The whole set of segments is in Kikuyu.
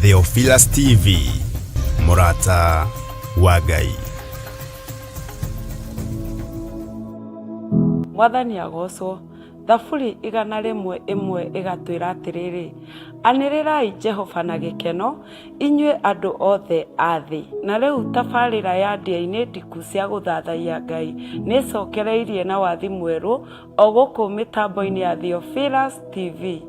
Theophilus TV, mũrata wa Ngai. Mwathani agocwo. Thaburi 101 ĩgatwĩra atĩrĩrĩ, anĩrĩrai Jehova na gĩkeno, inyuĩ andũ othe a thĩ. Na rĩu tabarĩra ya ndĩa-inĩ ndiku cia gũthathaiya Ngai nĩ ĩcokereirie na wathi mwerũ o gũkũ mĩtambo-inĩ ya Theophilus TV.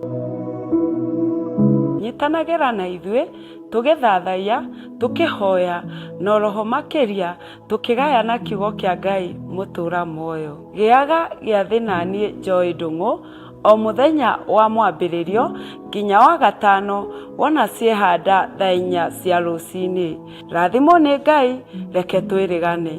Nyitanagĩra na ithuĩ tũgĩthathaiya, tũkĩhoya, na oroho makĩria tũkĩgayana kiugo kĩa Ngai mũtũra muoyo. Gĩaga gĩathĩ naniĩ Joy Ndung'u o mũthenya wa mwambĩrĩrio nginya wa gatano wona ciehanda thaa inya cia rũcinĩ. Rathimwo nĩ Ngai, reke twĩrĩgane.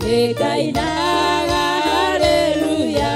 Nĩngainaga haleluya.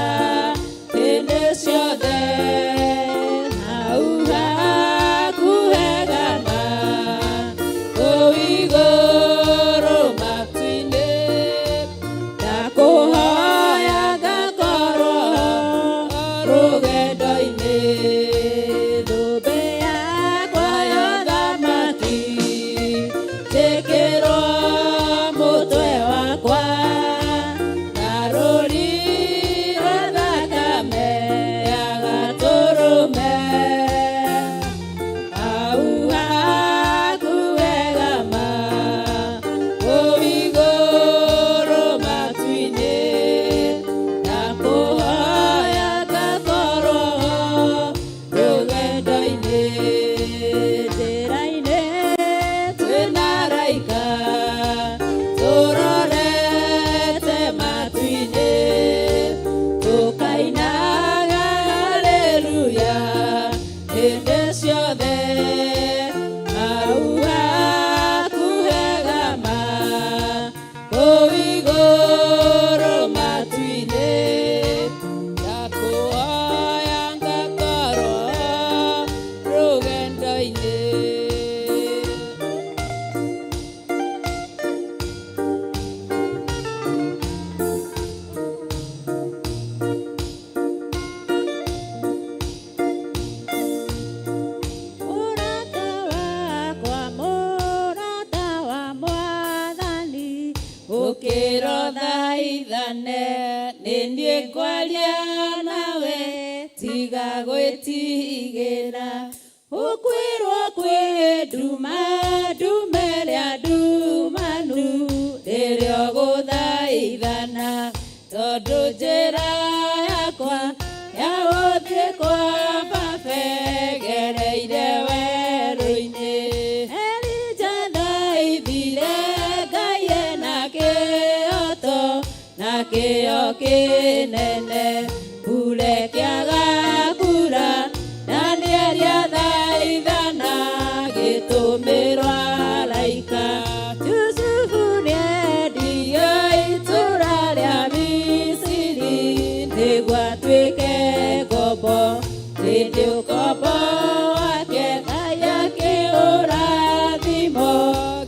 Tũkainaga haleluya hĩndĩ ciothe hau hakuhĩ gama kũu igũrũ matu-inĩ. Ndakũhoya ngakorwo rũgendo-inĩ. Mũrata wakwa, mũrata wa Mwathani, ũkĩra ũthaithane, nĩ niĩ ngwaria nawe, tiga gwĩtigĩra. Ũkwĩrwo kwĩ nduma, nduma ĩrĩa ndumanu, rĩrĩa ũgũthaithana, tondũ njĩra yakwa ya gũthiĩ kwa Baba ĩgereire werũ-inĩ. Elija thaithire Ngai ena kĩhoto na kĩo kĩnene, mbura ĩkĩaga kura, Danieli athaithana gĩtũmĩrwo araika. Jusufu nĩendirio itũra rĩa Misiri nĩguo atuĩke ngombo, hĩndĩ ũkombo wake Ngai akĩũrathimo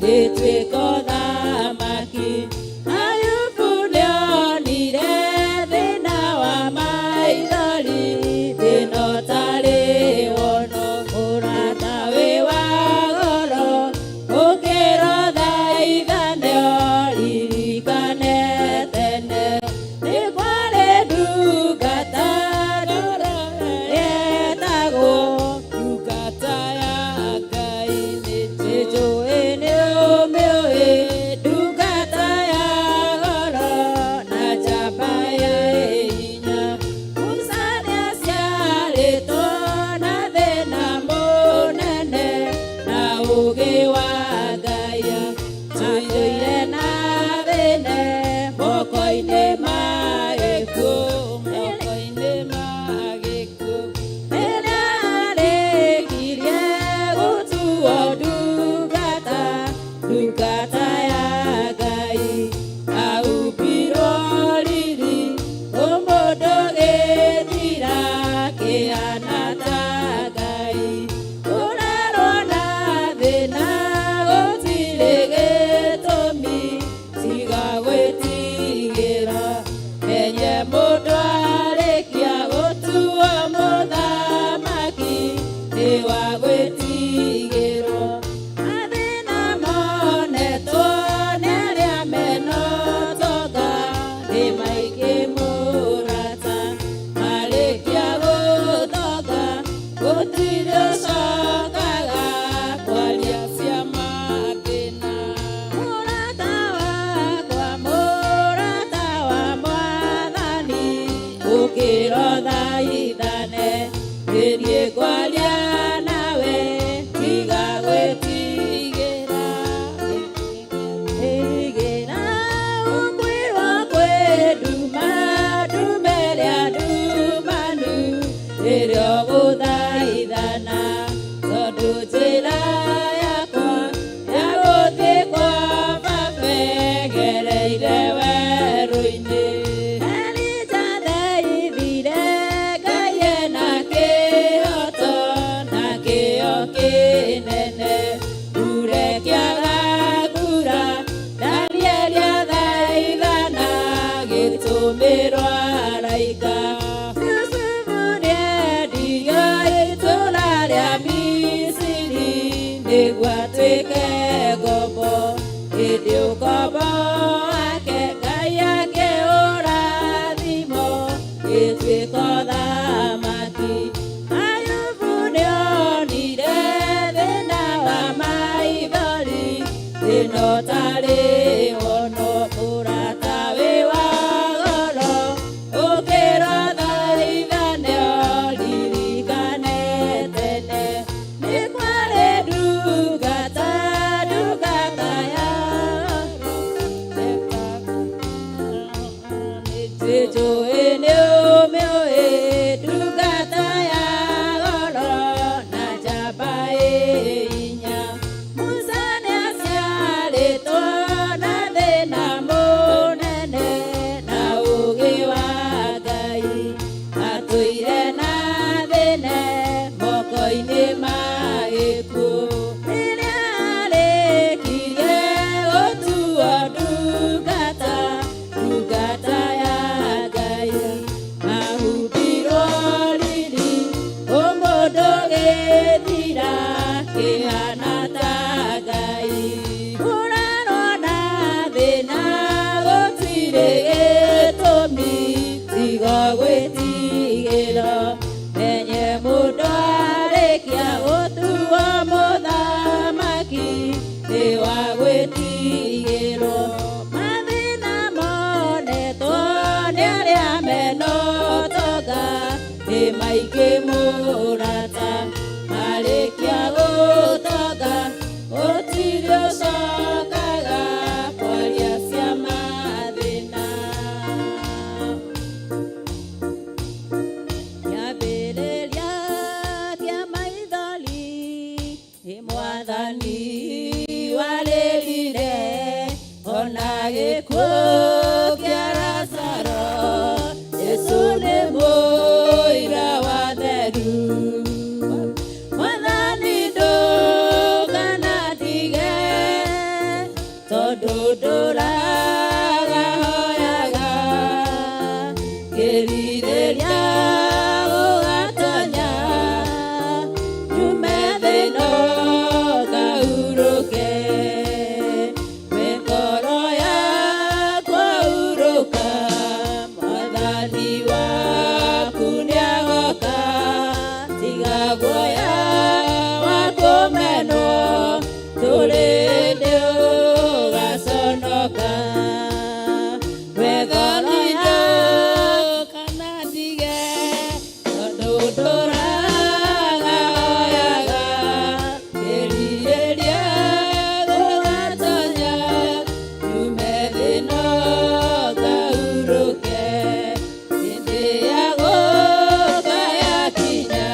gĩtuĩka ũthamaki. Ayubu nĩonire thĩna wa maithori, thĩna ũtarĩ wono, mũrata wĩ wa goro, ũkĩra ũthaithane ũririkane tene. Nĩ kwarĩ ndungata ndoro yetagwo ndungata ya Ngai, nĩ njũĩ nĩ ũmĩũĩ, ndungata ya goro na njamba ya hinya. Musa nĩaciarĩtwo na thĩna mũnene na ũũgĩ wa Ngai, atũire na thĩne moko-inĩ ma gĩkuũ, moko-inĩ ma gĩkuũ. Rĩrĩa arĩkirie gũtuo ndungata, ndungata ya Ngai, ahumbirwo riri, ũmũndũ gĩthira kĩhana ta Ngai. Kũrerwo na thĩna gũtirĩ gĩtũmi tiga gwĩtigĩra. Menye mũndũ arĩkia gũtuo mũthamaki nĩ wa gwĩtigĩrwo. Mathĩna monetwo nĩ arĩa mena ũtonga nĩ maingĩ mũrata, marĩkia gũtonga gũtirĩ ũcokaga kwaria cia mathĩna. Mũrata wakwa, mũrata wa Mwathani, ũkĩra ũthaithane, nĩ niĩ ngwaria nawe, tiga gwĩtigĩra. Tigĩra ũkwĩrwo kwĩ nduma, nduma ĩrĩa ndumanu, rĩrĩa ũgũthaithana, tondũ njĩra yakwa ya gũthiĩ kwa Baba ĩgereire werũ-inĩ. Elija thaithire Ngai ena kĩhoto na kĩo kĩnene, mbura ĩkĩaga kura, Danieli athaithana gĩtũmĩrwo araika. Yusufu nĩendirio itũũra rĩa Misiri nĩguo atuĩke ngombo, hĩndĩ ũkombo wake Ngai akĩũrathimo gĩtuĩka ũthamaki. Ayubu nĩonire thĩna wa maithori, thĩna ũtarĩ wono, mũrata wĩ wa goro, ũkĩra ũthaithane ũririkane tene. Nĩ kwarĩ ndungata, ndungata ya nĩ njũĩ nĩ Gwĩtigĩrwo menye mũndũ arĩkia gũtuo mũthamaki nĩ wa gwĩtigĩrwo. Mathĩna monetwo nĩ arĩa mena ũtonga nĩ maingĩ mũrata, marĩkia gũtonga gũtirĩ ũcokaga kwaria cia mathĩna. Kĩambĩrĩria kĩa maithori nĩ Mwathani warĩrire, ona gĩkuũ kĩa Lazaro Jesũ nĩ mũira wa theru. Mwathani ndũkanandige tondũ ndũraga hoyaga ngĩrirĩria gũgatonya nyume thĩno ngahurũke. We ngoro yakwa hurũka, Mwathani waku nĩagoka. Tiga guoya wa kũmenwo, ndũrĩ hĩndĩ ũgaconoka. We ngoro ndũkanandige tondũ ndũraga hoyaga ngĩrirĩria gũgatonya nyume thĩno ngahurũke. Hĩndĩ ya gũka yakinya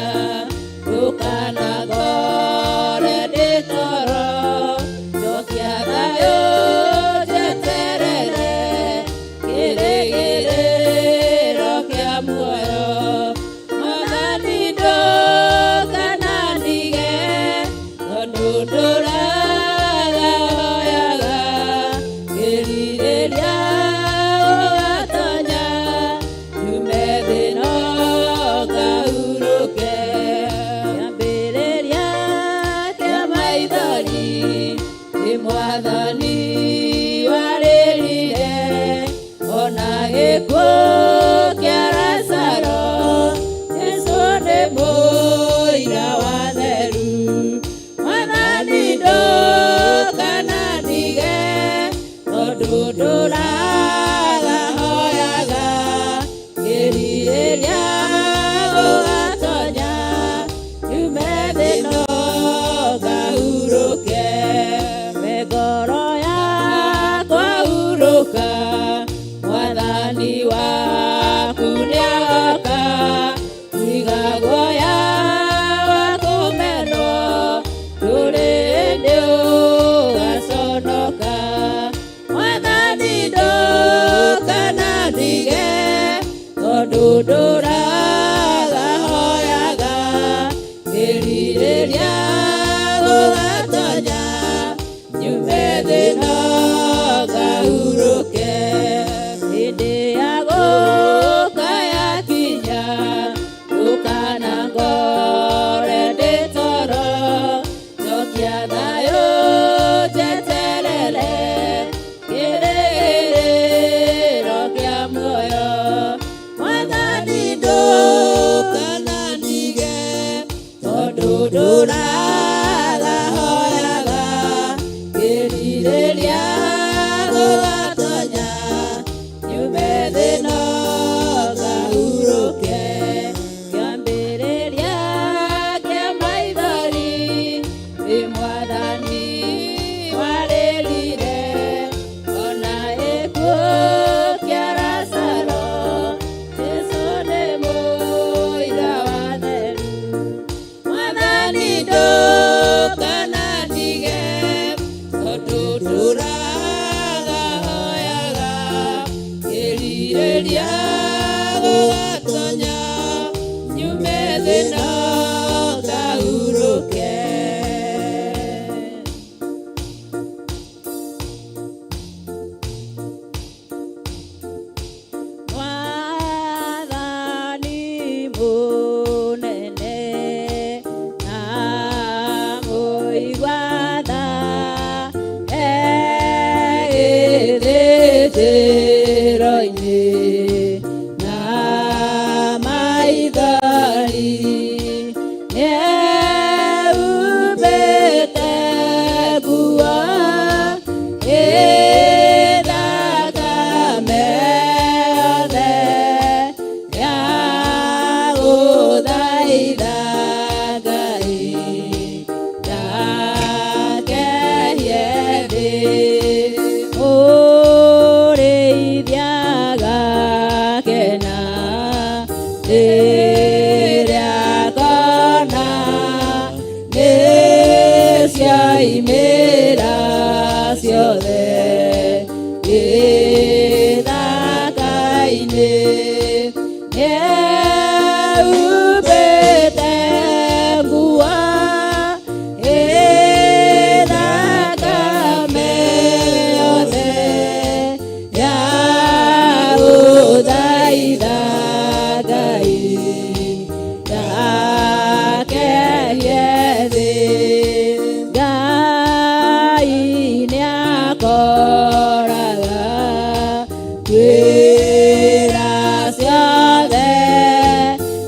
ndũkanangore ndĩ toro, njokia thayũ njeterere kĩrĩgĩrĩro kĩa muoyo. Mwathani ndũkanandige tondũ ndũraga hoyaga ngĩrirĩria gũgatonya nyume thĩno ngahurũke. Kĩambĩrĩria kĩa maithori nĩ Mwathani warĩrire, ona gĩkuũ kĩa Lazaro Jesũ nĩ mũira wa theru. Mwathani ndũkanandige tondũ ndũraga hoyaga ngĩrirĩria gũgatonya nyume thĩno ngahurũke. We ngoro yakwa hurũka, Mwathani waku nĩagoka. Tiga guoya wa kũmenwo, ndũrĩ hĩndĩ ũgaconoka. Mwathani ndũkanandige tondũ ndũraga hoyaga ngĩrirĩria gũgatonya nyume thĩno ngahurũke. Hĩndĩ ya gũka yakinya ndũkanangore ndĩ toro, njokia thayũ njeterere kĩrĩgĩrĩro kĩa muoyo. Mwathani ndũkanandige tondũ ndũraga. Rĩrĩa ngona nĩcioimĩra ciothe gĩthaka-inĩ. Nĩehumbĩte nguo ĩthakame yothe ya gũthaitha Ngai ndakehie thĩ. Ngai nĩakoraga twĩra ciothe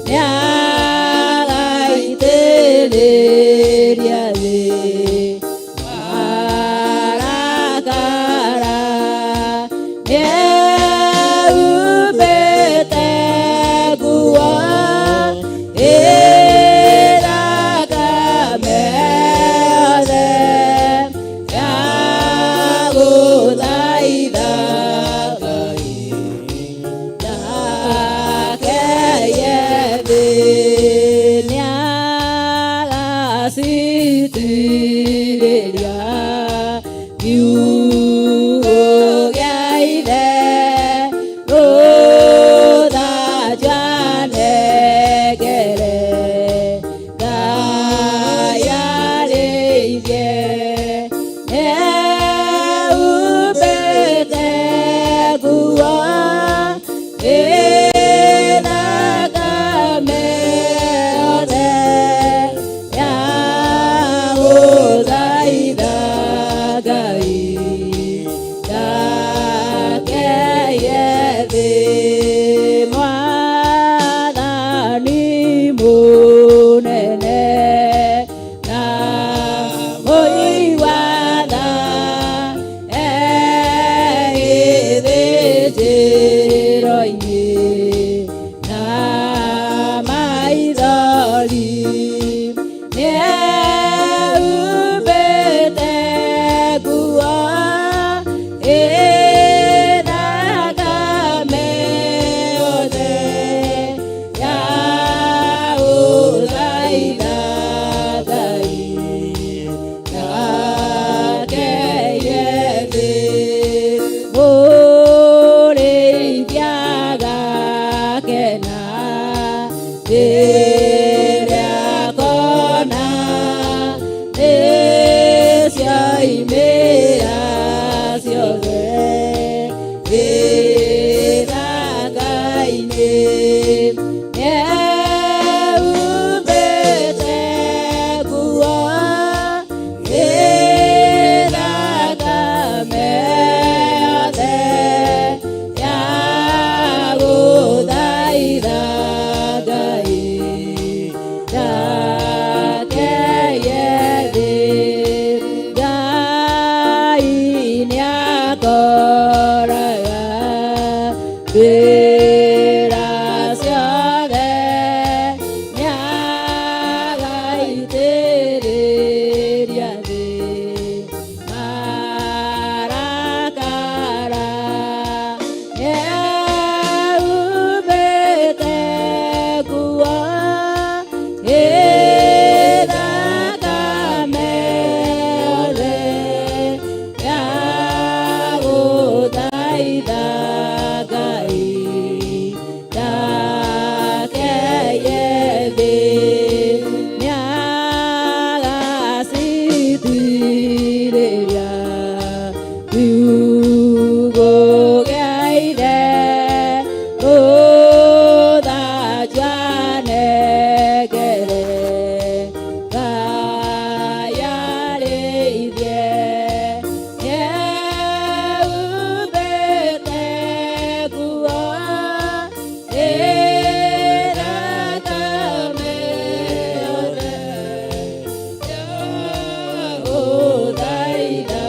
nĩagaitĩrĩria thĩ marakara. Nĩehumbĩte nguo ĩthakame yothe ya gũthaitha Ngai ndakehie thĩ. Nĩagacitĩrĩria kiugo gĩa Ithe rũtha nengere Ngai arĩithie. Nĩehumbĩte nguo ĩthakame yothe ya gũthaitha Ngai ndakehie thĩ. Mwathani mũnene na mũigua tha e gĩthĩnjĩro-inĩ na maithori. Nĩehumbĩte nguo ĩthakame yothe ya gũthaitha Ngai ndakehie thĩ. Mũrĩithia agakena rĩrĩa akona nĩcioimĩra ciothe gĩthaka-inĩ. Nĩehumbĩte nguo ĩthakame yothe ya gũthaitha Ngai ndakehie thĩ. Ngai nĩakoraga wĩra ciothe nĩagaitĩrĩria thĩ marakara. Nĩehumbĩte nguo ĩthakame yothe ya gũthaitha Ngai ndakehie thĩ. Nĩagacitĩrĩria kiugo gĩa Ithe rũtha nengere Ngai arĩithie. Nĩehumbĩte nguo ĩthakame yothe ya gũthaitha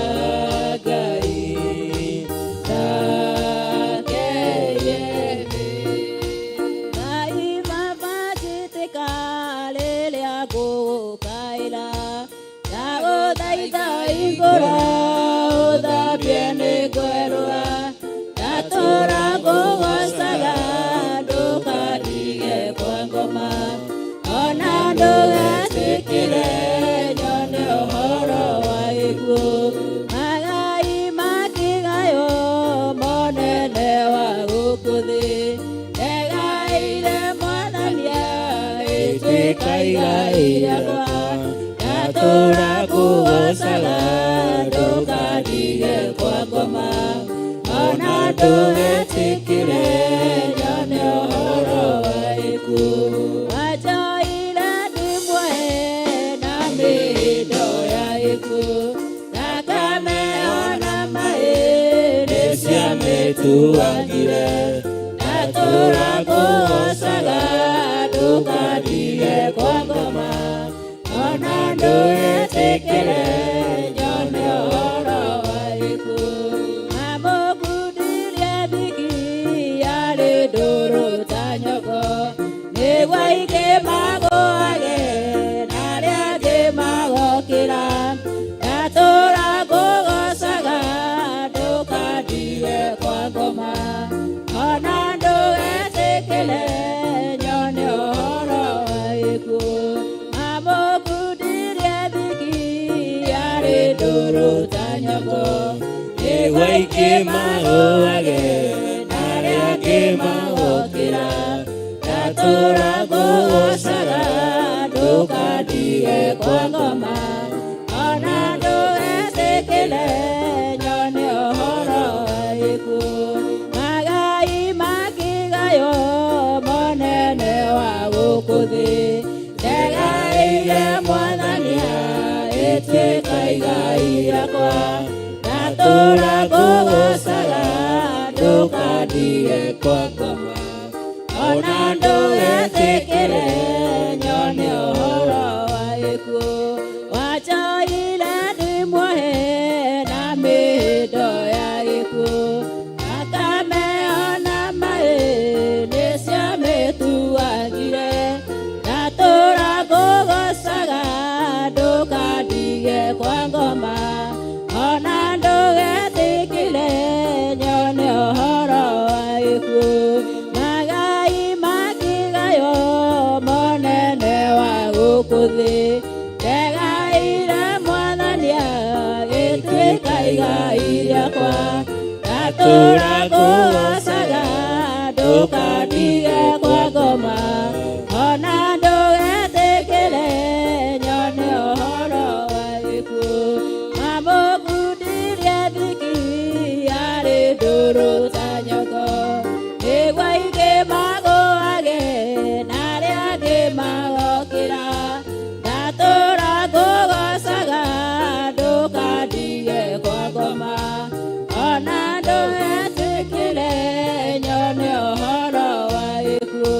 Ngai ndakehie thĩ. Ngai Baba njĩtĩka rĩrĩa ngũgũkaĩra, ndagũthaitha hingũra ũthambie nĩ ngwerũha, ndatũra ngũgoocaga ndũkandige. ĩtuĩka igai rĩakwa. Ndatũũra ngũgoocaga, ndũkandige kwa ngoma, ona ndũgetĩkĩre nyone ũhoro wa gĩkuũ. Wanjoire ndĩ muohe na mĩhĩndo ya gĩkuũ, thakame ona maĩ nĩciamĩtuangire. Ndatũũra ngũgoocaga, ndũkandige kwa ngoma, ona ndũgetĩkĩre nyone ũhoro wa gĩkuũ. Mamũkundirie thiki yarĩ ndũrũ ta nyongo, nĩguo aingĩ magũage na arĩa angĩ magokĩra. Ndatũũra ngũgoocaga, ndũkandige kwa ngoma, ona ndũgetĩkĩre nyone ũhoro wa gĩkuũ. Mamũkundirie thiki yarĩ ndũrũ ta nyongo, nĩguo aingĩ magũage na arĩa angĩ magokĩra. Ndatũũra ngũgoocaga, ndũkandige kwa ngoma, ona ndũgetĩkĩre nyone ũhoro wa gĩkuũ. Magai makĩgaywo monene wa gũkũ thĩ, ndegaĩire Mwathani ĩtuĩka igai rĩakwa. Ndatũũra ngũgoocaga, ndũkandige kwa ngoma, ona ndũgetĩkĩre nyone ũhoro wa gĩkuũ. Wanjoire ndĩ muohe na mĩhĩndo ya gĩkuũ, thakame ona maĩ nĩciamĩtuangire. Ndatũũra ngũgoocaga, ndũkandige kwa ngoma, ona ndũgetĩkĩre nyone ũhoro wa gĩkuũ. Magai makĩgaywo monene wa gũkũ thĩ, ndegaĩire Mwathani agĩtuĩka igai rĩakwa. Ndatũũra ngũgoocaga, ndũkandige kwa ngoma, ona ndũgetĩkĩre nyone ũhoro wa gĩkuũ. Mamũkundirie thiki yarĩ ndũrũ ta nyongo, nĩguo aingĩ magũage na arĩa angĩ magokĩra. Ndatũũra ngũgoocaga, ndũkandige kwa ngoma, ona ndũgetĩkĩre nyone ũhoro wa gĩkuũ.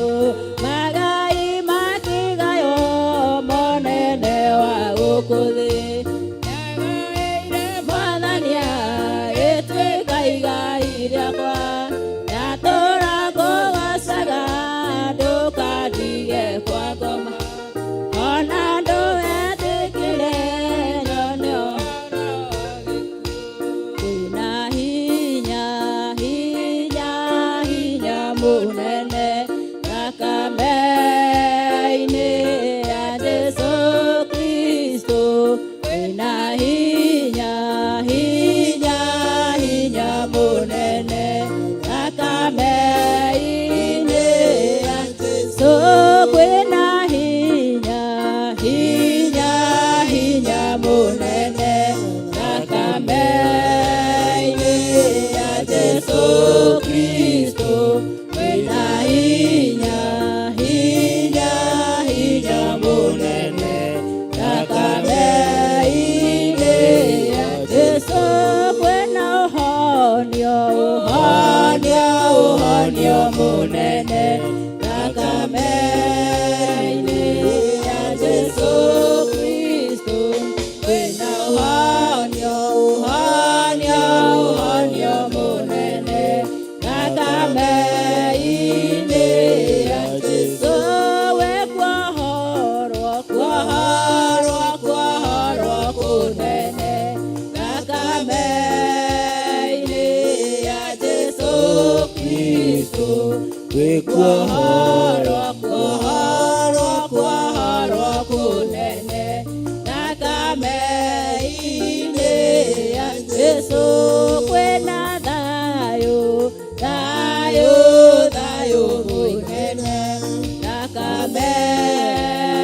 Magai makĩgaywo monene wa gũkũ thĩ, ndegaĩire Mwathani agĩtuĩka igai rĩakwa. Ndatũũra ngũgoocaga, ndũkandige kwa ngoma, ona ndũgetĩkĩre nyone ũhoro wa gĩkuũ. Kwĩna hinya, hinya, hinya mũnene thakame-inĩ ya Jesũ Kristo. Kwĩna hinya, hinya, hinya mũnene thakame-inĩ ya Jesũ. Kwĩna hinya, hinya, hinya mũnene thakame-inĩ ya Jesũ Kristo. Kwĩna hinya, hinya, hinya mũnene thakame-inĩ ya Jesũ. Kwĩna ũhonio, ũhonio, ũhonio mũnene thakame-inĩ ya Jesũ Kristo. Kwĩna ũhonio, ũhonio, ũhonio mũnene thakame-inĩ ya Jesũ. We kuohorwo, kuohorwo, kuohorwo kũnene thakame-inĩ ya Jesũ Kristo. Kuohorwo, kuohorwo, kuohorwo kũnene thakame-inĩ ya Jesũ. Kwĩna thayũ, thayũ, thayũ mũnene thakame-inĩ.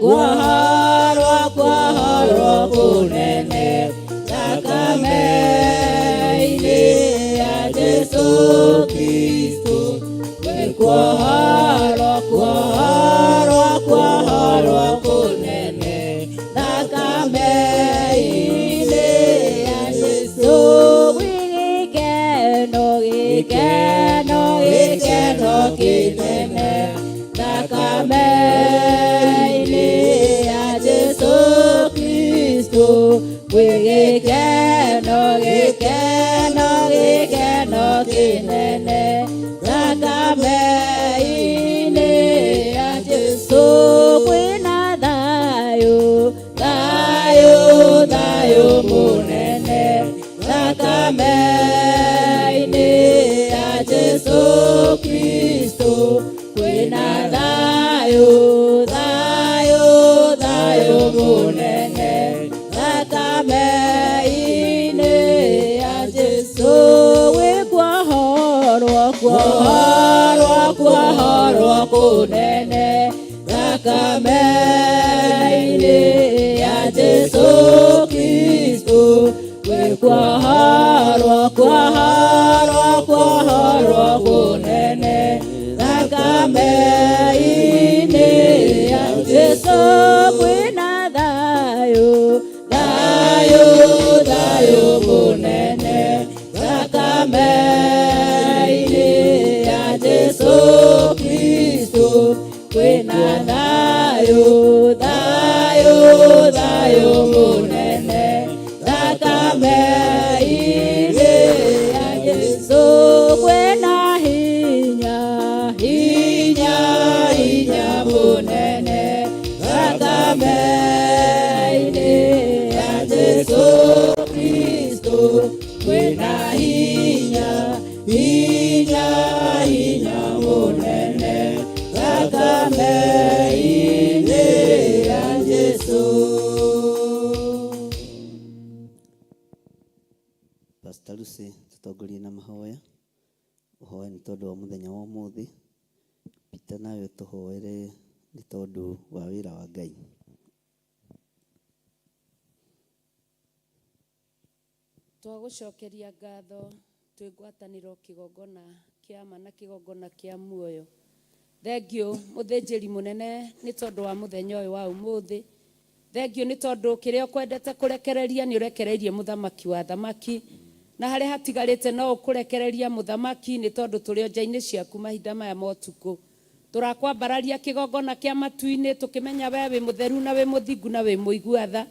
Kuohorwo kuohorwo kũnene thakame-inĩ ya Jesu Kristo. Gwĩ kuohorwo kuohorwo kuohorwo kũnene thakame-inĩ ya Jesu. Gwĩ gĩkeno gĩkeno gĩkeno kĩnene thakame-inĩ ya Jesu Kristo. Gwĩ gĩkeno gĩkeno gĩkeno kĩnene thakame-inĩ ya Jesu. Kwĩna thayũ thayũ thayũ mũnene thakame-inĩ ya Jesu Kristo. Kwĩna thayũ thayũ thayũ mũnene thakame-inĩ ya Jesu. Gwĩ kuohorwo kuohorwo kuohorwo kũnene thakame-inĩ ya Jesu Kristo. Gwĩ kuohorwo kuohorwo kuohorwo kũnene thakame-inĩ ya Jesu. Kwĩna thayũ thayũ thayũ mũnene thakame-inĩ ya Jesu Kristo. Kwĩna thayũ thayũ thayũ mũnene thakame-inĩ ya Jesu. Kwĩna hinya hinya hinya mũnene thakame-inĩ ya Jesu Kristo. Kwĩna hinya hinya hinya mũnene thakame-inĩ ya Jesu. Pastor Lucy, tũtongorie na mahoya. Ũhoe nĩ tondũ wa mũthenya wa ũmũthĩ. Peter, nawe ũtũhoere nĩ tondũ wa wĩra wa Ngai. Twagũcokeria ngatho twĩ ngwatanĩro kĩgongona kĩa ma na kĩgongona kĩa muoyo. Thengiũ mũthĩnjĩri mũnene nĩ tondũ wa mũthenya ũyũ wa ũmũthĩ. Thengiũ nĩ tondũ kĩrĩa ũkwendete kũrekereria nĩ ũrekereirie mũthamaki wa thamaki, na harĩa hatigarĩte no ũkũrekereria mũthamaki nĩ tondũ tũrĩ o nja-inĩ ciaku mahinda maya ma ũtukũ. Tũrakwambararia kĩgongona kĩa matu-inĩ tũkĩmenya we wĩ mũtheru na wĩ mũthingu na wĩ mũigua tha.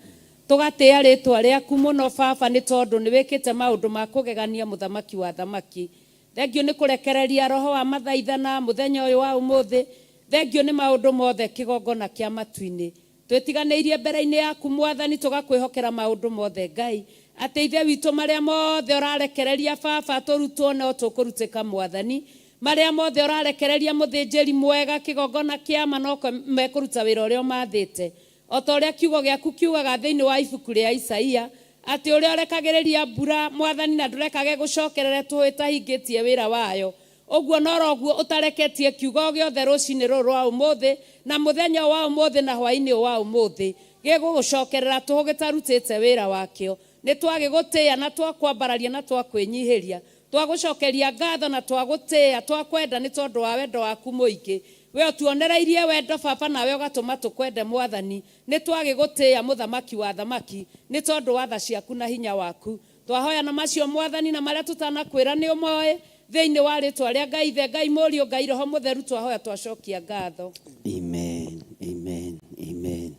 Tũgatĩĩa rĩtwa rĩaku mũno baba nĩ tondũ nĩ wĩkĩte maũndũ ma kũgegania mũthamaki wa thamaki. Thengiũ nĩ kũrekereria roho wa mathaithana mũthenya ũyũ wa ũmũthĩ. Thengiũ nĩ maũndũ mothe kĩgongona kĩa matu-inĩ. Twĩtiganĩirie mbere-inĩ yaku mwathani, tũgakwĩhokera maũndũ mothe Ngai. Atĩ ithe witũ marĩa mothe ũrarekereria baba tũrutwo no tũkũrutĩka mwathani. Marĩa mothe ũrarekereria mũthĩnjĩri mwega kĩgongona kĩa ma no mekũruta wĩra ũrĩa ũmathĩte. O ta ũrĩa kiugo gĩaku kiugaga thĩinĩ wa ibuku rĩa Isaia atĩ ũrĩa ũrekagĩrĩria mbura mwathani na ndũrekage gũcokerere tũhũ ĩtahingĩtie wĩra wayo. Ũguo noroguo ũtareketie kiugo gĩothe rũcinĩ rũrũ rwa ũmũthĩ na mũthenya wa ũmũthĩ na hwaĩ-inĩ wa ũmũthĩ gĩgũgũcokerera tũhũ gĩtarutĩte wĩra wakĩo. Nĩ twagĩgũtĩĩa na twakwambararia na twakwĩnyihĩria, twagũcokeria ngatho na twagũtĩĩa, twakwenda nĩ tondũ wa wendo waku mũingĩ. We ũtuonereirie wendo baba, nawe ũgatũma tũkwende mwathani. Nĩ twagĩgũtĩĩa mũthamaki wa thamaki nĩ tondũ wa tha ciaku na hinya waku. Twahoya na macio mwathani na marĩa tũtanakwĩra nĩ ũmoĩ thĩinĩ wa rĩtwa rĩa Ngai Ithe, Ngai Mũriũ, Ngai Roho Mũtheru, twahoya twacokia ngatho. Amen, amen, amen.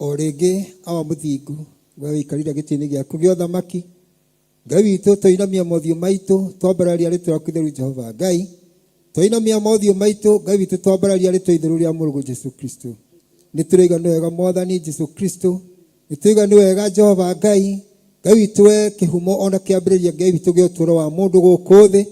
O rĩngĩ awa mũthingu, we wĩikarire gĩtĩ-inĩ gĩaku gĩa ũthamaki, Ngai witũ, twainamia mothiũ maitũ twambararia rĩtwa rĩaku itheru Jehova Ngai. Twainamia mothiũ maitũ Ngai witũ twambararia rĩtwa itheru rĩa Mũrũguo Jesu Kristo. Nĩ tũraiga nĩ wega mwathani Jesu Kristo, nĩ tũraiga nĩ wega Jehova Ngai. Ngai witũ we kĩhumo ona kĩambĩrĩria Ngai witũ gĩa ũtũũro wa mũndũ gũkũ thĩ.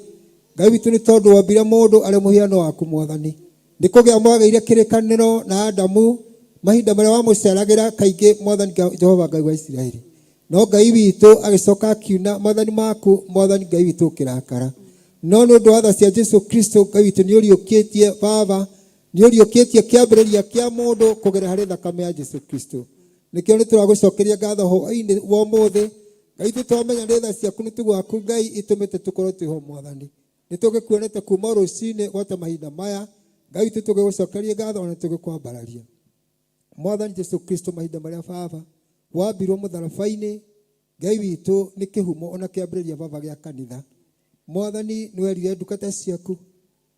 Ngai witũ nĩ tondũ wombire mũndũ arĩ mũhiano waku mwathani. Nĩ kũgĩa mwagĩire kĩrĩkanĩro na Adamu mahinda marĩa wamũceragĩra kaingĩ mwathani Jehova Ngai wa Isiraeli. No Ngai witũ agĩcoka akiuna mwathani maku mwathani Ngai witũ ũkĩrakara. No nĩ ũndũ wa tha cia Jesu Kristo Ngai witũ nĩ ũriũkĩtie baba, Nĩ ũriũkĩtie kĩambĩrĩria kĩa mũndũ kũgerera harĩ thakame ya Jesu Kristo. Nĩkĩo nĩ tũragũcokeria ngatho hwaĩ-inĩ wa ũmũthĩ. Ngai witũ, twamenya nĩ tha ciaku nĩ tũgwaku Ngai itũmĩte tũkorwo twĩho Mwathani. Nĩ tũgĩkuonete kuma rũcinĩ gwata mahinda maya. Ngai witũ, tũgĩgũcokeria ngatho ona tũgĩkwambararia. Mwathani Jesu Kristo, mahinda marĩa baba wambirwo mũtharaba-inĩ, Ngai witũ nĩ kĩhumo ona kĩambĩrĩria baba gĩa kanitha. Mwathani, nĩ werire ndungata ciaku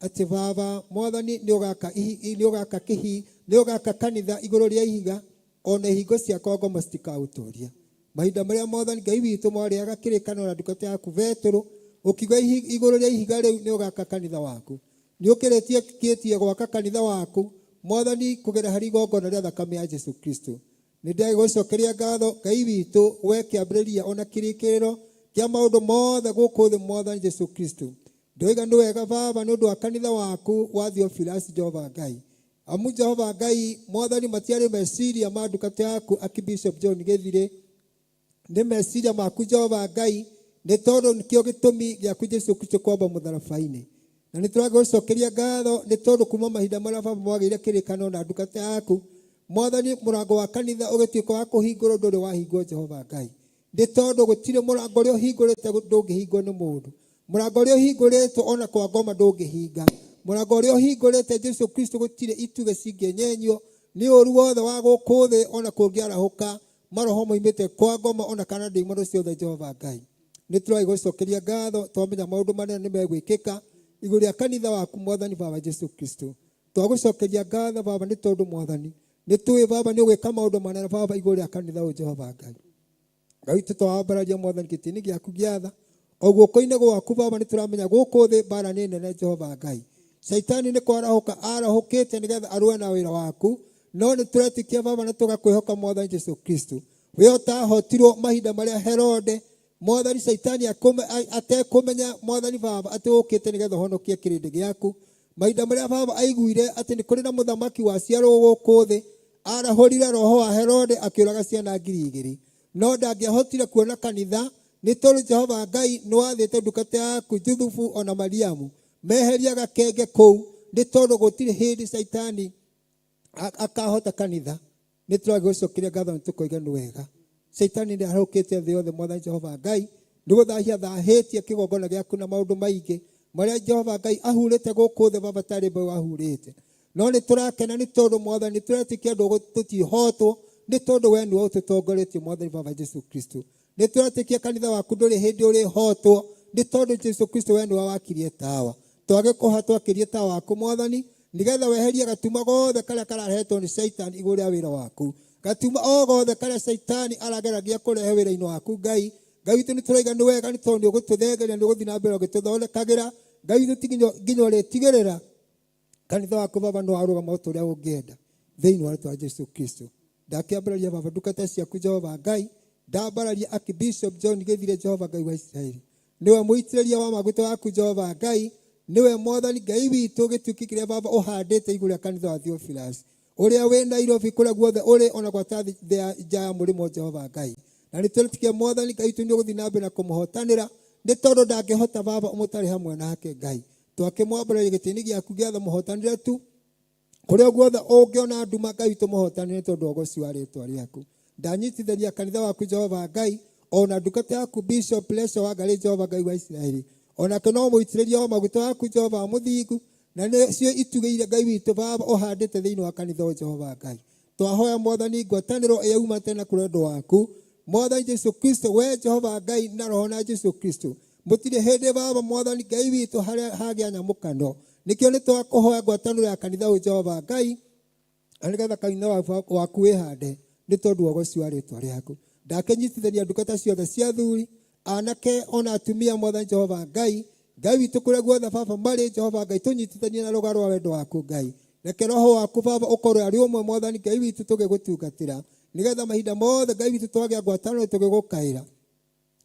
atĩ baba Mwathani nĩ ũgaka nĩ ũgaka kĩhi nĩ ũgaka kanitha igũrũ rĩa ihiga, ona ihingo cia kwa ngoma citikaũtũria. Mahinda marĩa Mwathani Ngai witũ mwarĩaga kĩrĩkanĩro na ndungata yaku Betũrũ, ũkiuga igũrũ rĩa ihiga rĩu nĩ ũgaka kanitha waku. Nĩ ũkĩrĩtie gwaka kanitha waku Mwathani kũgerera harĩ igongona rĩa thakame ya Jesu Kristo. Nĩ ndagũcokeria ngatho Ngai witũ, we kĩambĩrĩria ona kĩrĩkĩrĩro kĩa maũndũ mothe gũkũ thĩ Mwathani Jesu Kristo. Ndoiga nĩ wega baba nĩ ũndũ wa kanitha waku wa Theophilus Jehova Ngai. Amu Jehova Ngai Mwathani matiarĩ meciria ma ndungata yaku Archbishop John Gĩthirĩ, nĩ meciria maku Jehova Ngai, nĩ tondũ nĩkĩo gĩtũmi gĩaku Jesu Kristo kwamba mũtharaba-inĩ. Na nĩ tũragũcokeria ngatho nĩ tondũ kuma mahinda marĩa baba mwagĩire kĩrĩkanĩro na ndungata yaku Mwathani, mũrango wa kanitha ũgĩtuĩka wa kũhingũrwo ndũrĩ wahingwo Jehova Ngai. Nĩ tondũ gũtirĩ mũrango ũrĩa ũhingũrĩte ndũngĩhingwo nĩ mũndũ. Mũrango ũrĩa ũhingũrĩtwo ona kwa ngoma ndũngĩhinga. Mũrango ũrĩa ũhingũrĩte Jesu Kristo gũtirĩ itugĩ cingĩenyenyio nĩ ũru wothe wa gũkũ thĩ ona kũngĩarahũka maroho moimĩte kwa ngoma ona kana ndĩmono ciothe Jehova Ngai. Nĩ tũragũcokeria ngatho twamenya maũndũ manene nĩ megwĩkĩka igũrũ rĩa kanitha waku Mwathani baba Jesu Kristo. Twagũcokeria ngatho baba nĩ tondũ Mwathani nĩ tũĩ baba nĩ ũgwĩka maũndũ manene baba igũrũ rĩa kanitha ũyũ Jehova Ngai. Ngai witũ, twambararia Mwathani gĩtĩ-inĩ gĩaku gĩa tha o guoko-inĩ gwaku baba, nĩ tũramenya gũkũ thĩ mbara nĩ nene Jehova Ngai. Caitani nĩ kwarahũka arahũkĩte nĩgetha arũe na wĩra waku, no nĩ tũretĩkia baba na tũgakwĩhoka Mwathani Jesu Kristo. We ũtahotirwo mahinda marĩa Herode Mwathani Caitani atekũmenya Mwathani baba atĩ ũkĩte nĩgetha ũhonokie kĩrĩndĩ gĩaku. Mahinda marĩa baba aiguire atĩ nĩ kũrĩ na mũthamaki waciarwo gũkũ thĩ, arahũrire roho wa Herode akĩũraga ciana 2000, no ndangĩahotire kuona kanitha nĩ tondũ Jehova Ngai nĩ wathĩte ndungata yaku Juthubu ona Mariamu meheria gakenge kũu, nĩ tondũ gũtirĩ hĩndĩ Caitani akahota kanitha. Nĩ tũragũcokeria ngatho nĩ tũkoiga nĩ wega. Caitani nĩ arahũkĩte thĩ yothe Mwathani Jehova Ngai, nĩ gũthahia thahĩtie kĩgongona gĩaku na maũndũ maingĩ marĩa Jehova Ngai ahurĩte gũkũ thĩ baba tarĩ mbeũ ahurĩte. No nĩ tũrakena nĩ tondũ Mwathani nĩ tũretĩkia tũtihotwo nĩ tondũ we nĩwe ũtũtongoretie Mwathani baba Jesu Kristo. Nĩ tũretĩkia kanitha waku ndũrĩ hĩndĩ ũrĩhotwo nĩ tondũ Jesu Kristo we nĩwe wakirie tawa. Twagĩkũha twakĩrie tawa waku Mwathani nĩgetha weherie gatuma gothe karĩa kararehetwo nĩ Caitani igũrũ rĩa wĩra waku, gatuma o gothe karĩa Caitani arageragia kũrehe wĩra-inĩ waku Ngai. Ngai witũ, nĩ tũraiga nĩ wega nĩ tondũ nĩ ũgũtũthengeria, nĩ ũgũthiĩ na mbere ũgĩtũthondekagĩra. Ngai witũ, nginya ũrĩtigĩrĩra kanitha waku baba nĩ warũgama o ta ũrĩa ũngĩenda thĩinĩ wa rĩtwa Jesu Kristo. Ndakĩambararia baba ndungata ciaku Jehova Ngai, ndambararia Archbishop John Gĩthire Jehova Ngai wa Isiraeli, nĩwe mũitĩrĩria wa maguta waku Jehova Ngai, nĩwe Mwathani Ngai witũ gĩtuki kĩrĩa baba ũhandĩte igũrũ rĩa kanitha wa Theophilus ũrĩa wĩ Nairobi kũrĩa guothe ũrĩ ona gwata nja ya mũrĩmo Jehova Ngai. Na nĩ tũrĩtikia Mwathani Ngai witũ nĩ ũgũthiĩ na mbere na kũmũhotanĩra nĩ tondũ ndangĩhota baba mũtarĩ hamwe nake Ngai. Twakĩmwambararia gĩtĩ-inĩ gĩaku gĩa tha, mũhotanĩre tu kũrĩa guothe ũngĩona nduma Ngai witũ, mũhotanĩre tondũ wa ũgoci wa rĩtwa rĩaku. Ndanyitithania kanitha waku Jehova Ngai ona ndungata yaku Bishop Lesha wa Ngai Jehova Ngai wa Isiraeli, onake no mũitĩrĩria wa maguta waku Jehova mũthingu, na nĩcio itugĩire Ngai witũ baba ũhandĩte thĩinĩ wa kanitha wa Jehova Ngai. Twahoya Mwathani ngwatanĩro ĩyaumate na kũrĩ ũndũ waku Mwathani Jesu Kristo, we Jehova Ngai na roho na Jesu Kristo mũtirĩ hĩndĩ baba Mwathani Ngai witũ harĩa hagĩa nyamũkano. Nĩkĩo nĩ twakũhoya ngwatanĩro ya kanitha ũyũ Jehova Ngai, na nĩgetha kanitha waku wĩhande nĩ tondũ wa ũgoci wa rĩtwa rĩaku. Ndakĩnyitithania ndungata ciothe cia athuri, anake ona atumia Mwathani Jehova Ngai, Ngai witũ kũrĩa guothe baba marĩ Jehova Ngai, tũnyitithanie na rũga rwa wendo waku Ngai. Reke roho waku baba ũkorwo arĩ ũmwe Mwathani Ngai witũ tũgĩgũtungatĩra, nĩgetha mahinda mothe Ngai witũ twagĩa ngwatanĩro tũgĩgũkaĩra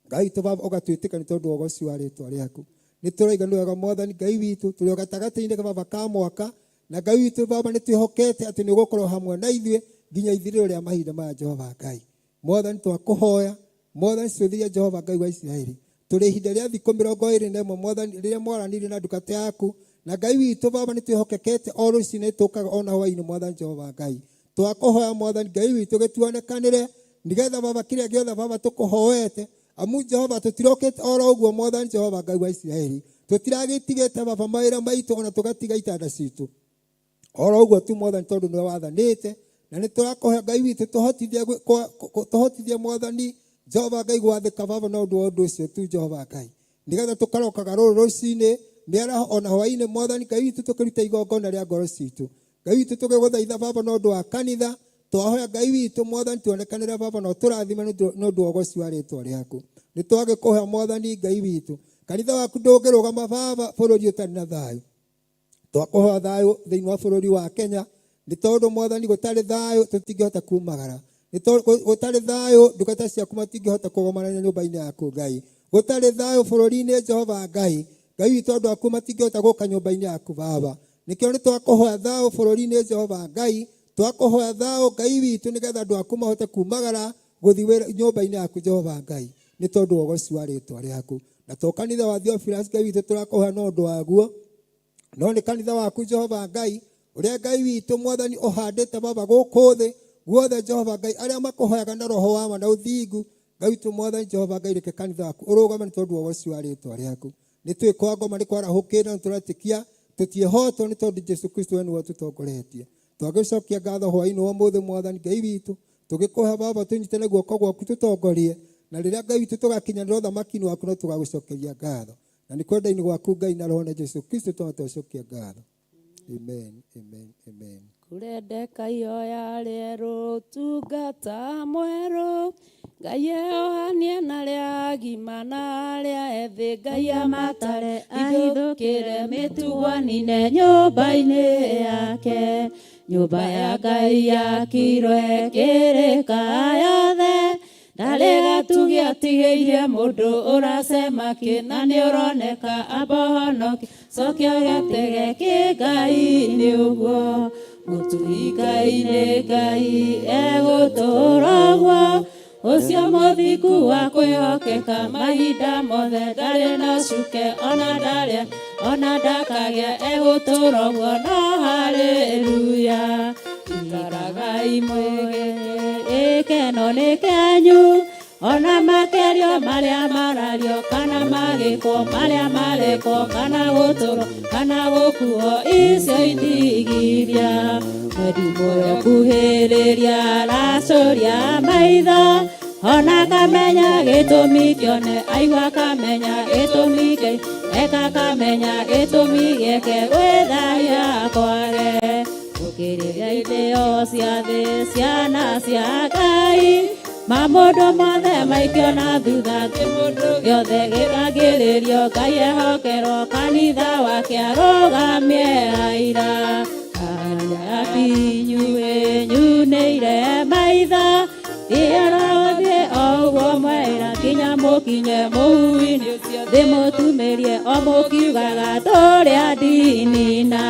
Ngai witũ baba ũgatwĩtĩka nĩ tondũ wa ũgoci wa rĩtwa rĩaku. Nĩ tũraiga nĩ wega Mwathani Ngai witũ, tũrĩ o gatagatĩ-inĩ baba ka mwaka, na Ngai witũ baba nĩ twĩhokete atĩ nĩ ũgũkorwo hamwe na ithuĩ nginya ithirĩro rĩa mahinda maya Jehova Ngai. Mwathani twakũhoya Mwathani cũthĩria Jehova Ngai wa Isiraeli, tũrĩ ihinda rĩa thikũ 21 Mwathani rĩrĩa mwaranĩirie na ndungata yaku Na Ngai witũ Baba, nĩ twĩhokekete o rũcinĩ tũkaga ona hwaĩ-inĩ, Mwathani Jehova Ngai. Twakũhoya Mwathani Ngai witũ gĩtuonekanĩre, nĩgetha Baba kĩrĩa gĩothe Baba tũkũhoete, amu Jehova tũtirokĩte oro ũguo, Mwathani Jehova Ngai wa Isiraeli. Tũtiragĩtigĩte Baba mawĩra maitũ ona tũgatiga itanda citũ oro ũguo tu, Mwathani, tondũ nĩwe wathanĩte. Na nĩ tũrakũhoya Ngai witũ tũhotithie tũhotithie, Mwathani Jehova Ngai, gwathĩka Baba na ũndũ wa ũndũ ũcio tu, Jehova Ngai, nĩgetha tũkarokaga rũrũ rũcinĩ, mĩaraho ona hwaĩ-inĩ, Mwathani Ngai witũ, tũkĩruta igongona rĩa ngoro citũ. Ngai witũ, tũgĩgũthaitha Baba na ũndũ wa kanitha, twahoya Ngai witũ, Mwathani, tuonekanĩre Baba na ũtũrathime nĩ ũndũ wa ũgoci wa rĩtwa rĩaku. Nĩ twagĩkũhoya, Mwathani Ngai witũ, kanitha waku ndũngĩrũgama Baba bũrũri ũtarĩ na thayũ. Twakũhoya thayũ thĩinĩ wa bũrũri wa Kenya, nĩ tondũ Mwathani, gũtarĩ thayũ tũtingĩhota kumagara. Nĩ tondũ gũtarĩ thayũ ndungata ciaku matingĩhota kũgomana nyũmba-inĩ yaku, Ngai. Gũtarĩ thayũ bũrũri-inĩ, Jehova Ngai, Ngai witũ, andũ aku matingĩhota gũka nyũmba-inĩ yaku Baba. Nĩkĩo nĩ twakũhoya thayũ bũrũri-inĩ, Jehova Ngai. Twakũhoya thayũ, Ngai witũ, nĩgetha andũ aku mahote kumagara gũthiĩ nyũmba-inĩ yaku, Jehova Ngai, nĩ tondũ wa ũgoci wa rĩtwa rĩaku. Na to kanitha wa Theophilus, Ngai witũ, tũrakũhoya na ũndũ waguo, no nĩ kanitha waku, Jehova Ngai, ũrĩa Ngai witũ, Mwathani, ũhandĩte Baba gũkũ thĩ guothe, Jehova Ngai, arĩa makũhoyaga na roho wa ma na ũthingu. Ngai witũ, Mwathani Jehova Ngai, reke kanitha waku ũrũgame nĩ tondũ wa ũgoci wa rĩtwa rĩaku. Nĩ twĩ kwa ngoma nĩ kwarahũkĩra na tũretĩkia tũtiĩhotwo, nĩ tondũ Jesu Kristo we nĩwe ũtũtongoretie. Twagĩcokia ngatho hwaĩ-inĩ wa ũmũthĩ, Mwathani Ngai witũ, tũgĩkũhe Baba tũnyitane guoko gwaku tũtongorie, na rĩrĩa Ngai witũ tũgakinyanĩra ũthamaki-inĩ waku no tũgagũcokeria ngatho. Na nĩ kwenda-inĩ gwaku, Ngai, na roho na Jesu Kristo twana twacokia ngatho. Amen, amen, amen. Kũrendeka ihoya rĩerũ, tungata mwerũ, Ngai eohanie na arĩa agima na arĩa ethĩ, Ngai amatare ahithũkĩre mĩtugo anine nyũmba-inĩ yake. Nyũmba ya Ngai yakirwo ĩkĩrĩka yothe, ndarĩ gatugi atigĩirie mũndũ ũracema kĩ na nĩ ũroneka amba ũhonoke cokia gĩtege kĩ Ngai nĩ ũguo mũtui. Ngai nĩ Ngai egũtũũra ũguo, ũcio mũthingu wa kwĩhokeka mahinda mothe, ndarĩ na cuke ona ndarĩa ona ndakagĩa, egũtũũra ũguo. No haleluya, ikaragai mwĩgĩte, gĩkeno nĩ kĩanyu, ona makerio marĩa marario kana magĩkwo marĩa marekwo kana gũtũrwo kana gũkuo, icio itigiria mwendi muoyo kuhĩrĩria, aracũria maitho ona kamenya gĩtũmi kĩone, aigua kamenya gĩtũmi kĩ eka kamenya gĩtũmi gĩake gwĩthahia kwage gũkĩrĩria itĩo cia thĩ. Ciana cia Ngai mamũndũ mothe maikio na thutha, kĩmũndũ gĩothe gĩkagĩrĩrio, Ngai ehokerwo kanitha wake arũgamie aira arĩa inyuĩ nyunĩire maitho thiĩ o ũguo mwera nginya mũkinye mũhu-inĩ ũcio ndĩmũtumĩrie o mũkiugaga tũrĩa ndinina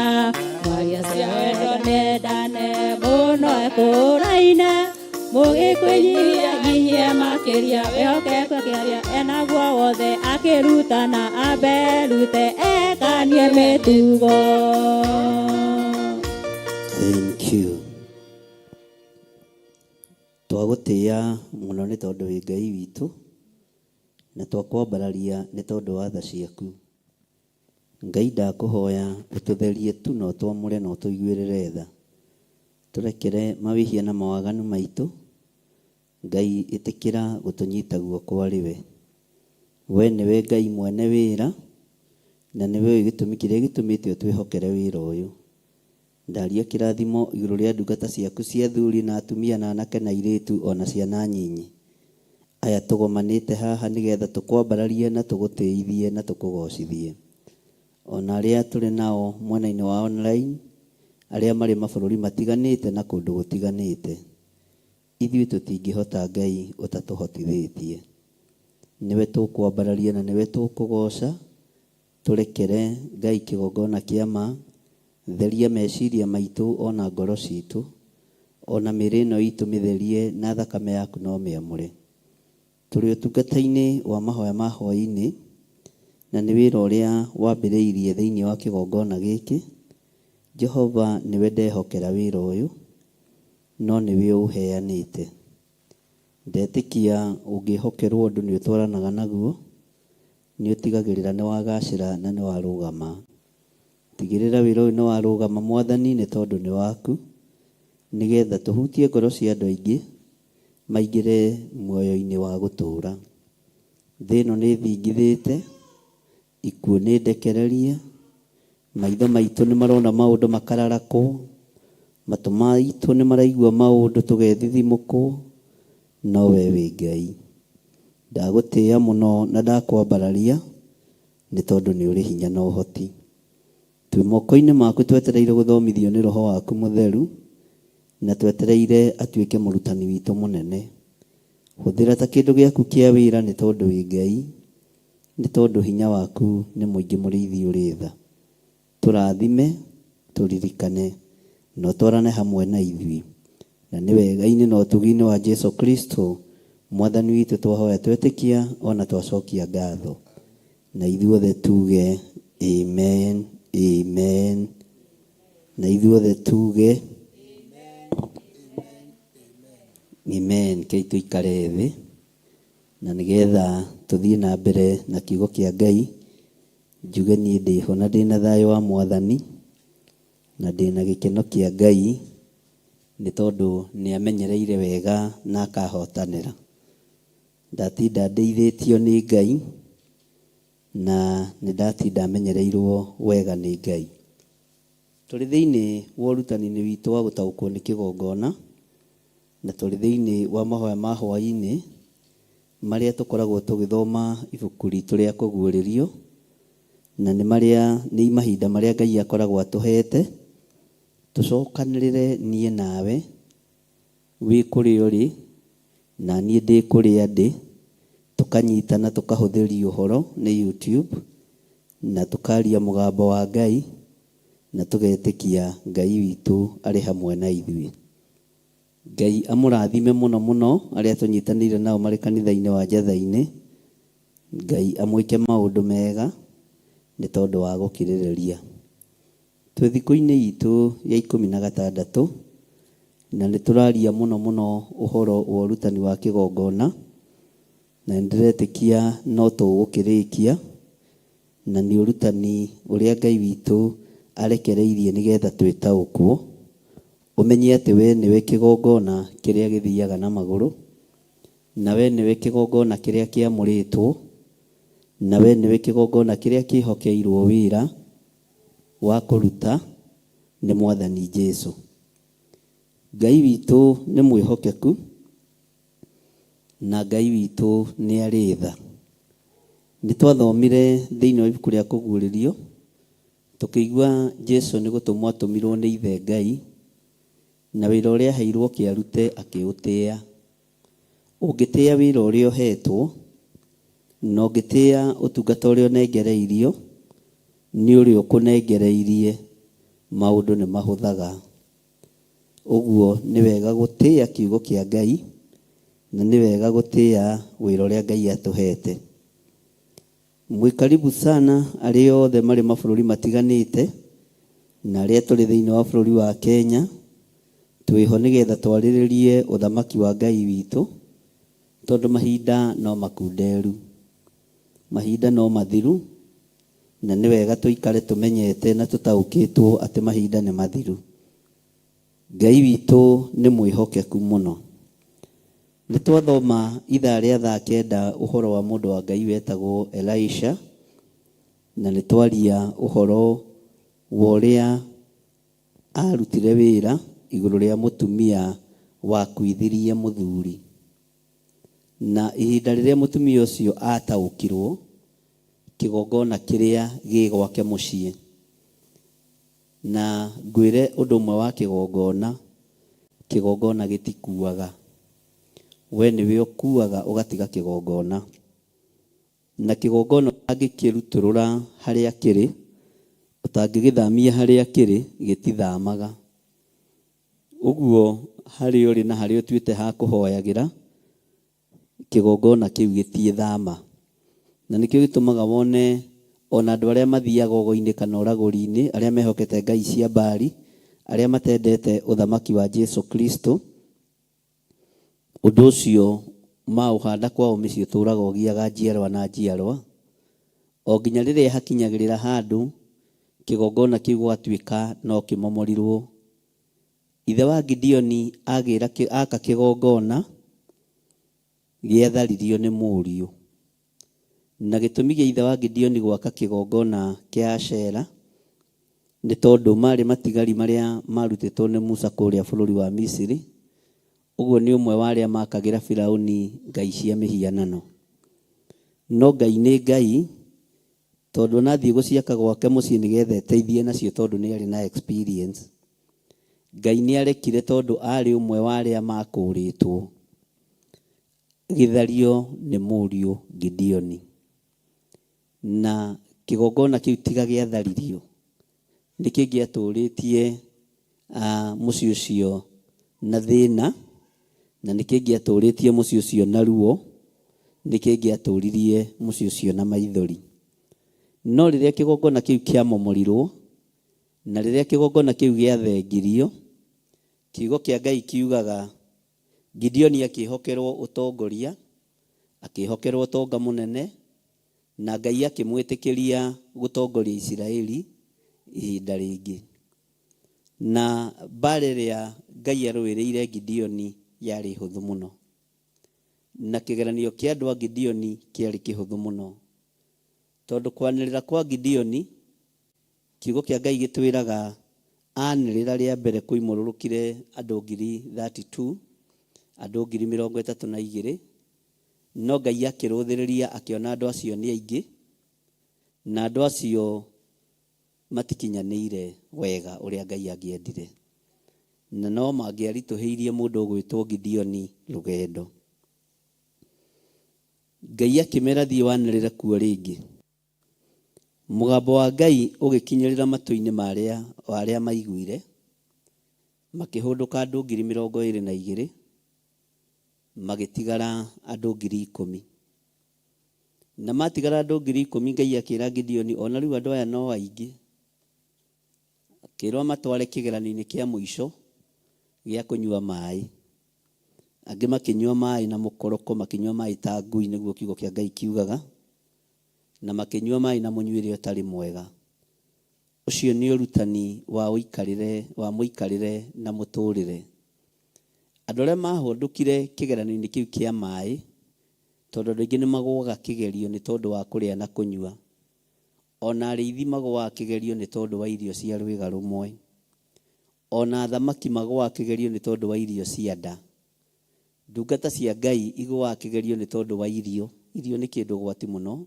mwaria cia wendo nendane mũno ekũraine mũgĩkwĩnyihia nyihie makĩria wĩhokeku akĩaria enaguo wothe akĩrutana amberute ekanie mĩtugo. Thank you. Twagũtĩĩa mũno nĩ tondũ wĩ Ngai witũ, na twakwambararia nĩ tondũ wa tha ciaku. Ngai, ndakũhoya ũtũtherie tu na ũtwamũre na ũtũiguĩrĩre tha. Tũrekere mawĩhia na mawaganu maitũ. Ngai, ĩtĩkĩra gũtũnyita guoko arĩ we. We nĩwe Ngai mwene wĩra, na nĩwe ũĩ gĩtũmi kĩrĩa gĩtũmĩte ũtwĩhokere wĩra ũyũ. Ndaria kĩrathimo igũrũ rĩa ndungata ciaku cia athuri na atumia na anake na airĩtu ona ciana nyinyi. Aya tũgomanĩte haha nĩgetha tũkwambararie na tũgũtĩithie na tũkũgocithie. Ona arĩa tũrĩ nao mwena-inĩ wa online, arĩa marĩ mabũrũri matiganĩte na kũndũ gũtiganĩte. Ithuĩ tũtingĩhota, Ngai, ũtatũhotithĩtie. Nĩwe tũkwambararia na nĩwe tũkũgoca. Tũrekere, Ngai, kĩgongona kĩa ma. Theria meciria maitũ ona ngoro citũ, ona mĩĩrĩ ĩno itũ mĩtherie na thakame yaku no mĩamũre. Tũrĩ ũtungata-inĩ wa mahoya ma hwaĩ-inĩ. Na nĩ wĩra ũrĩa wambĩrĩirie thĩinĩ wa kĩgongona gĩkĩ. Jehova nĩwe ndehokera wĩra ũyũ, no nĩwe ũũheanĩte. Ndetĩkia ũngĩhokerwo ũndũ nĩ ũtwaranaga naguo, nĩ ũtigagĩrĩra nĩ wagacĩra na nĩ warũgama. Tigĩrĩra wĩra ũyũ nĩ warũgama Mwathani nĩ tondũ nĩ waku, nĩgetha tũhutie ngoro cia andũ aingĩ maingĩre muoyo-inĩ wa gũtũũra. Thĩ ĩno nĩ ĩthingithĩte, ikuũ nĩ ndekererie, maitho maitũ nĩ marona maũndũ makararakwo, matũ maitũ nĩ maraigua maũndũ tũgethithimũkwo, no we wĩ Ngai. Ndagũtĩĩa mũno na ndakwambararia nĩ tondũ nĩ ũrĩ hinya na ũhoti. Twĩ moko-inĩ maku twetereire gũthomithio nĩ Roho waku Mũtheru, na twetereire atuĩke mũrutani witũ mũnene. Hũthĩra ta kĩndũ gĩaku kĩa wĩra nĩ tondũ wĩ Ngai, nĩ tondũ hinya waku nĩ mũingĩ mũrĩithi ũrĩ tha. Tũrathime, tũririkane, na ũtwarane hamwe na ithuĩ. Na nĩ wega-inĩ na ũtugi-inĩ wa Jesu Kristo, Mwathani witũ twahoya twetĩkia o na twacokia ngatho. Na ithuothe tuge amen, amen. Na ithuothe tuge amen. Kei tũikare thĩ na nĩgetha tũthiĩ na mbere na kiugo kĩa Ngai. Njuge niĩ ndĩho na ndĩna thayũ wa Mwathani na ndĩna gĩkeno kĩa Ngai nĩ tondũ nĩ amenyereire wega na akahotanĩra. Ndatinda ndeithĩtio nĩ Ngai na nĩ ndatinda menyereirwo wega nĩ Ngai. Tũrĩ thĩinĩ wa ũrutani-inĩ witũ wa gũtaũkwo nĩ kĩgongona, na tũrĩ thĩinĩ wa mahoya ma hwaĩ-inĩ marĩa tũkoragwo tũgĩthoma ibuku ritũ rĩa kũguũrĩrio, na nĩ marĩa nĩ mahinda marĩa Ngai akoragwo atũhete tũcokanĩrĩre niĩ nawe, wĩ kũrĩa ũrĩ na niĩ ndĩ kũrĩa ndĩ, tũkanyitana tũkahũthĩria ũhoro nĩ YouTube, na tũkaria mũgambo wa Ngai, na tũgetĩkia Ngai witũ arĩ hamwe na ithuĩ. Ngai amũrathime mũno mũno arĩa tũnyitanĩire nao marĩ kanitha-inĩ wa Njatha-inĩ. Ngai amwĩke maũndũ mega nĩ tondũ wa gũkirĩrĩria. Twĩ thikũ-inĩ itũ ya ikũmi na gatandatũ, na nĩ tũraria mũno mũno ũhoro wa ũrutani wa kĩgongona, na nĩ ndĩretĩkia no tũgũkĩrĩkia, na nĩ ũrutani ũrĩa Ngai witũ arekereirie nĩgetha twĩtaũkwo. Ũmenye atĩ we nĩwe kĩgongona kĩrĩa gĩthiaga na magũrũ, na we nĩwe kĩgongona kĩrĩa kĩamũrĩtwo, na we nĩwe kĩgongona kĩrĩa kĩhokeirwo wĩra wa kũruta nĩ Mwathani Jesu. Ngai witũ nĩ mwĩhokeku, na Ngai witũ nĩ arĩ tha. Nĩ twathomire thĩinĩ wa ibuku rĩa kũguũrĩrio, tũkĩigua Jesu nĩ gũtũmwo atũmirwo nĩ ithe Ngai, na wĩra ũrĩa aheirwo kĩarute akĩũtĩĩa. Ũngĩtĩĩa wĩra ũrĩa ũhetwo, na ũngĩtĩĩa ũtungata ũrĩa ũnengereirio, nĩ ũrĩa ũkũnengereirie, maũndũ nĩ mahũthaga. Ũguo nĩ wega gũtĩĩa kiugo kĩa Ngai, na nĩ wega gũtĩĩa wĩra ũrĩa Ngai atũhete. Mwĩ karibu sana arĩa othe marĩ mabũrũri matiganĩte, na arĩa tũrĩ thĩinĩ wa bũrũri wa Kenya, twĩho nĩgetha twarĩrĩrie ũthamaki wa Ngai witũ, tondũ mahinda no makunderu, mahinda no mathiru, na nĩ wega tũikare tũmenyete na tũtaũkĩtwo atĩ mahinda nĩ mathiru. Ngai witũ nĩ mwĩhokeku mũno. Nĩ twathoma ithaa rĩa thaa kenda ũhoro wa mũndũ wa Ngai wetagwo Elisha, na nĩ twaria ũhoro wa ũrĩa arutire wĩra igũrũ rĩa mũtumia wakuithirie mũthuri. Na ihinda rĩrĩa mũtumia ũcio ataũkirwo kĩgongona kĩrĩa gĩ gwake mũciĩ. Na ngwĩre ũndũ ũmwe wa kĩgongona, kĩgongona gĩtikuaga. We nĩwe ũkuaga ũgatiga kĩgongona. Na kĩgongona ũtangĩkĩrutũrũra harĩa kĩrĩ, ũtangĩgĩthamia harĩa kĩrĩ, gĩtithamaga. Ũguo harĩa ũrĩ na harĩa ũtuĩte ha kũhoyagĩra, kĩgongona kĩu gĩtiĩthama. Na nĩkĩo gĩtũmaga wone Ona andũ arĩa mathiaga ũgo-inĩ kana ũragũri-inĩ, arĩa mehokete ngai cia Baali, arĩa matendete ũthamaki wa Jesu Kristo, ũndũ ũcio maũhanda kwao mĩciĩ ũtũraga ũgiaga njiarwa na njiarwa, o nginya rĩrĩa hakinyagĩrĩra handũ kĩgongona kĩu gũgatuĩka no kĩmomorirwo. Ithe wa Gideoni agĩra aka kĩgongona gĩatharirio nĩ mũriũ. Na gĩtũmi gĩa ithe wa Gideoni gwaka kĩgongona kĩa Ashera nĩ tondũ marĩ matigari marĩa marutĩtwo nĩ Musa kũrĩa bũrũri wa Misiri. Ũguo nĩ ũmwe wa arĩa makagĩra Firauni ngai cia mĩhianano. No Ngai nĩ Ngai, tondũ ona athiĩ gũciaka gwake mũciĩ nĩgetha eteithie nacio tondũ nĩ arĩ na experience. Ngai nĩ arekire tondũ arĩ ũmwe wa arĩa makũrĩtwo gĩthario nĩ mũriũ Gideoni. Na kĩgongona kĩu tiga gĩatharirio, nĩ kĩngĩatũrĩtie mũciĩ ũcio na thĩna, na nĩ kĩngĩatũrĩtie mũciĩ ũcio na ruo, nĩ kĩngĩatũririe mũciĩ ũcio na maithori. No rĩrĩa kĩgongona kĩu kĩamomorirwo, na rĩrĩa kĩgongona kĩu gĩathengirio, kiugo kĩa Ngai kiugaga Gideoni akĩĩhokerwo ũtongoria, akĩĩhokerwo ũtonga mũnene, na Ngai akĩmwĩtĩkĩria gũtongoria Isiraeli ihinda rĩngĩ. Na mbaara ĩrĩa Ngai arũĩrĩire Gideoni yarĩ hũthũ mũno. Na kĩgeranio kĩa andũ a Gideoni kĩarĩ kĩhũthũ mũno. Tondũ kwanĩrĩra kwa Gideoni, kiugo kĩa Ngai gĩtwĩraga anĩrĩra rĩa mbere kũimũrũrũkire andũ ngiri 32, andũ ngiri mĩrongo ĩtatũ na igĩrĩ, no Ngai akĩrũthĩrĩria akĩona andũ acio nĩ aingĩ, na andũ acio matikinyanĩire wega ũrĩa Ngai angĩendire. Na no mangĩaritũhĩirie mũndũ ũgwĩtwo Gideoni rũgendo. Ngai akĩmera thiĩ wanĩrĩre kuo rĩngĩ. Mũgambo wa Ngai ũgĩkinyĩrĩra matũ-inĩ ma arĩa arĩa maiguire, makĩhũndũka andũ ngiri mĩrongo ĩrĩ na igĩrĩ, magĩtigara andũ ngiri ikũmi. Na matigara andũ ngiri ikũmi, Ngai akĩra Gideoni, ona rĩu andũ aya no aingĩ. Akĩrwo amatware kĩgeranio-inĩ kĩa mũico gĩa kũnyua maĩ. Angĩ makĩnyua maĩ na mũkoroko, makĩnyua maĩ ta ngui nĩguo kiugo kĩa Ngai kiugaga, na makĩnyua maĩ na mũnyuĩre ũtarĩ mwega. Ũcio nĩ ũrutani wa ũikarĩre, wa mũikarĩre na mũtũrĩre. Andũ arĩa mahũndũkire kĩgeranio-inĩ kĩu kĩa maĩ, tondũ andũ aingĩ nĩ magũaga kĩgerio nĩ tondũ wa kũrĩa na kũnyua. Ona arĩithi magũaga kĩgerio nĩ tondũ wa irio cia rwĩga rũmwe. Ona athamaki magũaga kĩgerio nĩ tondũ wa irio cia nda. Ndungata cia Ngai igũaga kĩgerio nĩ tondũ wa irio. Irio nĩ kĩndũ ũgwati mũno,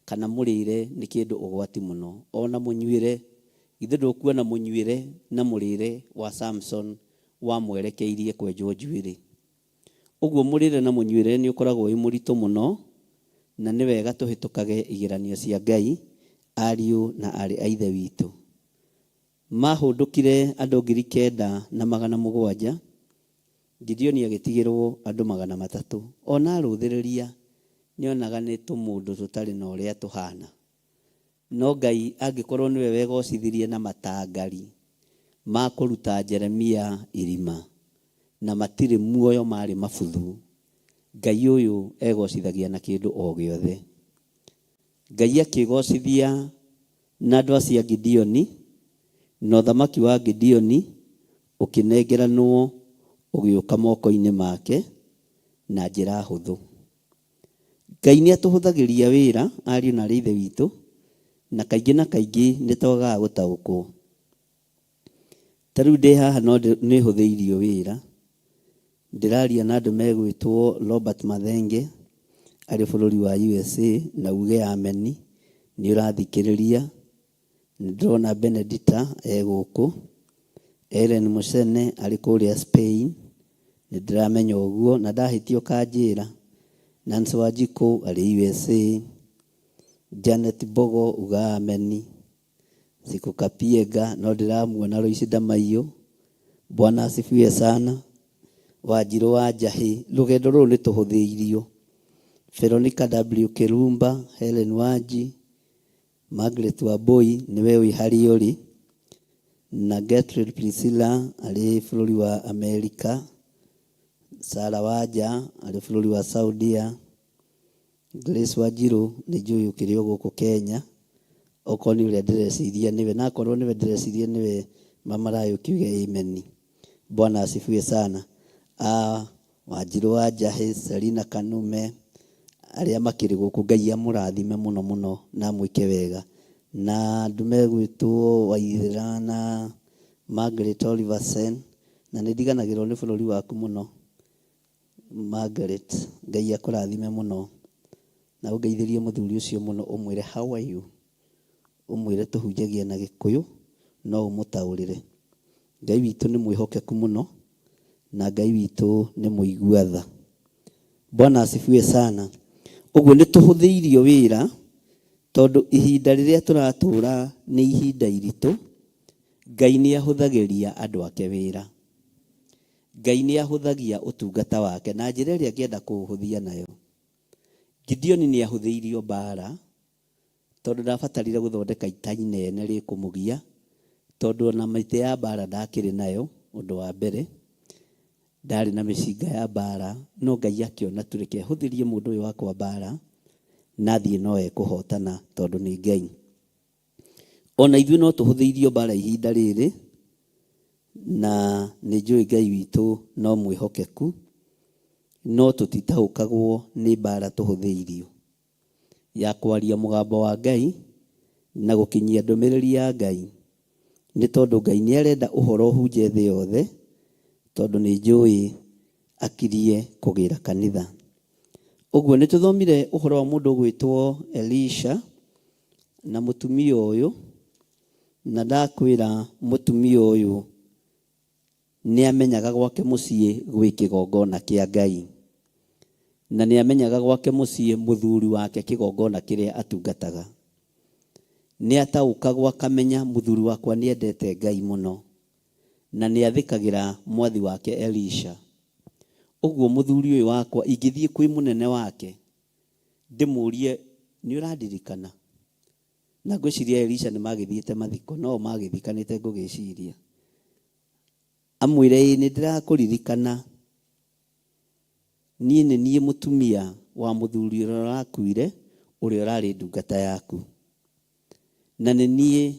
kana mũrĩre nĩ kĩndũ ũgwati mũno. Ona mũnyuĩre, githĩ ndũkuona mũnyuĩre na mũrĩre wa Samson wamwerekeirie kwenjwo njuĩrĩ? Ũguo mũrĩre na mũnyuĩre nĩ ũkoragwo wĩ mũritũ mũno, na nĩ wega tũhĩtũkage igeranio cia Ngai, ariũ na aarĩ a Ithe witũ. Maahũndũkire andũ 9,700, Gideoni agĩtigĩrwo andũ 300. O na arũthĩrĩria, nĩonaga nĩ tũmũndũ tũtarĩ na ũrĩa tũhana. No Ngai angĩkorwo nĩwe wegocithirie na matangari ma kũruta Jeremia irima, na matirĩ muoyo marĩ mabuthu, Ngai ũyũ egocithagia na kĩndũ o gĩothe. Ngai akĩgocithia na andũ acio a Gideoni, na ũthamaki wa Gideoni ũkĩnengeranwo ũgĩũka moko-inĩ make na njĩra hũthũ. Ngai nĩ atũhũthagĩria wĩra, ariũ na aarĩ a Ithe witũ, na kaingĩ na kaingĩ nĩ twagaga gũtaũkwo. Ta rĩu ndĩ haha no nĩ hũthĩirio wĩra, ndĩraria na andũ megwĩtwo Robert Mathenge arĩ bũrũri wa USA, na uge ameni nĩ ũrathikĩrĩria. Nĩ ndĩrona Benedita e gũkũ, Ellen Mũcene arĩ kũrĩa Spain, nĩ ndĩramenya ũguo, na ndahĩtia ũkanjĩra. Nancy Wanjikũ arĩ USA, Janet Mbogo uga ameni. Siku Kapienga no ndĩramuona Lois Ndamaiyũ, Bwana asifiwe sana, Wanjirũ wa Njahĩ, rũgendo rũrũ nĩ tũhũthĩirio. Veronica W Kĩrumba, Helen Wanji, Margaret Wambui nĩwe wĩ harĩa ũrĩ, na Gertrude Priscilla arĩ bũrũri wa Amerika, Sarah Wanja arĩ bũrũri wa Saudia, Grace Wanjiru nĩ njũĩ ũkĩrĩ o gũkũ Kenya, okorwo nĩ ũrĩa ndĩreciria nĩwe, na akorwo nĩwe ndĩreciria nĩwe mama Rayo kiuge amen. Bwana asifiwe sana. Wanjiru wa Njahĩ, Selina Kanume, arĩa makĩrĩ gũkũ, Ngai amũrathime mũno mũno na amwĩke wega. Na andũ megwĩtwo Waithera na Margaret Oliversen, na nĩ ndiganagĩrwo nĩ bũrũri waku mũno Margaret, Ngai akũrathime mũno na ũngeithĩrie mũthuri ũcio mũno ũmwĩre how are you, ũmwĩre tũhunjagia na Gĩkũyũ no ũmũtaũrĩre. Ngai witũ nĩ mwĩhokeku mũno na Ngai witũ nĩ mũigua tha. Bwana asifiwe sana. Ũguo nĩ tũhũthĩirio wĩra tondũ ihinda rĩrĩa tũratũra nĩ ihinda iritũ. Ngai nĩ ahũthagĩria andũ ake wĩra. Ngai nĩ ahũthagia ũtungata wake na njĩra ĩrĩa angĩenda kũũhũthia nayo. Gideoni nĩ ahũthĩirio mbaara tondũ ndabatarire gũthondeka ita inene rĩkũmũgia, tondũ ona mĩtĩ ya mbaara ndakĩrĩ nayo, ũndũ wa mbere. Ndarĩ na mĩcinga ya mbaara, no Ngai akĩona tu reke hũthĩrie mũndũ ũyũ wakwa mbaara, na athiĩ no ekũhotana tondũ nĩ Ngai. Ona ithuĩ no tũhũthĩirio mbaara ihinda rĩrĩ, na nĩ njũĩ Ngai witũ no mwĩhokeku, no tũtitaũkagwo nĩ mbaara tũhũthĩirio ya kwaria mũgambo wa Ngai na gũkinyia ndũmĩrĩri ya Ngai, nĩ tondũ Ngai nĩ arenda ũhoro ũhunje thĩ yothe, tondũ nĩ njũĩ akirie kũgĩra kanitha. Ũguo nĩ tũthomire ũhoro wa mũndũ ũgwĩtwo Elisha na mũtumia ũyũ, na ndakwĩra mũtumia ũyũ nĩ amenyaga gwake mũciĩ gwĩ kĩgongona kĩa Ngai, na nĩ amenyaga gwake mũciĩ mũthuri wake kĩgongona kĩrĩa atungataga. Nĩ ataũkagwo akamenya mũthuri wakwa nĩ endete Ngai mũno, na nĩ athĩkagĩra mwathi wake Elisha. Ũguo mũthuri ũyũ wakwa ingĩthiĩ kwĩ mũnene wake ndĩmũrie nĩ ũrandirikana? Na ngwĩciria Elisha nĩ magĩthiĩte mathiko, no magĩthikanĩte ngũgĩciria. Amwĩre ĩĩ nĩ ndĩrakũririkana, niĩ nĩ niĩ mũtumia wa mũthuri ũrĩa ũrakuire, ũrĩa ũrarĩ ndungata yaku. Na nĩ niĩ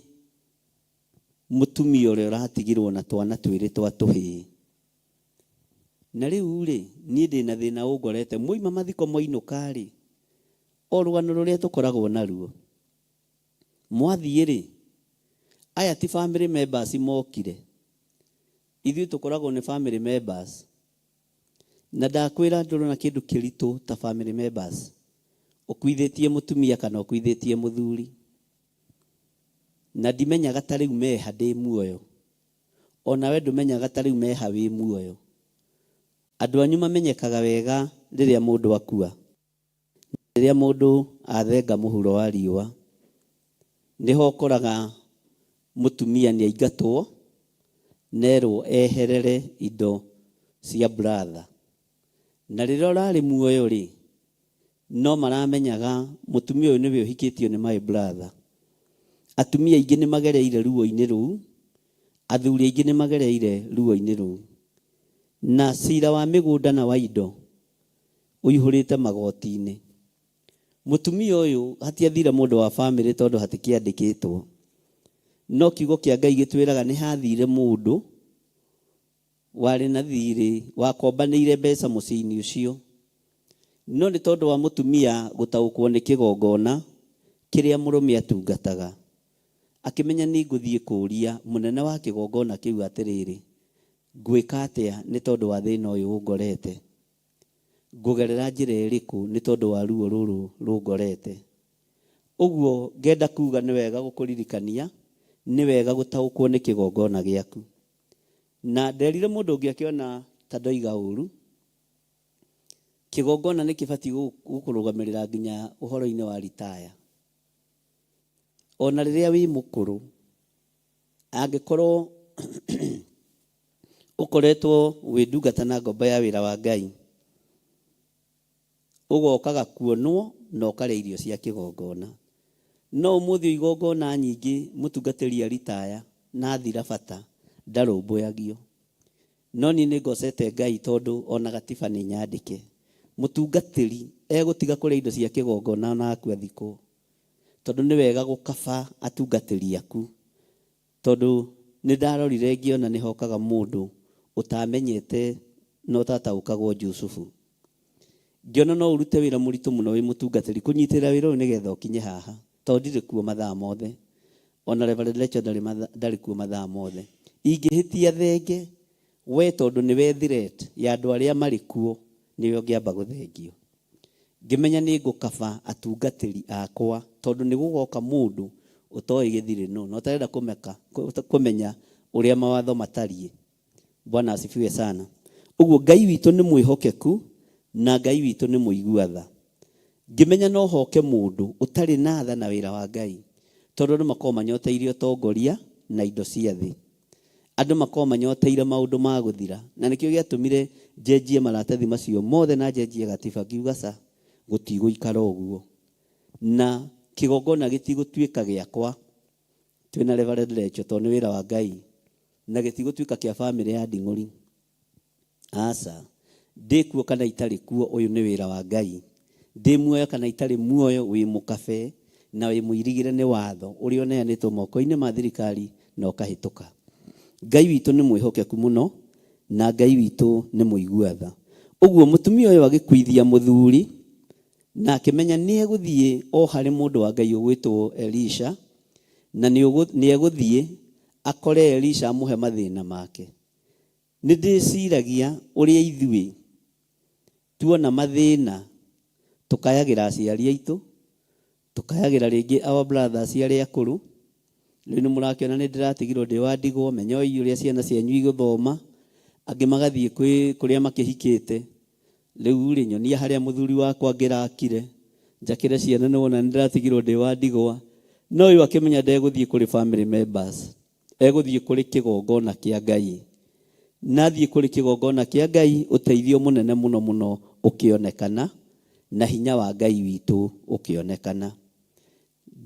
mũtumia ũrĩa ũratigirwo na twana twĩrĩ twa tũhĩĩ. Na rĩu-rĩ, niĩ ndĩ na thĩna ũngorete, mwoima mathiko mwainũka-rĩ, o rũgano rũrĩa tũkoragwo naruo. Mwathiĩ-rĩ, aya ti family members mokire, ithuĩ tũkoragwo nĩ family members. Na ndakwĩra ndũrona kĩndũ kĩritũ ta family members, ũkuithĩtie mũtumia kana ũkuithĩtie mũthuri. Na ndimenyaga ta rĩu meha ndĩ muoyo. O nawe ndũmenyaga ta rĩu meha wĩ muoyo. Andũ anyu mamenyekaga wega rĩrĩa mũndũ akua. Na rĩrĩa mũndũ athenga mũhuro wa riũa, nĩho ũkoraga mũtumia nĩ aingatwo, nerwo eherere indo cia brother. Na rĩrĩa ũrarĩ muoyo rĩ, no maramenyaga mũtumia ũyũ nĩwe ũhikĩtio nĩ my brother. Atumia aingĩ nĩ magereire ruo-inĩ rũu, athuri aingĩ nĩ magereire ruo-inĩ rũu. Na cira wa mĩgũnda na wa indo ũihũrĩte magoti-inĩ. Mũtumia ũyũ hatiathire mũndũ wa famĩlĩ tondũ hatikĩandĩkĩtwo. No kiugo kĩa Ngai gĩtwĩraga nĩ hathire mũndũ warĩ na thirĩ, wakombanĩire mbeca mũciĩ-inĩ ũcio. No nĩ tondũ wa mũtumia gũtaũkwo nĩ kĩgongona kĩrĩa mũrũme atungataga, akĩmenya nĩ ngũthiĩ kũũria mũnene wa kĩgongona kĩu atĩrĩrĩ, ngwĩka atĩa nĩ tondũ wa thĩna ũyũ ũngorete? Ngũgerera njĩra ĩrĩkũ nĩ tondũ wa ruo rũrũ rũngorete? Ũguo ngenda kuuga nĩ wega gũkũririkania, nĩ wega gũtaũkwo nĩ kĩgongona gĩaku. Na nderire mũndũ ũngĩ akĩona ta ndoiga ũru, kĩgongona nĩ kĩbatiĩ gũkũrũgamĩrĩra nginya ũhoro-inĩ wa ritaya. Ona rĩrĩa wĩ mũkũrũ, angĩkorwo ũkoretwo wĩ ndungata na ngombo ya wĩra wa Ngai, ũgokaga kuonwo na ũkarĩa irio cia kĩgongona. No ũmũthĩ igongona nyingĩ mũtungatĩri aritaya na athira bata ndarũmbũyagio. No niĩ nĩ ngocete Ngai tondũ ona gatiba nĩ nyandĩke. Mũtungatĩri egũtiga kũrĩa indo cia kĩgongona ona akua thikũ. Tondũ nĩ wega gũkaba atungatĩri aku. Tondũ nĩ ndarorire ngĩona nĩ hokaga mũndũ ũtamenyete na ũtataũkagwo Jusufu. Ngĩona no ũrute wĩra mũritũ mũno wĩ mũtungatĩri kũnyitĩrĩra wĩra ũyũ nĩgetha ũkinye haha. Tondũ ndirĩ kuo mathaa mothe. Ona Reverend Rachel ndarĩ kuo mathaa mothe. Ingĩhĩtia thenge, we tondũ nĩwe threat ya andũ arĩa marĩ kuo, nĩwe ũngĩamba gũthengio. Ngĩmenya nĩ ngũkaba atungatĩri akwa tondũ nĩ gũgoka mũndũ ũtoĩ gĩthirĩ nũ na ũtarenda kũmenya ũrĩa mawatho matariĩ. Bwana asifiwe sana. Ũguo Ngai witũ nĩ mwĩhokeku na Ngai witũ nĩ mũigua tha. Ngĩmenya no hoke mũndũ ũtarĩ na tha na wĩra wa Ngai tondũ andũ makoragwo manyoteire ũtongoria na indo cia thĩ. Andũ makoragwo manyoteire maũndũ ma gũthira na nĩkĩo gĩatũmire njenjie maratathi macio mothe na njenjie gatiba ngiuga ca gũtigũikara ũguo. Na kĩgongona gĩtigũtuĩka gĩakwa twĩna Reverend Rachel tondũ nĩ wĩra wa Ngai na gĩtigũtuĩka kĩa bamĩrĩ ya Nding'ũri. Aca. Ndĩ kuo kana itarĩ kuo ũyũ nĩ wĩra wa Ngai. Ndĩ muoyo kana itarĩ muoyo wĩ mũkabe na wĩ mũirigĩre nĩ watho ũrĩa ũneanĩtwo moko-inĩ ma thirikari na ũkahĩtũka. Ngai witũ nĩ mwĩhokeku mũno na Ngai witũ nĩ mũigua tha. Ũguo mũtumia ũyũ agĩkuithia mũthuri na akĩmenya nĩ egũthiĩ o harĩ mũndũ wa Ngai ũgwĩtwo Elisha na nĩ egũthiĩ akore Elisha amũhe mathĩna make. Nĩ ndĩciragia ũrĩa ithuĩ tuona mathĩna tũkayagĩra aciari aitũ, tũkayagĩra rĩngĩ our brothers arĩa akũrũ. Rĩu nĩ mũrakĩona nĩ ndĩratigirwo ndĩ wa ndigwa, menyoi ũrĩa ciana cianyu igũthoma. Angĩ magathiĩ kwĩ kũrĩa makĩhikĩte. Rĩu rĩ, nyonia harĩa mũthuri wakwa angĩrakire, njakĩre ciana nĩ wona nĩ ndĩratigirwo ndĩ wa ndigwa. No ũyũ akĩmenya ndegũthiĩ kũrĩ family members. Egũthiĩ kũrĩ kĩgongona kĩa Ngai. Na athiĩ kũrĩ kĩgongona kĩa Ngai, ũteithio mũnene mũno mũno ũkĩonekana, na hinya wa Ngai witũ ũkĩonekana.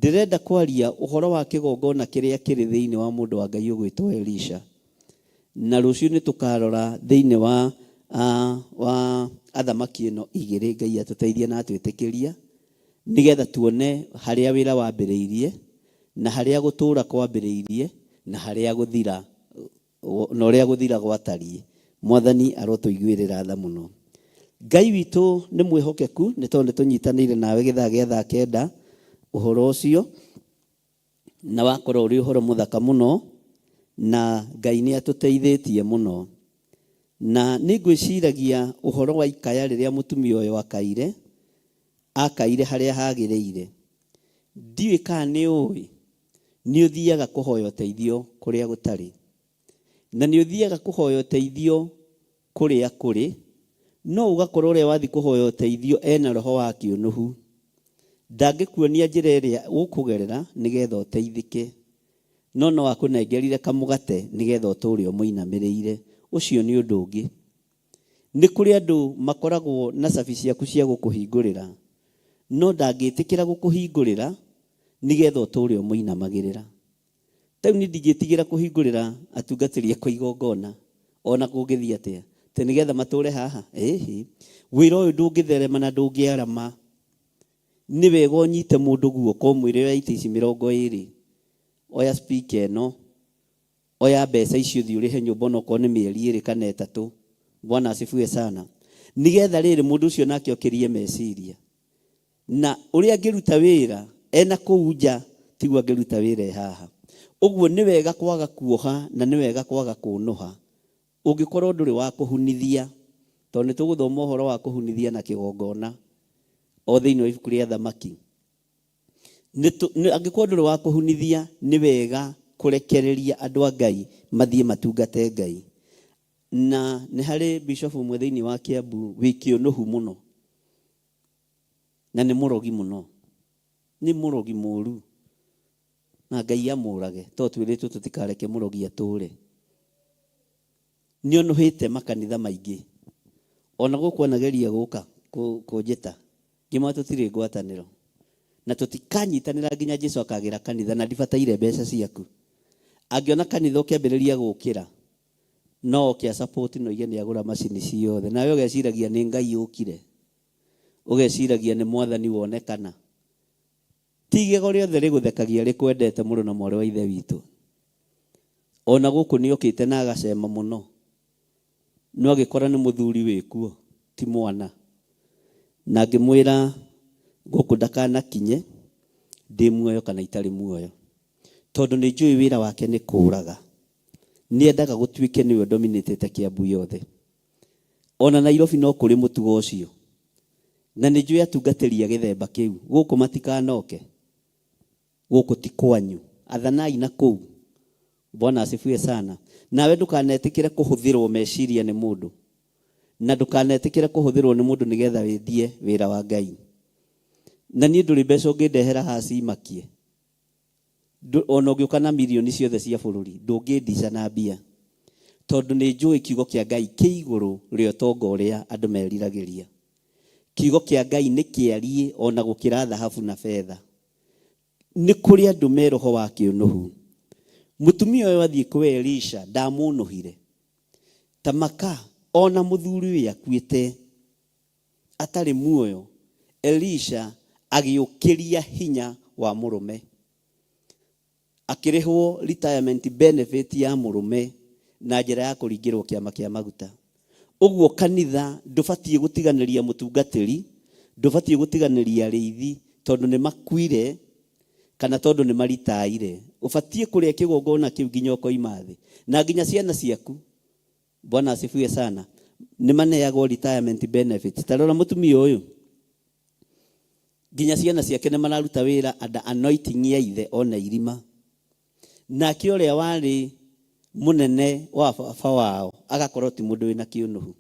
Ndĩrenda kwaria ũhoro wa kĩgongona kĩrĩa kĩrĩ thĩinĩ wa mũndũ wa Ngai ũgwĩtwo Elisha. Na rũciũ nĩ tũkarora thĩinĩ wa athamaki ĩno igĩrĩ, Ngai atũteithie na atwĩtĩkĩria, nĩgetha tuone harĩa wĩra wambĩrĩirie, na harĩa gũtũũra kwambĩrĩirie, na harĩa gũthira, na ũrĩa gũthira gwatariĩ. Mwathani arotũiguĩrĩra tha mũno. Ngai witũ nĩ mwĩhokeku, nĩ tondũ nĩ tũnyitanĩire nawe gĩthaa gĩa thaa kenda ũhoro ũcio, na wakorwo ũrĩ ũhoro mũthaka mũno, na Ngai nĩ atũteithĩtie mũno. Na nĩ ngwĩciragia ũhoro wa ikaya rĩrĩa mũtumia ũyũ akaire, akaire harĩa hagĩrĩire. Ndiũĩ kana nĩ ũĩ, nĩ ũthiaga kũhoya ũteithio kũrĩa gũtarĩ. Na nĩ ũthiaga kũhoya ũteithio kũrĩa kũrĩ, no ũgakora ũrĩa wathiĩ kũhoya ũteithio ena roho wa kĩũnũhu. Ndangĩkuonia njĩra ĩrĩa ũkũgerera nĩgetha ũteithĩke. No no akũnengerire kamũgate nĩgetha ũtũũre ũmũinamĩrĩire. Ũcio nĩ ũndũ ũngĩ. Nĩ kũrĩ andũ makoragwo na cabi ciaku cia gũkũhingũrĩra, no ndangĩtĩkĩra gũkũhingũrĩra nĩgetha ũtũũre ũmũinamagĩrĩra. Ta rĩu niĩ ndingĩtigĩra kũhingũrĩra atungatĩri akwa igongona ona kũngĩthiĩ atĩa, atĩ nĩgetha matũũre haha? Ĩhĩ, wĩra ũyũ ndũngĩtherema na ndũngĩarama. Nĩ wega ũnyite mũndũ guoko ũmwĩre oya itĩ ici 20, oya speaker ĩno, oya mbeca ici ũthiĩ ũrĩhe nyũmba onokorwo nĩ mĩeri 2 kana 3. Bwana asifiwe sana. Nĩgetha rĩrĩ mũndũ ũcio nake okĩrie meciria. Na ũrĩa angĩruta wĩra ena kũu nja tiguo angĩruta wĩra e haha. Ũguo nĩ wega kwaga kuoha na nĩ wega kwaga kũnũha. Ũngĩkorwo ndũrĩ wa kũhunithia, tondũ nĩ tũgũthoma ũhoro wa kũhunithia na kĩgongona o thĩinĩ wa ibuku rĩa Thamaki. Angĩkorwo ndũrĩ wa kũhunithia, nĩ wega kũrekereria andũ a Ngai mathiĩ matungate Ngai. Na nĩ harĩ bishop ũmwe thĩinĩ wa Kiambu wĩ kĩũnũhu mũno. Na nĩ mũrogi mũno. Nĩ mũrogi mũru. Na Ngai amũrage, tondũ twĩrĩtwo tũtikareke mũrogi atũũre. Nĩ onũhĩte makanitha maingĩ. Ona gũkũ anageria gũka kũnjĩta. Ngĩmwĩra tũtirĩ ngwatanĩro. Na tũtikanyitanĩra nginya Jesu akagĩra kanitha, na ndibataire mbeca ciaku. Angĩona kanitha ũkĩambĩrĩria gũkĩra, no oke support, no oige nĩ agũra macini ciothe. Nawe ũgeciragia nĩ Ngai ũkire, ũgeciragia nĩ Mwathani wonekana. Ti igego rĩothe rĩgũthekagia rĩkwendete, mũrũ na mwarĩ wa Ithe witũ. Ona gũkũ nĩ okĩte na agacema mũno, no agĩkora nĩ mũthuri wĩkuo, ti mwana. Na ngĩmwĩra gũkũ ndakanakinye ndĩ muoyo kana itarĩ muoyo, tondũ nĩ njũĩ wĩra wake nĩ kũraga. Nĩ endaga gũtuĩke nĩwe dominatĩte Kiambu yothe. Ona Nairobi no kũrĩ mũtugo ũcio. Na nĩ njũĩ atungatĩri a gĩthemba kĩu gũkũ matikanoke. Gũkũ ti kwanyu, athanai na kũu. Bwana asifiwe sana. Nawe ndũkanetĩkĩre kũhũthĩrwo meciria nĩ mũndũ, na ndũkanetĩkĩre kũhũthĩrwo nĩ mũndũ nĩgetha wendie wĩra wa Ngai. Na niĩ ndũrĩ mbeca ũngĩndehera haha cimakie. Ona ũngĩũka na mirioni ciothe cia bũrũri, ndũngĩndica na mbia, tondũ nĩ njũĩ kiugo kĩa Ngai kĩ igũrũ rĩa ũtonga ũrĩa andũ meriragĩria. Kiugo kĩa Ngai nĩ kĩariĩ ona gũkĩra thahabu na betha. Nĩ kũrĩ andũ me roho wa kĩũnũhu. Mũtumia ũyũ athiĩ kwĩ Elisha ndamũnũhire. Ta maka, ona mũthuri ũyũ akuĩte atarĩ muoyo, Elisha agĩũkĩria hinya wa mũrũme. Akĩrĩhwo retirement benefit ya mũrũme na njĩra ya kũringĩrwo kĩama kĩa maguta. Ũguo kanitha ndũbatiĩ gũtiganĩria mũtungatĩri, ndũbatiĩ gũtiganĩria arĩithi tondũ nĩ makuire kana tondũ nĩ maritaire. Ũbatiĩ kũrĩa kĩgongona kĩu nginya ũkoima thĩ. Na nginya ciana ciaku, Bwana asifiwe sana, nĩ maneagwo retirement benefit. Ta rora mũtumia ũyũ, nginya ciana ciake nĩ mararuta wĩra under anointing ya ithe ona irima. Nake ũrĩa warĩ mũnene wa baba wao agakorwo ti mũndũ wĩna kĩũnũhu.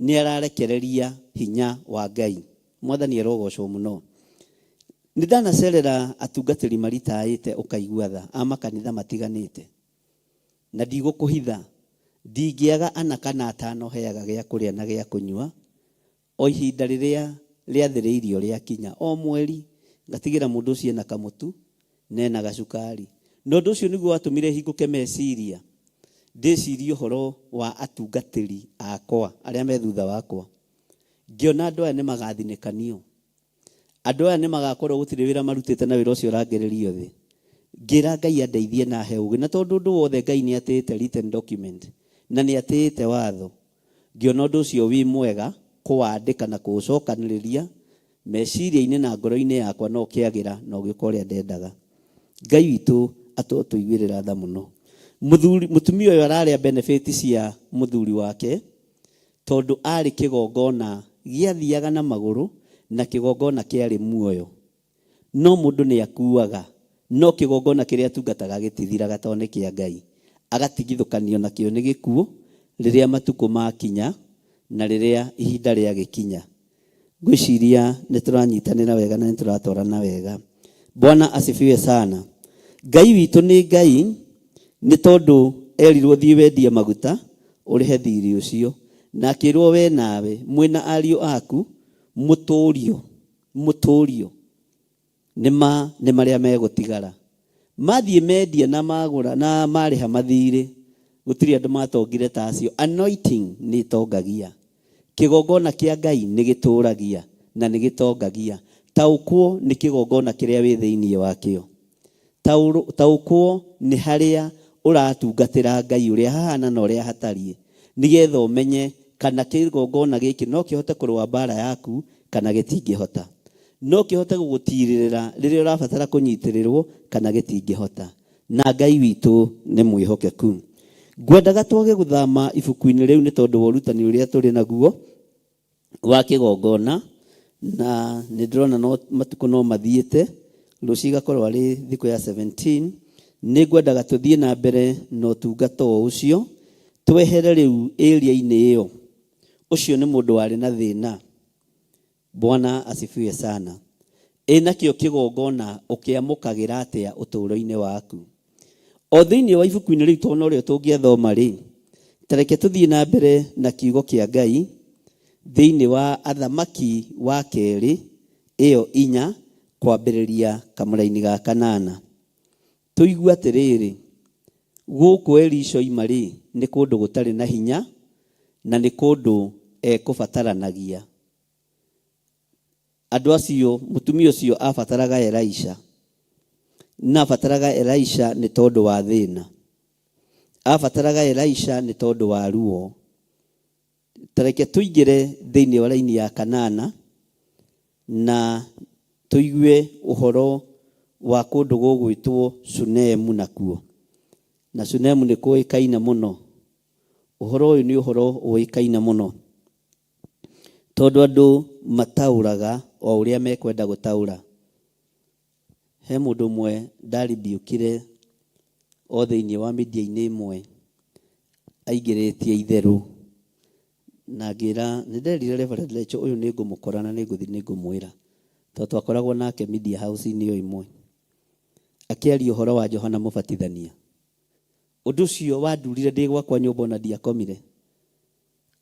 Nĩ ararekereria hinya wa Ngai. Mwathani arogocwo mũno. Nĩ ndanacerera atungatĩri maritaĩte ũkaigua tha, a makanitha matiganĩte. Na ndigũkũhitha, ndingĩaga ana kana atano heaga gĩa kũrĩa na gĩa kũnyua, o ihinda rĩrĩa rĩathĩrĩirio rĩakinya. O mweri ngatigĩra mũndũ ũcio ena kamũtu na ena gacukari. Na ũndũ ũcio nĩguo watũmire hingũke meciria, ndĩcirie ũhoro wa atungatĩri akwa arĩa me thutha wakwa. Ngĩona andũ aya nĩ magathinĩkanio. Andũ aya nĩ magakorwo gũtirĩ wĩra marutĩte na wĩra ũcio ũrangĩrĩrio thĩ. Ngĩra Ngai andeithie na ahe ũgĩ. Na tondũ ũndũ wothe Ngai nĩ atĩĩte written document na nĩ atĩĩte watho, ngĩona ũndũ ũcio wĩ mwega kũwandĩka na kũũcokanĩrĩria meciria-inĩ na ngoro-inĩ yakwa, na ũkĩagĩra na ũgĩũka ũrĩa ndendaga. Ngai witũ atũiguĩrĩra tha mũno. Mũthuri, mũtumia ũyũ ararĩa benefit cia mũthuri wake tondũ arĩ kĩgongona gĩathiaga na magũrũ na kĩgongona kĩarĩ muoyo. No mũndũ nĩ akuaga, no kĩgongona kĩrĩa atungataga gĩtithiraga tondũ nĩ kĩa Ngai. Agatigithũkanio nakĩo nĩ gĩkuũ rĩrĩa matukũ makinya na rĩrĩa ihinda rĩagĩkinya. Ngwĩciria nĩ tũranyitanĩra wega na nĩ tũratwarana wega. Bwana asifiwe sana. Ngai witũ nĩ Ngai, nĩ tondũ erirwo thiĩ wendie maguta ũrĩhe thirĩ ũcio, na akĩrwo we nawe mwĩna ariũ aku mũtũrio, mũtũrio nĩ ma nĩ marĩa megũtigara. Mathiĩ mendia na magũra na marĩha mathirĩ, gũtirĩ andũ matongire ta acio. Anointing nĩ ĩtongagia. Kĩgongona kĩa Ngai nĩ gĩtũragia na nĩ gĩtongagia. Taũkwo nĩ kĩgongona kĩrĩa wĩ thĩinĩ wakĩo. Taũkwo nĩ harĩa ũratungatĩra Ngai, ũrĩa hahana na ũrĩa hatariĩ, nĩgetha ũmenye kana kĩgongona gĩkĩ no kĩhote kũrũa mbara yaku kana gĩtingĩhota. No kĩhote gũgũtirĩrĩra rĩrĩa ũrabatara kũnyitĩrĩrwo kana gĩtingĩhota. Na Ngai witũ nĩ mwĩhokeku. Ngwendaga twage gũthama ibuku-inĩ rĩu nĩ tondũ wa ũrutani ũrĩa tũrĩ naguo wa kĩgongona, na nĩ ndĩrona no matukũ no mathiĩte, rũciũ igakorwo arĩ thikũ ya 17. Nĩ ngwendaga tũthiĩ na mbere na ũtungata o ũcio, twehere rĩu area-inĩ ĩyo. Ũcio nĩ mũndũ warĩ na thĩna. Bwana asifiwe sana. Ĩ nakĩo kĩgongona ũkĩamũkagĩra atĩa ũtũũro-inĩ waku? O thĩinĩ wa ibuku-inĩ rĩu tondũ norĩo tũngĩathoma rĩ, ta reke tũthiĩ na mbere na kiugo kĩa Ngai thĩinĩ wa Athamaki wa kerĩ ĩyo 4. Kwambĩrĩria kamũraini ga kanana. Tũigue atĩrĩrĩ, gũkũ Elisha oima-rĩ, nĩ kũndũ gũtarĩ na hinya, na nĩ kũndũ ekũbataranagia. Andũ acio, mũtumia ũcio abataraga Elisha. Na abataraga Elisha nĩ tondũ wa thĩna. Abataraga Elisha nĩ tondũ wa ruo. Ta reke tũingĩre thĩinĩ wa raini ya kanana na tũigue ũhoro wa kũndũ gũgwĩtwo Shunemu nakuo. Na Shunemu nĩ kũĩkaine mũno. Ũhoro ũyũ nĩ ũhoro ũĩkaine mũno tondũ andũ mataũraga o ũrĩa mekwenda gũtaũra. He mũndũ ũmwe ndaribiũkire o thĩinĩ wa media-inĩ ĩmwe aingĩrĩtie itherũ na ngĩra, nĩ nderire Reverend Lecho ũyũ nĩ ngũmũkora na nĩ ngũthiĩ nĩ ngũmwĩra tondũ twakoragwo nake media house-inĩ o ĩmwe akĩaria ũhoro wa Johana Mũbatithania. Ũndũ ũcio wandurire ndĩ gwakwa nyũmba ona ndiakomire.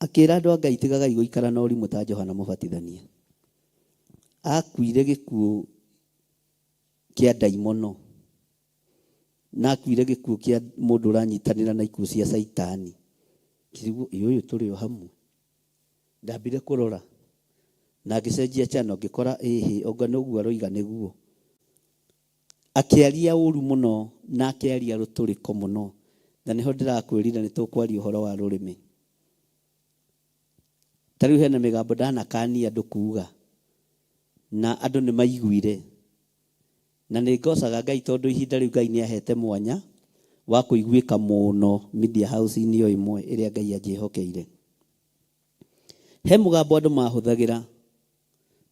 Akĩra andũ a Ngai tigagai gũikara na ũrimũ ta Johana Mũbatithania. Akuire gĩkuũ kĩa ndaimono na akuire gĩkuũ kĩa mũndũ ũranyitanĩra na ikuũ cia caitani. Ngĩrigwo ĩ ũyũ tũrĩ o hamwe. Ndambire kũrora na ngĩcenjia channel ngĩkora ĩhĩ onga ũguo aroiga nĩguo. Akĩaria ũru mũno na akĩaria rũtũrĩko mũno na nĩho ndĩrakwĩrire nĩ tũkwaria ũhoro wa rũrĩmĩ. Ta rĩu hena mĩgambo ndanakania andũ kuga na andũ nĩ maiguire. Na nĩ ngocaga Ngai tondũ ihinda rĩu Ngai nĩ ahete mwanya wa kũiguĩka mũno media house-inĩ o ĩmwe ĩrĩa Ngai anjĩhokeire. He mũgambo andũ mahũthagĩra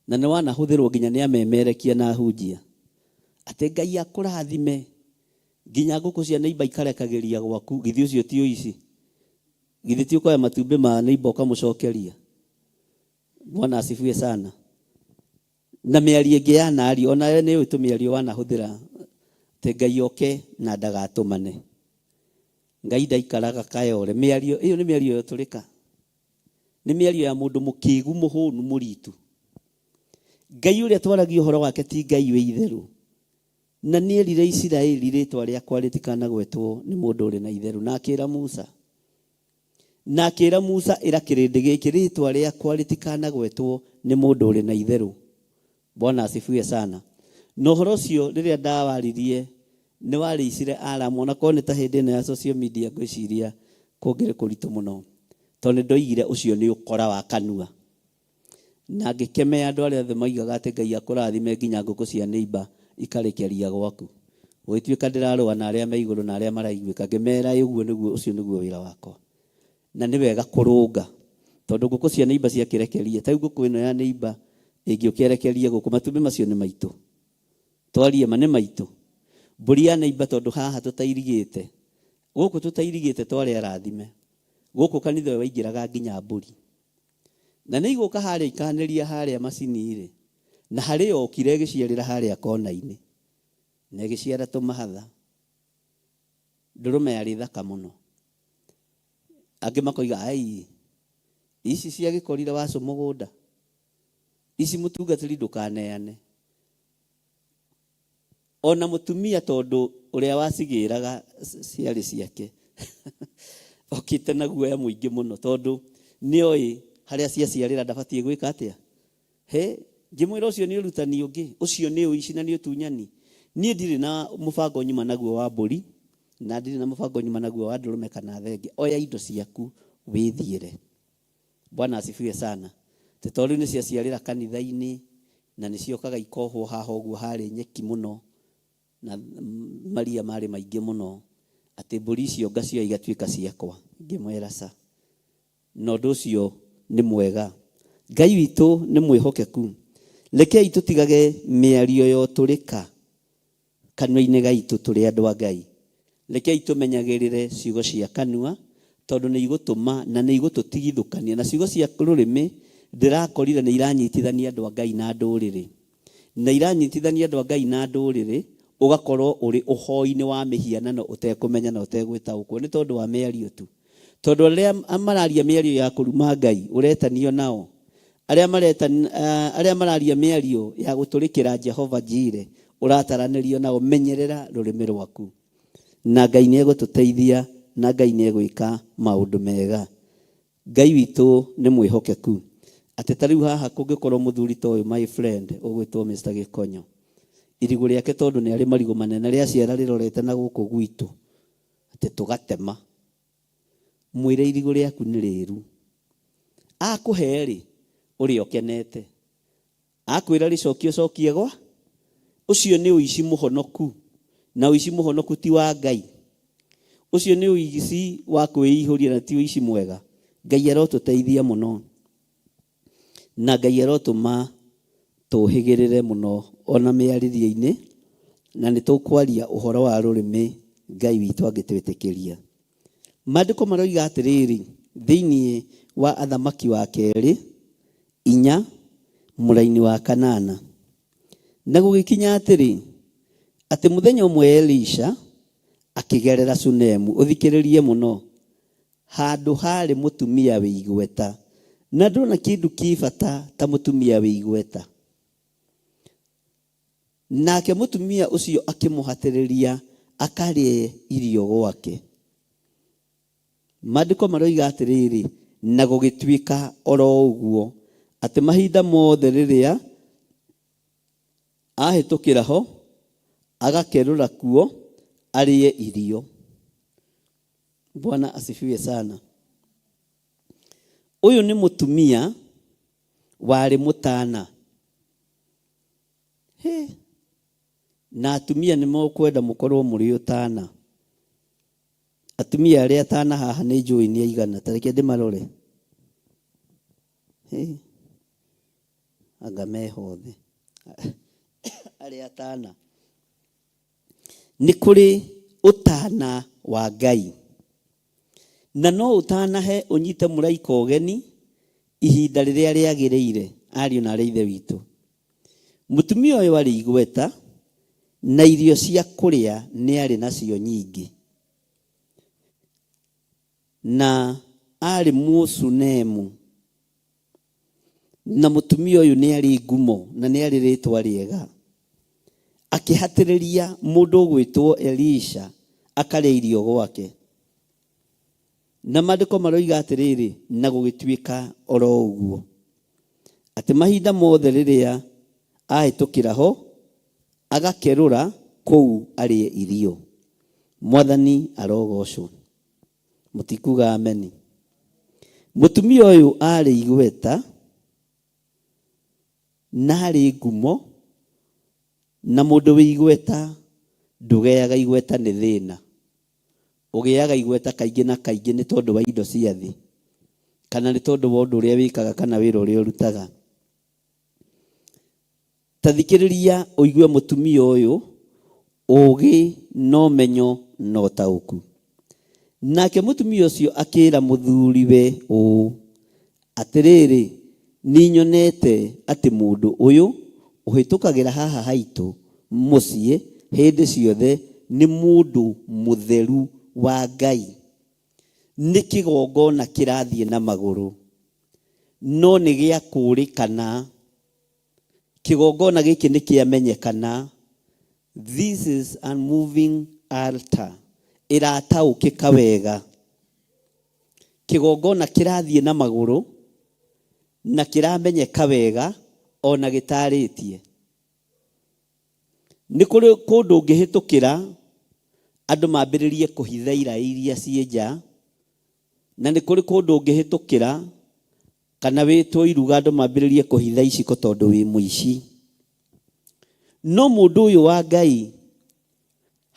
na nĩ wanahũthĩrwo nginya nĩ amemerekia na ahunjia atĩ Ngai akũrathime nginya ngũkũ cia neighbor ikarekagĩria gwaku. Githĩ ũcio ti ũici? Githĩ ti ũkoya matumbĩ ma neighbor ũkamũcokeria? Bwana asifiwe sana. Na mĩario ĩngĩ yanario, onawe nĩ ũĩ tũmĩario wanahũthĩra atĩ Ngai oke na ndagatũmane. Ngai ndaikaraga kayore. Mĩario ĩyo nĩ mĩario ya ũtũrĩka. Nĩ mĩario ya mũndũ mũkĩgu mũhũnu mũritu. Ngai ũrĩa twaragia ũhoro wake ti Ngai wĩ itherũ. Na nĩerire Isiraeli rĩtwa rĩakwa rĩtikanagwetwo nĩ mũndũ ũrĩ na itherũ. Na akĩra Musa. Na akĩra Musa, ĩra kĩrĩndĩ gĩkĩ rĩtwa rĩakwa rĩtikanagwetwo nĩ mũndũ ũrĩ na itherũ. Bwana asifiwe sana. Na ũhoro ũcio rĩrĩa ndawaririe nĩ warĩicire alarm ona korwo nĩ ta hĩndĩ ĩno ya social media ngwĩciria kũngĩrĩ kũritũ mũno. Tondũ nĩ ndoigire ũcio nĩ ũkora wa kanua. Na ngĩkemea andũ arĩa othe moigaga atĩ Ngai akũrathime nginya ngũkũ cia neighbor ikarekeria gwaku. Gũgĩtuĩka ndĩrarũa na arĩa me igũrũ na arĩa maraiguĩka, ngĩmera ĩ ũguo nĩguo, ũcio nĩguo wĩra wakwa. Na nĩ wega kũrũnga, tondũ ngũkũ cia neighbor ciakĩrekeria, ta rĩu ngũkũ ĩno ya neighbor ĩngĩũka ĩrekerie gũkũ, matumbĩ macio nĩ maitũ. Twarie ma, nĩ maitũ. Mbũri ya neighbor tondũ haha tũtairigĩte, gũkũ tũtairigĩte twarĩ arathime. Gũkũ kanitha ũyũ waingĩraga nginya mbũri. Na nĩ igũka harĩa ikanĩria harĩa macini-rĩ, na harĩ yokire ĩgĩciarĩra harĩa kona-inĩ, na ĩgĩciara tũmahatha. Ndũrũme yarĩ thaka mũno. Angĩ makoiga, ai, ici ciagĩkorire wacũ mũgũnda. Ici mũtungatĩri ndũkaneane. Ona mũtumia tondũ ũrĩa wacigĩraga ciarĩ ciake okĩte na guoya mũingĩ mũno tondũ nĩoĩ harĩa ciaciarĩra ndabatiĩ gwĩka atĩa. He, ngĩmwĩra ũcio nĩ ũrutani ũngĩ, ũcio nĩ ũici na nĩ ũtunyani. Niĩ ndirĩ na mũbango nyuma naguo wa mbũri na ndirĩ na mũbango nyuma naguo wa ndũrũme kana thenge. Oya indo ciaku wĩthiĩre. Bwana asifiwe sana. Atĩ to rĩu nĩciaciarĩra kanitha-inĩ na nĩciokaga ikohwo haha ũguo harĩ nyeki mũno na maria marĩ maingĩ mũno, atĩ mbũri icio ngacioya igatuĩka ciakwa. Ngĩmwĩra ca. Na ũndũ ũcio nĩ mwega. Ngai witũ nĩ mwĩhokeku. Rekei tũtigage mĩario ya ũtũrĩka Kanua-inĩ gaitũ tũrĩ andũ a Ngai, rekei tũmenyagĩrĩre ciugo cia kanua, tondũ nĩ igũtũma na nĩ igũtũtigithũkania. Na ciugo cia rũrĩmĩ ndĩrakorire nĩ iranyitithania andũ a Ngai na ndũrĩrĩ. Na iranyitithania andũ a Ngai na ndũrĩrĩ, ũgakorwo ũrĩ ũhoi-inĩ wa mĩhianano ũtekũmenya na ũtegwĩtaũkwo nĩ tondũ wa mĩario tu. Tondũ arĩa mararia mĩario ya kũruma Ngai ũretanio nao, Arĩa mareta arĩa mararia mĩario ya gũtũrĩkĩra Jehova Jire, ũrataranĩrio nao, menyerera rũrĩmĩ rwaku. Na Ngai nĩ egũtũteithia, na Ngai nĩ egwĩka maũndũ mega. Ngai witũ nĩ mwĩhokeku. Atĩ ta rĩu haha kũngĩkorwo mũthuri ta ũyũ my friend ũgwĩtwo Mr. Gĩkonyo, irigũ rĩake tondũ nĩ arĩ marigũ manene rĩaciara rĩrorete na gũkũ gwitũ, atĩ tũgatema. Mwĩre irigũ rĩaku nĩ rĩru. Akũhe-rĩ, ũrĩe ũkenete. Akwĩra rĩcokie ũcokie gwa? Ũcio nĩ ũici mũhonoku, na ũici mũhonoku ti wa Ngai. Ũcio nĩ ũici wa kwĩihũria na ti ũici mwega. Ngai arotũteithia mũno. Na Ngai arotũma tũhĩgĩrĩre mũno ona mĩarĩrie-inĩ, na nĩ tũkwaria ũhoro wa rũrĩmĩ Ngai witũ angĩtwĩtĩkĩria. Maandĩko maroiga atĩrĩrĩ, thĩinĩ wa Athamaki wa Kerĩ inya mũraini wa kanana, Na gũgĩkinya atĩrĩ, atĩ mũthenya ũmwe Elisha akĩgerera Shunemu, ũthikĩrĩrie mũno, handũ haarĩ mũtumia wĩ igweta. Na ndona kĩndũ kĩ bata ta mũtumia wĩ igweta. Nake mũtumia ũcio akĩmũhatĩrĩria akarĩe irio gwake. Maandĩko maroiga atĩrĩrĩ, na gũgĩtuĩka o ro ũguo, atĩ mahinda mothe rĩrĩa ahĩtũkĩra ho, agakerũra kuo arĩe irio. Bwana asifiwe sana. Ũyũ nĩ mũtumia warĩ mũtana. Hĩ! Na atumia nĩ mũkwenda mũkorwo mũrĩ ũtana. Atumia arĩa atana haha nĩ njũĩ nĩ aigana, ta reke ndĩmarore. Hĩ! Anga meho othe. Arĩa atana. Nĩ kũrĩ ũtana wa Ngai. Na no ũtanahe ũnyite mũraika ũgeni ihinda rĩrĩa rĩagĩrĩire, ariũ na aarĩ a Ithe witũ. Mũtumia ũyũ arĩ igweta, na irio cia kũrĩa nĩ arĩ nacio nyingĩ. Na aarĩ Mũshunemu. Na mũtumia ũyũ nĩ arĩ ngumo na nĩ arĩ rĩtwa rĩega. Akĩhatĩrĩria mũndũ ũgwĩtwo Elisha akarĩe irio gwake. Na maandĩko maroiga atĩrĩrĩ, na gũgĩtuĩka o ro ũguo, atĩ mahinda mothe rĩrĩa ahĩtũkĩra ho, agakerũra kũu arĩe irio. Mwathani arogoocwo. Mũtikuga ameni? Mũtumia ũyũ aarĩ igweta na arĩ ngumo, na mũndũ wĩ igweta ndũgeaga igweta nĩ thĩna. Ũgĩaga igweta kaingĩ na kaingĩ nĩ tondũ wa indo cia thĩ, kana nĩ tondũ wa ũndũ ũrĩa wĩkaga kana wĩra ũrĩa ũrutaga. Ta thikĩrĩria ũigue mũtumia ũyũ, ũũgĩ na ũmenyo na ũtaũku. Nake mũtumia ũcio akĩĩra mũthuriwe ũũ, Atĩrĩrĩ, nĩnyonete atĩ mũndũ ũyũ ũhĩtũkagĩra haha haitũ mũciĩ hĩndĩ ciothe nĩ mũndũ mũtheru wa Ngai. Nĩ kĩgongona kĩrathiĩ na magũrũ, no nĩ gĩa kũũrĩkana. Kĩgongona gĩkĩ nĩ kĩamenyekana. This is a moving altar. Ĩrataũkĩka wega. Kĩgongona kĩrathiĩ na magũrũ na kĩramenyeka wega ona gĩtarĩtie. Nĩ kũrĩ kũndũ ũngĩhĩtũkĩra andũ mambĩrĩrie kũhitha iraĩ iria ciĩ nja, na nĩ kũrĩ kũndũ ũngĩhĩtũkĩra kana wĩtwo iruga andũ mambĩrĩrie kũhitha iciko tondũ wĩ mũici. No mũndũ ũyũ wa Ngai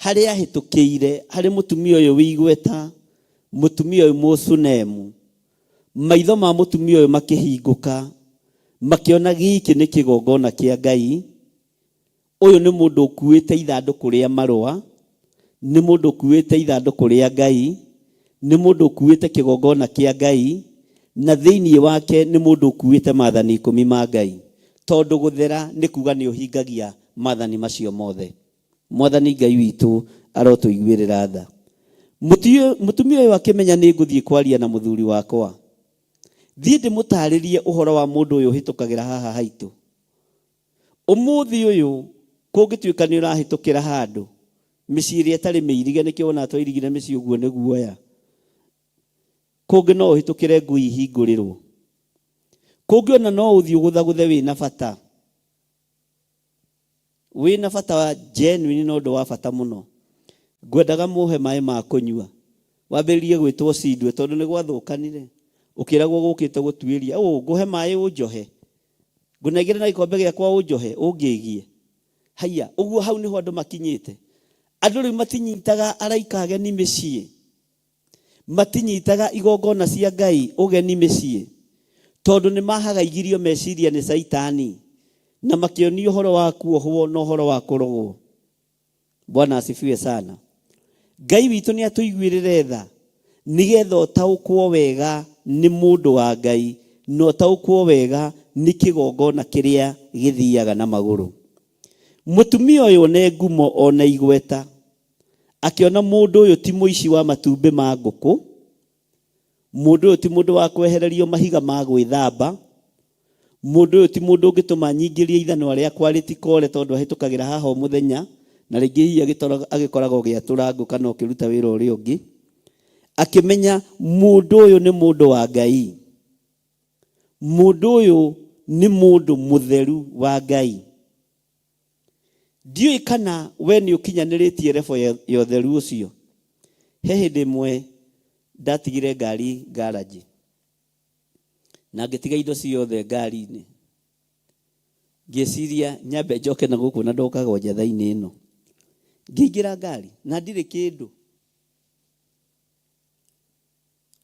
harĩa ahĩtũkĩire harĩ mũtumia ũyũ wĩ igweta, mũtumia ũyũ Mũshunemu, maitho ma mũtumia ũyũ makĩhingũka, makĩona gĩkĩ nĩ kĩgongona kĩa Ngai, ũyũ nĩ mũndũ ũkuĩte ithandũkũ rĩa marũa, nĩ mũndũ ũkuĩte ithandũkũ rĩa Ngai, nĩ mũndũ ũkuĩte kĩgongona kĩa Ngai, na thĩinĩ wake nĩ mũndũ ũkuĩte maathani ikũmi ma Ngai, tondũ gũthera nĩ kuga nĩ ũhingagia maathani macio mothe. Mwathani Ngai witũ arotũiguĩrĩra tha. Mũtumia ũyũ akĩmenya nĩ ngũthiĩ kwaria na mũthuri wakwa. Thiĩ ndĩmũtarĩrie ũhoro wa mũndũ ũyũ ũhĩtũkagĩra haha haitũ. Ũmũthĩ ũyũ kũngĩtuĩka nĩ ũrahĩtũkĩra handũ mĩciĩ ĩrĩa ĩtarĩ mĩirige, nĩkĩo wonaga twairigire mĩciĩ ũguo nĩ guoya. Kũngĩ no ũhĩtũkĩre ngui ihingũrĩrwo. Kũngĩ ona no ũthiĩ ũgũthagũthe wĩna bata. Wĩna bata wa genuine na ũndũ wa bata mũno. Ngwendaga mũhe maĩ ma kũnyua. Wambĩrĩrie gwĩtwo cindwe tondũ nĩ gwathũkanire. Ũkĩragwo gũkĩte gũtuĩria. Ũ, ngũhe maĩ ũnjohe. Ngũnengere na gĩkombe gĩakwa ũnjohe, ũngĩgie. Haiya, ũguo hau nĩho andũ makinyĩte. Andũ rĩu matinyitaga araika ageni mĩciĩ. Matinyitaga igongona cia Ngai ũgeni mĩciĩ tondũ nĩ mahagaigirio meciria nĩ Caitani na makĩonio ũhoro wa kuohwo na ũhoro wa kũrogwo. Bwana asifiwe sana. Ngai witũ nĩ atũiguĩrĩre tha nĩgetha ũtaũkwo wega nĩ mũndũ wa Ngai na ũtaũkwo wega nĩ kĩgongona kĩrĩa gĩthiaga na magũrũ. Mũtumia ũyũ one ngumo one igweta akĩona mũndũ ũyũ ti mũici wa matumbĩ ma ngũkũ, mũndũ ũyũ ti mũndũ wa kwehererio mahiga ma gwĩthamba, mũndũ ũyũ ti mũndũ ũngĩtũma nyingĩrie ithanwa rĩakwa rĩtikore tondũ ahĩtũkagĩra haha o mũthenya na rĩngĩ hihi agĩkoragwo gĩatũra ngũ kana ũkĩruta wĩra ũrĩa ũngĩ. Akĩmenya mũndũ ũyũ nĩ mũndũ wa Ngai, mũndũ ũyũ nĩ mũndũ mũtheru wa Ngai. Ndiũĩ kana we nĩ ũkinyanĩrĩtie level ya ũtheru ũcio. He hĩndĩ ĩmwe ndatigire ngari garage na ngĩtiga indo ciothe ngari-inĩ. Ngĩciria nyambe njoke na gũkũ na ndokaga o njatha-inĩ ĩno. Ngĩingĩra ngari na ndirĩ kĩndũ.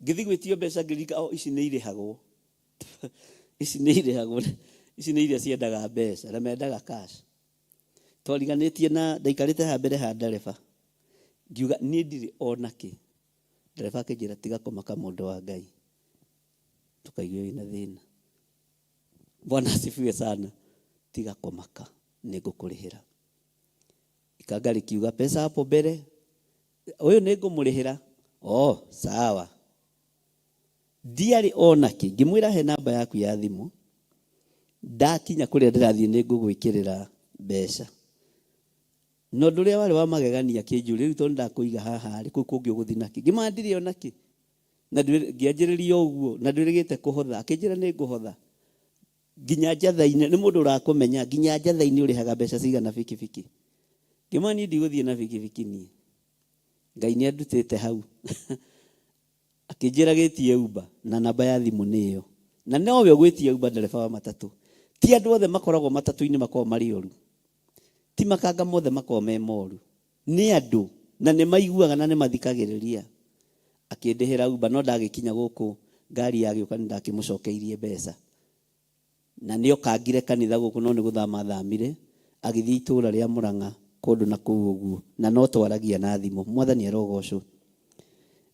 Ngĩthiĩ gwĩtio mbeca ngĩririkana oh, ici nĩ irĩhagwo. Ici nĩ irĩhagwo. Ici nĩ iria ciendaga mbeca na mendaga cash. Twariganĩtie na ndaikarĩte haha mbere ha ndereba. Ngiuga niĩ ndirĩ ona kĩ. Ndereba akĩnjĩra tiga kũmaka mũndũ wa Ngai. Ndũkaigue wĩna thĩna. Bwana asifiwe sana. Tiga kũmaka nĩ ngũkũrĩhĩra. Ikanga rĩkiuga pesa hapo mbere ũyũ nĩ ngũmũrĩhĩra. Oh, sawa. Ndiarĩ ona kĩ. Ngĩmwĩra he namba yaku ya thimũ. Ndakinya kũrĩa ndĩrathiĩ nĩ ngũgwĩkĩrĩra mbeca. Na ũndũ ũrĩa warĩ wa magegania akĩnjũria rĩu tondũ ndakũiga haha rĩ, kũu kũngĩ ũgũthiĩ nakĩ? Ngĩmwĩra ndirĩ ona kĩ. Na ngĩanjĩrĩria o ũguo na ndwĩrĩgĩte kũhotha. Akĩnjĩra nĩ ngũhotha. Nginya njatha-inĩ, nĩ mũndũ ũrakũmenya, nginya njatha-inĩ ũrĩhaga mbeca cigana bikibiki. Ngĩmwĩra niĩ ndigũthiĩ na bikibiki niĩ. Ngai nĩ andutĩte hau. Akĩnjĩra gĩtie Uber na namba ya thimũ nĩ ĩyo. Na nowe ũgwĩtia Uber ndereba wa matatũ. Ti andũ othe makoragwo matatũ-inĩ makoragwo marĩ oru. Ti makanga mothe makoragwo me moru. Nĩ andũ na nĩ maiguaga na nĩ mathikagĩrĩria. Akĩndĩhĩra Uber no ndagĩkinya gũkũ ngari yagĩũka nĩ ndakĩmũcokeirie mbeca. Na nĩ okangire kanitha gũkũ no nĩ gũthama athamire agĩthiĩ itũra rĩa Murang'a kũndũ na kũu ũguo na no twaragia na thimũ. Mwathani arogocwo.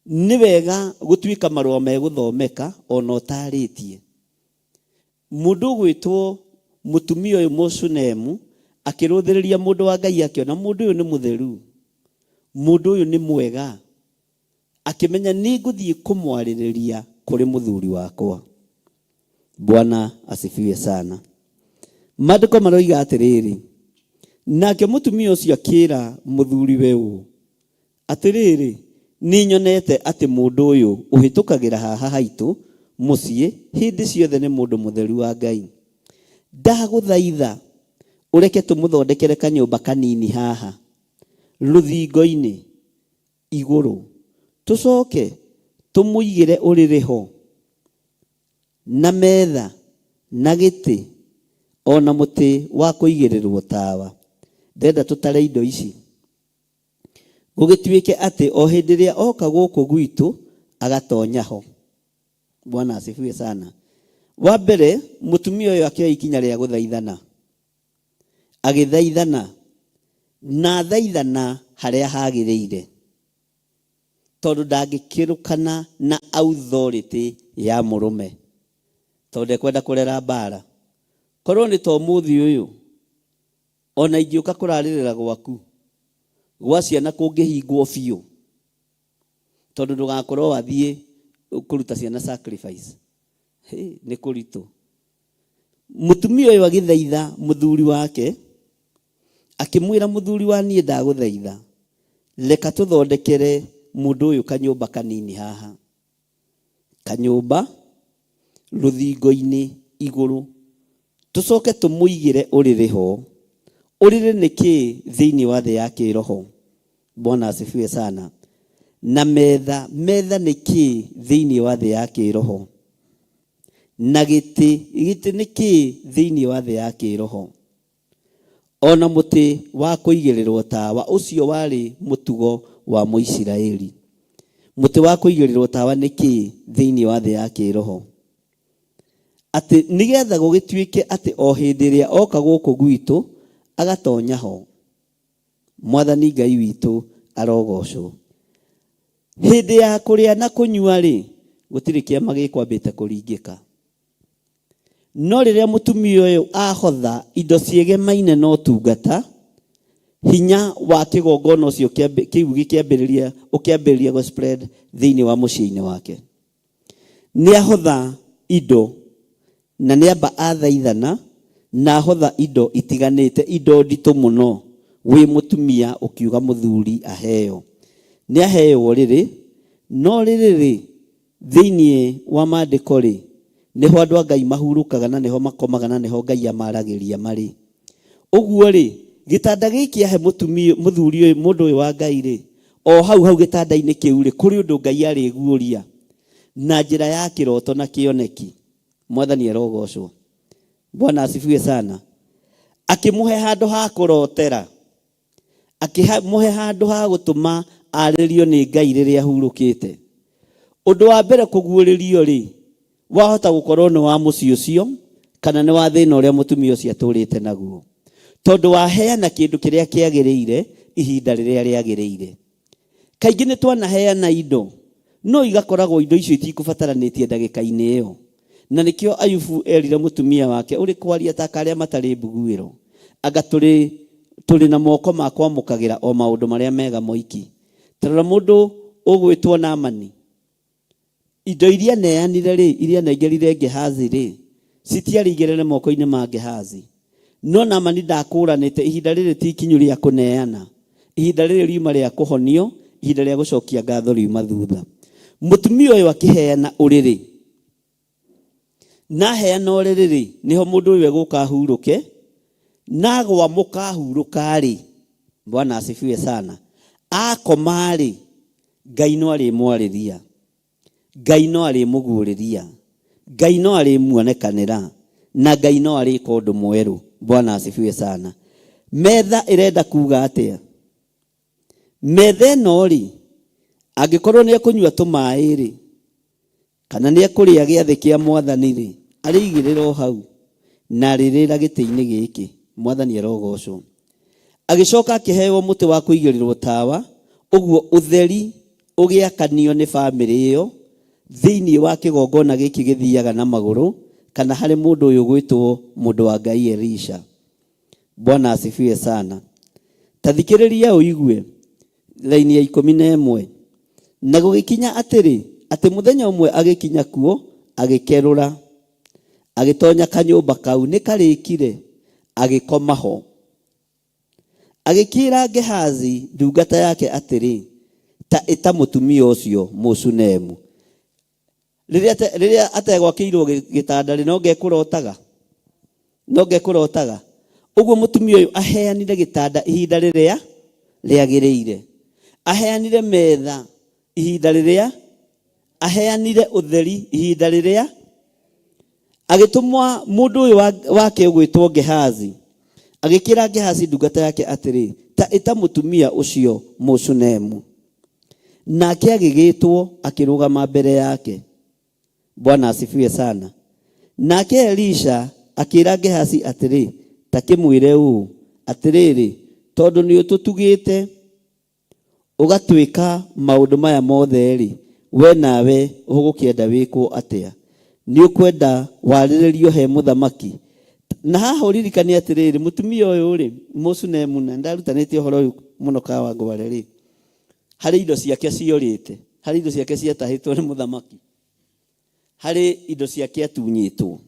Nĩ wega gũtuĩka marũa megũthomeka ona ũtarĩtie. Mũndũ ũgwĩtwo mũtumia ũyũ Mũshunemu akĩrũthĩrĩria mũndũ wa Ngai akĩona mũndũ ũyũ nĩ mũtheru, mũndũ ũyũ nĩ mwega, akĩmenya nĩ ngũthiĩ kũmwarĩrĩria kũrĩ mũthuri wakwa. Bwana asifiwe sana. Maandĩko maroiga atĩrĩrĩ, nake mũtumia ũcio akĩra mũthuriwe ũũ, atĩrĩrĩ, nĩnyonete atĩ mũndũ ũyũ ũhĩtũkagĩra haha haitũ mũciĩ hĩndĩ ciothe nĩ mũndũ mũtheru wa Ngai. Ndagũthaitha ũreke tũmũthondekere kanyũmba kanini haha rũthingo-inĩ igũrũ, tũcoke tũmũigĩre ũrĩrĩ ho na metha na gĩtĩ o na mũtĩ wa kũigĩrĩrwo tawa. Ndĩrenda tũtare indo ici. Gũgĩtuĩke atĩ o hĩndĩ ĩrĩa oka gũkũ gwitũ agatonya ho. Bwana asifiwe sana. Wa mbere mũtumia ũyũ akĩoya ikinya rĩa gũthaithana. Agĩthaithana na athaithana harĩa hagĩrĩire tondũ ndangĩkĩrũkana na authority ya mũrũme tondũ ndekwenda kũrera mbara. Korwo nĩ ta ũmũthĩ ũyũ ona ingĩũka kũrarĩrĩra gwaku gwa ciana kũngĩhingwo biũ tondũ ndũgakorwo wathiĩ kũruta ciana sacrifice. Hĩ, nĩ kũritũ. Mũtumia ũyũ agĩthaitha mũthuri wake, akĩmwĩra mũthuri wa niĩ ndagũthaitha, reka tũthondekere mũndũ ũyũ kanyũmba kanini haha. Kanyũmba rũthingo-inĩ igũrũ, tũcoke tũmũigĩre ũrĩrĩ ho. Ũrĩrĩ nĩ kĩĩ thĩinĩ wa thĩ ya kĩroho? Bwana asifiwe sana. Na metha, metha nĩ kĩĩ thĩinĩ wa thĩ ya kĩroho? Na gĩtĩ, gĩtĩ nĩ kĩĩ thĩinĩ wa thĩ ya kĩroho? O na mũtĩ wa kũigĩrĩrũo tawa, ũcio warĩ mũtugo wa Mũisiraeli. Mũtĩ wa kũigĩrĩrũo tawa nĩ kĩĩ thĩinĩ wa thĩ ya kĩĩroho? Atĩ nĩgetha gũgĩtuĩke atĩ o hĩndĩ ĩrĩa oka gũkũ gwitũ, agatonya ho. Mwathani Ngai witũ arogocwo. Hĩndĩ ya kũrĩa na kũnyua-rĩ, gũtirĩ kĩama gĩkwambĩte kũringĩka. No rĩrĩa mũtumia ũyũ ahotha indo ciegemaine na ũtungata, hinya wa kĩgongona ũcio kĩu gĩkĩambĩrĩria ũkĩambĩrĩria gũ spread thĩinĩ wa mũciĩ-inĩ wake. Nĩ ahotha indo na nĩ amba athaithana na ahotha indo itiganĩte, indo nditũ mũno wĩ mũtumia ũkiuga mũthuri aheo. Nĩ aheo ũrĩrĩ, no rĩrĩ rĩ, Thĩinĩ wa Maandĩko-rĩ, nĩho andũ a Ngai mahurũkaga na nĩho makomaga na nĩho Ngai amaragĩria marĩ. Ũguo-rĩ, gĩtanda gĩkĩ ahe mũtumia, mũthuri ũyũ, mũndũ ũyũ wa Ngai-rĩ, o hau hau gĩtanda-inĩ kĩu-rĩ, kũrĩ ũndũ Ngai arĩguũria na njĩra ya kĩroto na kĩoneki. Mwathani arogocwo. Bwana asifiwe sana. Akĩmũhe handũ ha kũrotera. Akĩmũhe handũ ha gũtũma arĩrio nĩ Ngai rĩrĩa ahurũkĩte. Ũndũ wa mbere kũguũrĩrio-rĩ, wahota gũkorwo nĩ wa mũciĩ ũcio kana nĩ wa thĩna ũrĩa mũtumia ũcio atũrĩte naguo. Tondũ waheana kĩndũ kĩrĩa kĩagĩrĩire ihinda rĩrĩa rĩagĩrĩire. Kaingĩ nĩ twanaheana indo, no igakoragwo indo icio itikũbataranĩtie ndagĩka-inĩ ĩyo. Na nĩkĩo Ayubu eerire mũtumia wake, Ũrĩ kwaria ta karĩa matarĩ mbuguĩro. Anga tũrĩ, tũrĩ na moko ma kwamũkagĩra o maũndũ marĩa mega moiki? Ta rora mũndũ ũgwĩtwo Naamani. Indo iria aneanire-rĩ, iria anengerire Gehazi-rĩ, citiarĩ igerere moko-inĩ ma Gehazi. No Naamani ndaakũũranĩte ihinda rĩrĩ ti ikinyu rĩa kũneana. Ihinda rĩrĩ riuma rĩa kũhonio, ihinda rĩa gũcokia ngatho riuma thutha. Mũtumia ũyũ akĩheana ũrĩrĩ. Na aheana ũrĩrĩ-rĩ, nĩho mũndũ ũyũ egũka ahurũke, na agwamũka ahurũka-rĩ, Bwana asifiwe sana, akoma-rĩ, Ngai no arĩmwarĩria, Ngai no arĩmũguũrĩria, Ngai no arĩmuonekanĩra, na Ngai no arĩka ũndũ mwerũ. Bwana asifiwe sana. Metha ĩrenda kuga atĩa? Metha ĩno-rĩ, angĩkorwo nĩ ekũnyua tũmaĩ-rĩ, Kana nĩekũrĩa gĩathĩ kĩa Mwathani-rĩ, arĩigĩrĩra o hau, na arĩrĩĩra gĩtĩ-inĩ gĩkĩ. Mwathani arogoocwo. Agĩcoka akĩheo mũtĩ wa kũigĩrĩrũo tawa, ũguo ũtheri ũgĩakanio nĩ famĩlĩ ĩyo thĩinĩ wa kĩgongona gĩkĩ gĩthiaga na magũrũ, kana harĩ mũndũ ũyũ ũgwĩtwo mũndũ wa Ngai Elisha. Bwana asifiwe sana. Ta thikĩrĩria ũigue. Raini ya 11. Na gũgĩkinya atĩrĩ, atĩ mũthenya ũmwe agĩkinya kuo, agĩkerũra, agĩtonya kanyũmba kau, nĩ karĩkire, agĩkoma ho. Agĩkĩĩra Gehazi ndungata yake atĩrĩ, Ta ĩta mũtumia ũcio Mũshunemu. Rĩrĩa rĩrĩa ategwakĩirwo gĩtanda rĩ, no ngekũrotaga? No ngekũrotaga? Ũguo mũtumia ũyũ aheanire gĩtanda ihinda rĩrĩa rĩagĩrĩire. Aheanire metha ihinda rĩrĩa, aheanire ũtheri ihinda rĩrĩa, agĩtũmwa mũndũ ũyũ wake ũgwĩtwo Gehazi. Agĩkĩra Gehazi ndungata yake atĩrĩ, ta ĩta mũtumia ũcio Mũshunemu. Nake agĩgĩtwo akĩrũgama mbere yake. Bwana asifiwe sana. Nake Elisha akĩra Gehazi atĩrĩ, ta kĩmwĩre ũũ, 'Atĩrĩrĩ, tondũ nĩũtũtugĩte ũgatwĩka maũndũ maya mothe-rĩ, wee nawe ũgũkĩenda wĩkwo atĩa? Nĩũkwenda warĩrĩrio he mũthamaki? Na haha ũririkane atĩrĩrĩ, mũtumia ũyũ-rĩ, Mũshunemu, na nĩndarutanĩte ũhoro ũyũ mũno Kawangware-rĩ, harĩ indo ciake ciorĩte, harĩ indo ciake ciatahĩtwo nĩ mũthamaki. Harĩ indo ciake atunyĩtwo,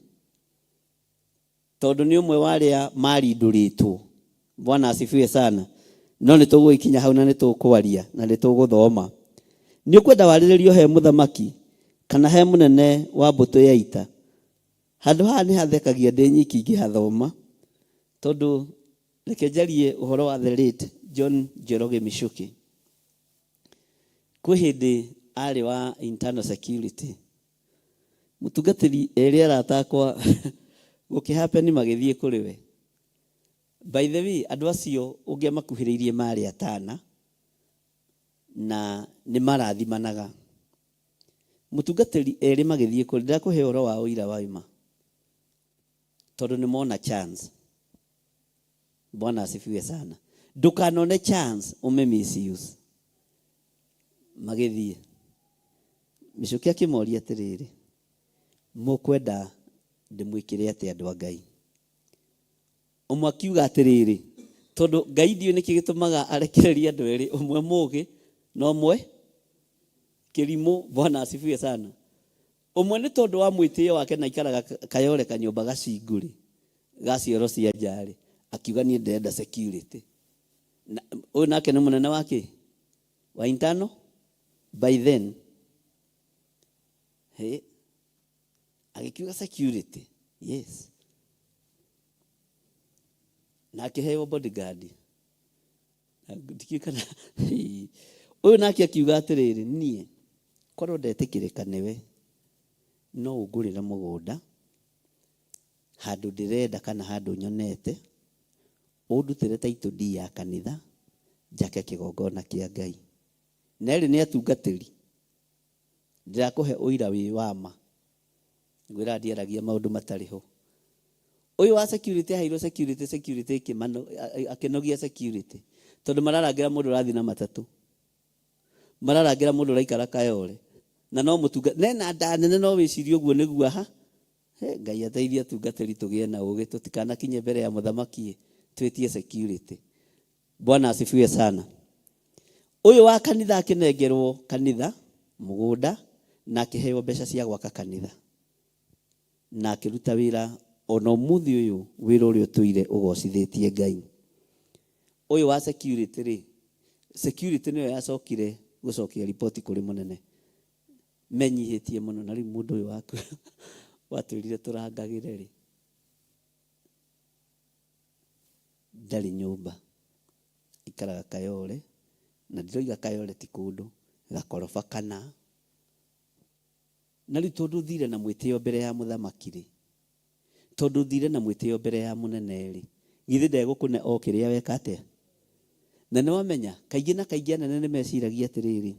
tondũ nĩ ũmwe wa arĩa marindũrĩtwo. Bwana asifiwe sana. No nĩ tũgũgĩkinya hau na nĩ tũkwaria na nĩ tũgũthoma. Nĩ ũkwenda warĩrĩrio he mũthamaki kana he mũnene wa mbũtũ ya ita? Handũ haha nĩ hathekagia ndĩ nyiki ngĩhathoma, tondũ reke njarie ũhoro wa the late John Njoroge Michuki. Kwĩ hĩndĩ arĩ wa internal security, mũtungatĩri erĩ arata akwa gũkĩ happen magĩthiĩ kũrĩ we. By the way, andũ acio ũngĩamakuhĩrĩirie marĩ atana na nĩ marathimanaga. Mũtungatĩri erĩ magĩthiĩ kũrĩ, ndĩrakũhe ũhoro wa ũira wa ma, tondũ nĩ mona chance. Bwana asifiwe sana. Ndũkanone chance ũme misuse. Magĩthiĩ. Mĩcuki akĩmoria atĩrĩrĩ, mũkwenda ndĩmwĩkĩre atĩa andũ a Ngai? Ũmwe akiuga atĩrĩrĩ, tondũ Ngai ndiũĩ nĩkĩ gĩtũmaga arekererie andũ erĩ, ũmwe mũgĩ na ũmwe kĩrimũ. Bwana asifiwe sana. Ũmwe nĩ tondũ wa mwĩtĩo wake na aikaraga Kayole kanyũmba gacingũrĩ ga cioro cia nja-rĩ, akiuga niĩ ndĩrenda security. Na ũyũ nake nĩ mũnene wa kĩ? Wa internal by then. Hĩ, agĩkiuga security, yes. Na akĩheo bodyguard. Ndikiũĩ kana ũyũ nake akiuga atĩrĩrĩ, niĩ korwo ndetĩkĩrĩka nĩwe, no ũngũrĩre mũgũnda handũ ndĩrenda kana handũ nyonete, ũndutĩre title deed ya kanitha, njake kĩgongona kĩa Ngai. Na erĩ nĩ atungatĩri, ndĩrakũhe ũira wĩ wa ma. Ngwĩraga ndiaragia maũndũ matarĩ ho. Ũyũ wa security aheirwo security, security ĩkĩmano, akĩnogia security. Tondũ mararangĩra mũndũ ũrathiĩ na matatũ. Mararangĩra mũndũ ũraikara Kayole. Na no mũtunga, nena nda nene no wĩcirie ũguo nĩguo aha. He, Ngai ateithie atungatĩri tũgĩe na ũgĩ tũtikanakinye mbere ya mũthamaki twĩtie security. Bwana asifiwe sana. Ũyũ wa kanitha akĩnengerwo kanitha mũgũnda na akĩheo mbeca cia gwaka kanitha na akĩruta wĩra ona ũmũthĩ ũyũ wĩra ũrĩa ũtũire ũgocithĩtie Ngai. Ũyũ wa security rĩ, security nĩyo yacokire gũcokia riboti kũrĩ mũnene menyihĩtie mũno na rĩu mũndũ ũyũ waku watwĩrire tũrangagĩre rĩ ndarĩ nyũmba, aikaraga Kayole, na ndiroiga Kayole ti kũndũ, gakoroba kana. Na rĩu tondũ thire na mwĩtĩo mbere ya mũthamaki rĩ, tondũ thire na mwĩtĩo mbere ya mũnene rĩ, githĩ ndegũkũne o kĩrĩa weka atĩa? Na nĩwamenya, kaingĩ na kaingĩ anene nĩmeciragia atĩrĩrĩ,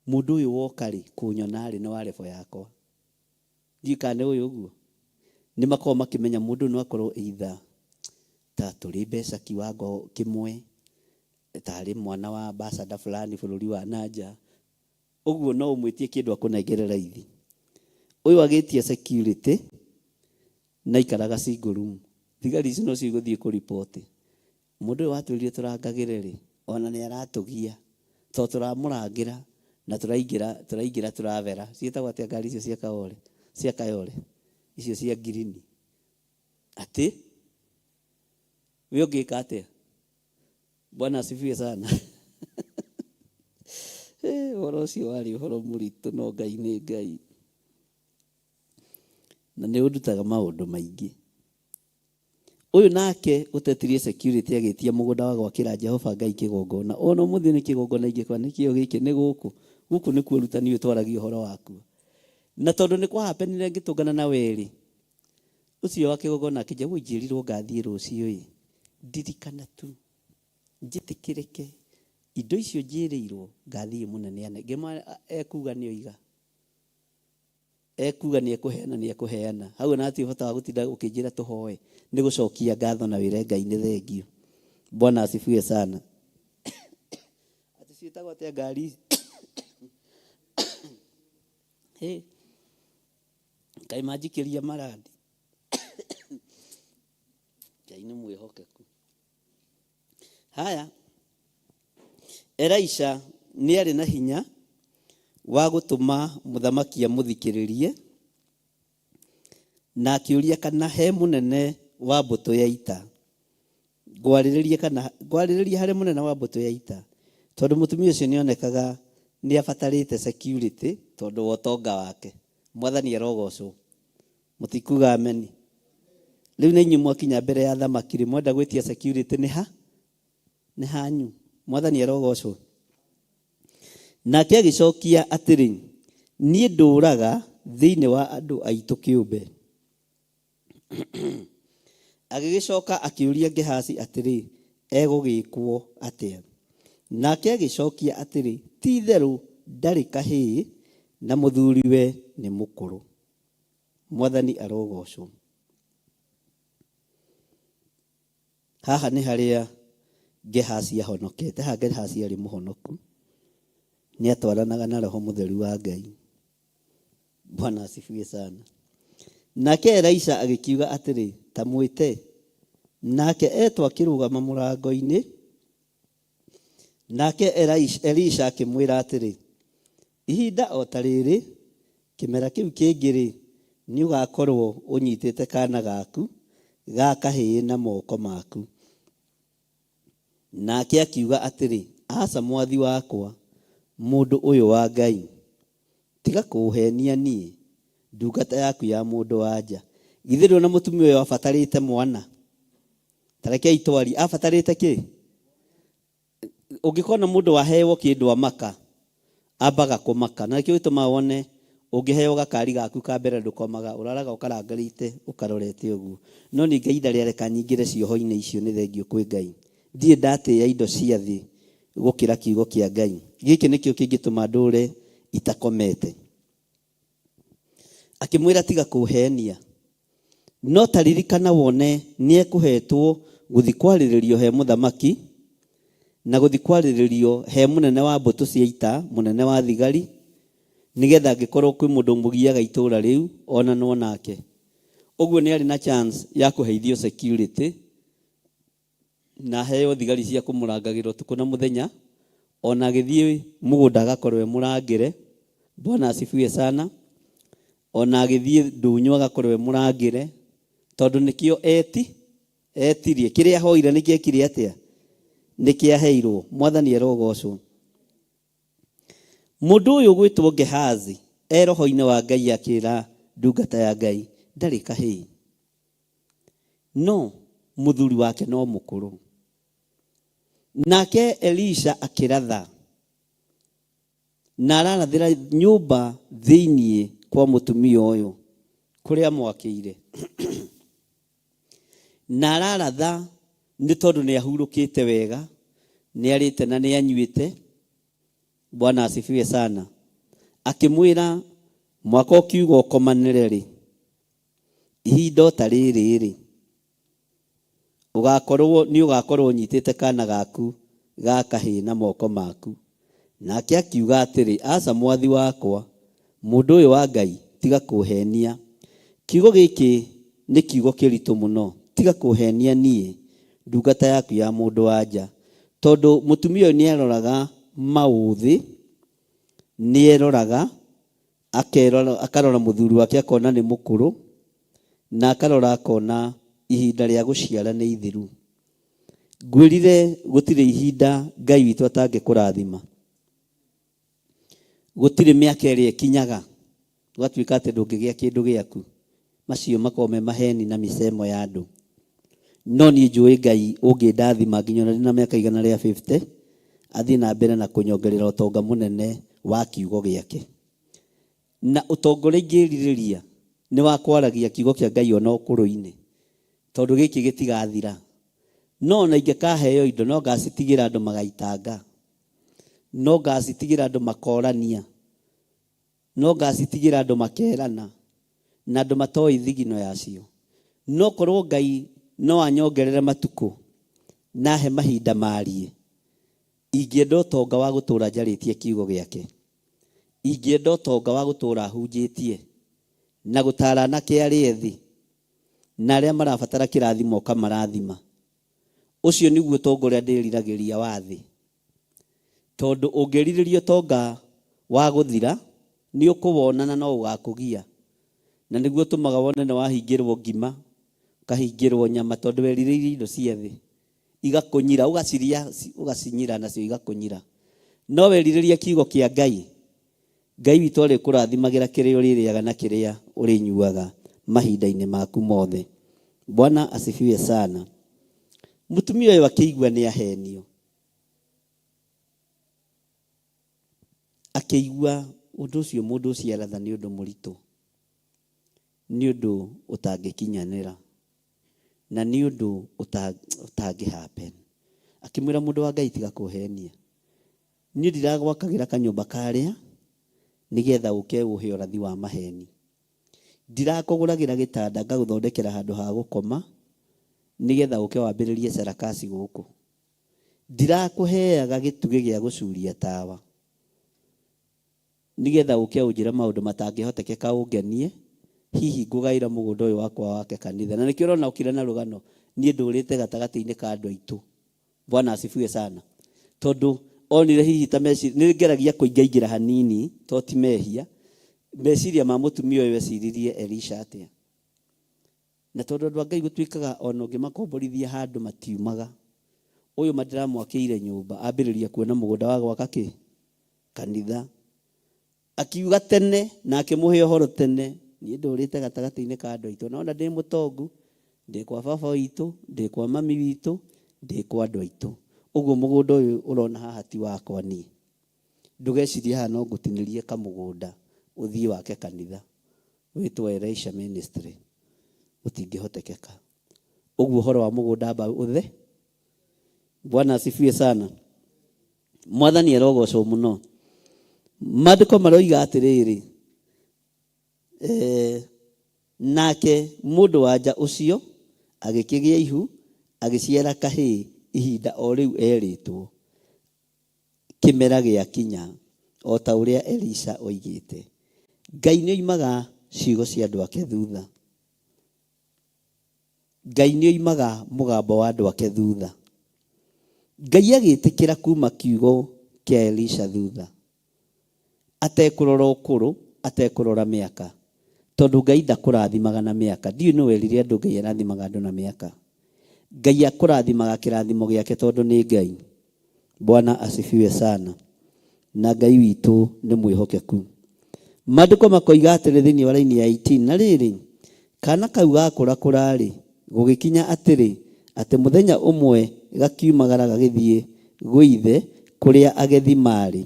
mũndũ ũyũ woka rĩ, kũnyona rĩ, nĩ wa level yakwa. Ndiũĩ kana nĩ ũĩ ũguo. Nĩ makoragwo makĩmenya mũndũ ũyũ no akorwo either ta tũrĩ mbeca kiwango kĩmwe, tarĩ mwana wa ambassador fulani bũrũri wa na nja. Ũguo no ũmwĩtie kĩndũ akũnengere raithi. Ũyũ agĩtia security na aikaraga single room. Thigari ici nocio igũthiĩ kũriboti. Mũndũ ũyũ watwĩrire tũrangagĩre rĩ, ona nĩ aratũgia tondũ tũramũrangĩra na tũraingĩra tũraingĩra tũravera. Ciĩtagwo atĩa ngari icio cia Kayole, cia Kayole icio cia ngirini? Atĩ we ũngĩka atĩa? Bwana asifiwe sana. Ũhoro ũcio warĩ ũhoro mũritũ no Ngai nĩ Ngai. Na nĩ ũndutaga maũndũ maingĩ. Ũyũ nake ũtetirie security agĩtia mũgũnda wa gwakĩra Jehova Ngai kĩgongona. Ona ũmũthĩ nĩ kĩgongona ingĩkora nĩkĩo gĩkĩ nĩ gũkũ. Gũkũ nĩkuo ũrutani ũyũ twaragia ũhoro wakuo. Na tondũ nĩ kwa happenire ngĩtũngana na werĩ, ũcio wa kĩgongona akĩnjĩra, woi njĩrirwo ngathiĩ rũciũ ĩ, ndirikana tu, njĩtĩkĩrĩke, indo icio njĩrĩirwo ngathiĩ mũnene ane. Ngĩmwĩra ekuga nĩ oiga. Ekuga nĩ ekũheana nĩ ekũheana. Hau ona hatirĩ bata wa gũtinda ũkĩnjĩra tũhoe. Nĩ gũcokia ngatho na wĩre Ngai nĩ thengiũ. Bwana asifiwe sana. Atĩ ciĩtagwo atĩa ngari ici? Hĩ, Kaĩ manjikĩria marandi. Ngai nĩ mwĩhokeku. Haya, Elisha nĩ arĩ na hinya wa gũtũma mũthamaki amũthikĩrĩrie, na akĩũria kana he mũnene wa mbũtũ ya ita. Ngwarĩrĩrie kana ngwarĩrĩrie harĩ mũnene wa mbũtũ ya ita, tondũ mũtumia ũcio nĩonekaga nĩ abatarĩte security tondũ wa ũtonga wake. Mwathani arogocwo. Mũtikuga ameni? Rĩu na inyuĩ mwakinya mbere ya athamaki rĩ, mwenda gwĩtia security nĩ ha? Nĩ hanyu. Mwathani arogocwo. Nake agĩcokia atĩrĩ, niĩ ndũũraga thĩinĩ wa andũ aitũ kĩũmbe. Agĩgĩcoka akĩũria Gehazi atĩrĩ, Egũgĩĩkwo atĩa? Nake agĩcokia atĩrĩ, Ti-itherũ ndarĩ kahĩĩ, na mũthuriwe nĩ mũkũrũ. Mwathani arogocwo. Haha nĩ harĩa Gehazi ahonokete. Haha Gehazi arĩ mũhonoku, nĩ atwaranaga na Roho Mũtheru wa Ngai. Bwana asifiwe sana. Nake Elisha agĩkiuga atĩrĩ, ta mwĩte. Nake etwo akĩrũgama mũrango-inĩ. Nake Elisha akĩmwĩra atĩrĩ, ihinda o ta rĩrĩ, kĩmera kĩu kĩngĩ-rĩ, nĩũgakorwo ũnyitĩte kaana gaku ga kahĩĩ na moko maku. Nake akiuga atĩrĩ, aca mwathi wakwa, mũndũ ũyũ wa Ngai, tiga kũũheenia niĩ, ndungata yaku ya mũndũ-wa-nja. Githĩ ndũrona mũtumia ũyũ abatarĩte mwana? Ta rekei twarie, abatarĩte kĩ? Ũngĩkona mũndũ waheo kĩndũ amaka, ambaga kũmaka. Na nĩkĩo gĩtũmaga wone ũngĩheo gakari gaku ka mbere ndũkomaga, ũraraga ũkarangarĩte ũkarorete ũguo. No niĩ Ngai ndarĩ areka nyingĩre cioho-inĩ icio, nĩ thengiũ kwĩ Ngai. Ndirĩ ndatĩĩa indo cia thĩ gũkĩra kiugo kĩa Ngai. Gĩkĩ nĩkĩo kĩngĩtũma ndũre itakomete. Akĩmwĩra tiga kũhenia. No ta ririkana wone nĩekũhetwo gũthi kwarĩrĩrio he mũthamaki, na gũthi kwarĩrĩrio he mũnene wa mbũtũ cia ita, mũnene wa thigari, nĩgetha angĩkorwo kwĩ mũndũ ũmũgiaga itũũra rĩu, onanwo nake. Ũguo nĩarĩ na chance ya kũheithio security, na aheo thigari cia kũmũrangagĩra ũtukũ na mũthenya, o na agĩthiĩ mũgũnda agakorwo e mũrangĩre. Bwana asifiwe sana. O na agĩthiĩ ndũnyũ agakorwo e mũrangĩre, tondũ nĩkĩo eti etirie. Kĩrĩa ahoire nĩkĩekire atĩa? Nĩkĩaheirwo. Mwathani arogocwo. Mũndũ ũyũ ũgwĩtwo Gehazi e roho-inĩ wa Ngai akĩra ndungata ya Ngai ndarĩ kahĩĩ. No mũthuri wake no mũkũrũ. Nake Elisha akĩratha, na ararathĩra nyũmba thĩinĩ kwa mũtumia ũyũ kũrĩa mwakĩire. Na araratha nĩ tondũ nĩ ahurũkĩte wega, nĩ arĩte na nĩ anyuĩte. Bwana asifiwe sana. Akĩmwĩra mwaka ũkiuga ũkomanĩre rĩ, Ihinda o ta rĩrĩ-rĩ, ũgakorwo nĩũgakorwo ũnyitĩte kaana gaku ga kahĩĩ na moko maku. Nake akiuga atĩrĩ, Aca, mwathi wakwa, mũndũ ũyũ wa Ngai, tiga kũũheenia. Kiugo gĩkĩ nĩ kiugo kĩritũ mũno, tiga kũũheenia niĩ, ndungata yaku ya mũndũ-wa-nja. Tondũ mũtumia ũyũ nĩaroraga maũthĩ, nĩeroraga, Akerora, akarora mũthuri wake akona nĩ mũkũrũ, na akarora akona ihinda rĩa gũciara nĩ ithiru. Ngwĩrire gũtirĩ ihinda Ngai witũ atangĩkũrathima. Gũtirĩ mĩaka ĩrĩa ĩkinyaga ũgatuĩka atĩ ndũngĩgĩa kĩndũ gĩaku. Macio makoragwo me maheni na mĩcemo ya andũ. No niĩ njũĩ Ngai ũngĩndathima nginya ona ndĩna mĩaka 150, athiĩ na mbere na kũnyongerera ũtonga mũnene wa kiugo gĩake. Na ũtonga ũrĩa ingĩrirĩria nĩ wa kwaragia kiugo kĩa Ngai ona ũkũrũ-inĩ, tondũ gĩkĩ gĩtigathira. No ona ingĩkaheo indo no ngacitigĩra andũ magaitanga, no ngacitigĩra andũ makorania, no ngacitigĩra andũ makerana, na andũ matoĩ thigino yacio. No korwo Ngai no anyongerere matukũ na ahe mahinda marie, ingĩenda ũtonga wa gũtũũra njarĩtie kiugo gĩake. Ingĩenda ũtonga wa gũtũũra hunjĩtie na gũtaara anake arĩa ethĩ na arĩa marabatara kĩrathimo ũkamarathima. Ũcio nĩguo ũtonga ũrĩa ndĩriragĩria wa thĩ. Tondũ ũngĩrirĩria ũtonga Wa gũthira, nĩ ũkũwona na no ũgakũgia. Na nĩguo ũtũmaga wone nĩ wahingĩrwo ngima, ũkahingĩrwo nyama tondũ werirĩirie indo cia thĩ. Igakũnyira, ũgaciria, ũgacinyira nacio igakũnyira. No werirĩria kiugo kĩa Ngai, Ngai witũ arĩkũrathimagĩra kĩrĩa ũrĩrĩaga na kĩrĩa ũrĩnyuaga mahinda-inĩ maku mothe. Bwana asifiwe sana. Mũtumia ũyũ akĩigua nĩ ahenio. Akĩigua ũndũ ũcio mũndũ ũcio aratha nĩ ũndũ mũritũ, nĩ ũndũ ũtangĩkinyanĩra, na nĩ ũndũ ũtangĩ happen. Akĩmwĩra mũndũ wa Ngai tiga kũhenia. Niĩ ndiragwakagĩra kanyũmba karĩa nĩgetha ũke ũhe ũrathi wa maheni. Ndirakũgũragĩra gĩtanda ngagũthondekera handũ ha gũkoma nĩgetha ũke wambĩrĩrie sarakasi gũkũ. Ndirakũheaga gĩtugĩ gĩa gũcuria tawa nĩgetha ũke ũnjĩre maũndũ matangĩhotekeka ũngenie, hihi ngũgaĩra mũgũnda ũyũ wakwa wake kanitha. Na nĩkĩo ũrona okire na rũgano, niĩ ndũrĩte gatagatĩ-inĩ ka andũ aitũ. Bwana asifiwe sana. Tondũ onire hihi ta meciria, nĩ ngeragia kũingaingĩra hanini, to ti mehia, meciria ma mũtumia ũyũ eciririe Elisha atĩa. Na tondũ andũ a Ngai gũtuĩkaga ona ũngĩmakomborithia handũ matiumaga. Ũyũ ma ndĩramwakĩire nyũmba ambĩrĩria kuona mũgũnda wa gwaka kĩ? Kanitha. Akiuga tene na akĩmũhe ũhoro tene, niĩ ndũrĩte gatagatĩ-inĩ ka andũ aitũ. Na ona ndĩ mũtongu, ndĩ kwa baba witũ, ndĩ kwa mami witũ, ndĩ kwa andũ aitũ. Ũguo mũgũnda ũyũ ũrona haha ti wakwa niĩ. Ndũgecirie haha no ngũtinĩrie kamũgũnda ũthiĩ wake kanitha wĩtwo Elisha Ministry. Gũtingĩhotekeka. Ũguo ũhoro wa mũgũnda amba ũthe. Bwana asifiwe sana. Mwathani arogocwo mũno. Maandĩko maroiga atĩrĩrĩ, eh, nake mũndũ wa nja ũcio agĩkĩgĩa ihu agĩciara kahĩĩ ihinda o rĩu erĩtwo. Kĩmera gĩakinya, o ta ũrĩa Elisha oigĩte. Ngai nĩoimaga ciugo cia andũ ake thutha. Ngai nĩoimaga mũgambo wa andũ ake thutha. Ngai agĩtĩkĩra kuma kiugo kĩa Elisha thutha. Atekũrora ũkũrũ, atekũrora mĩaka. Tondũ Ngai ndakũrathimaga na mĩaka. Ndiũĩ nũ werire andũ Ngai arathimaga andũ na mĩaka. Ngai akũrathimaga kĩrathimo gĩake tondũ nĩ Ngai. Bwana asifiwe sana. Na Ngai witũ nĩ mwĩhokeku. Maandĩko makoiga atĩrĩ thĩinĩ wa raini ya 18, na rĩrĩ, kana kau gakũra kũra-rĩ, gũgĩkinya atĩrĩ, atĩ mũthenya ũmwe gakiumagara gagĩthiĩ gwĩ ithe kũrĩa agethi maarĩ.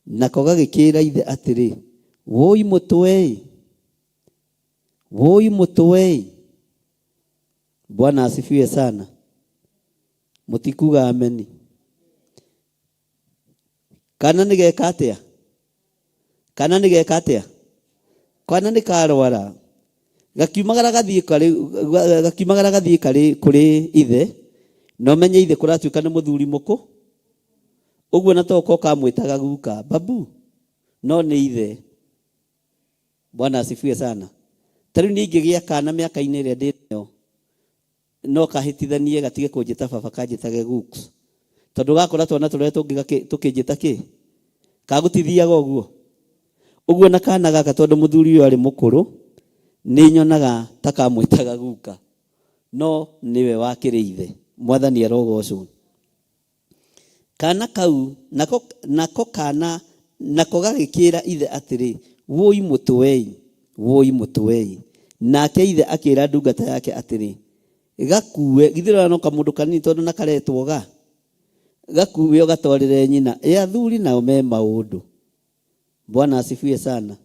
Nako gagĩkĩĩra ithe atĩrĩ, Wũi mũtwe-ĩ! Wũi mũtwe-ĩ! Bwana asifiwe sana. Mũtikuga ameni. Kana nĩ geka atĩa? Kana nĩ geka atĩa? Kana nĩ karwara. Gakiumagara gathiĩ karĩ gakiumagara gathiĩ karĩ kũrĩ ithe na ũmenye ithe kũratuĩka nĩ mũthuri mũkũ ũguo na toko kamwĩtaga guka babu no nĩ ithe. Bwana asifiwe sana. Ta rĩu niĩ ingĩgĩa kana mĩaka-inĩ ĩrĩa ndĩ nayo no kahĩtithanie gatige kũnjĩta baba kanjĩtage guks tondũ gakũra twana tũrĩa tũngĩ tũkĩnjĩta kĩ kagũtithiaga ũguo ũguo na kana gaka tondũ mũthuri ũyũ arĩ mũkũrũ nĩ nyonaga ta kamwĩtaga guka no nĩwe wakĩrĩ ithe. Mwathani arogocwo. Kana kau nako, nako kana nako gagĩkĩĩra ithe atĩrĩ, Wũi mũtwe-ĩ! Wũi mũtwe-ĩ! Nake ithe akĩĩra ndungata yake atĩrĩ, Gakue, githĩ ũrona no kamũndũ kanini tondũ na karetwo ga? Gakue ũgatwarĩre nyina. Ĩ athuri nao me maũndũ. Bwana asifiwe sana.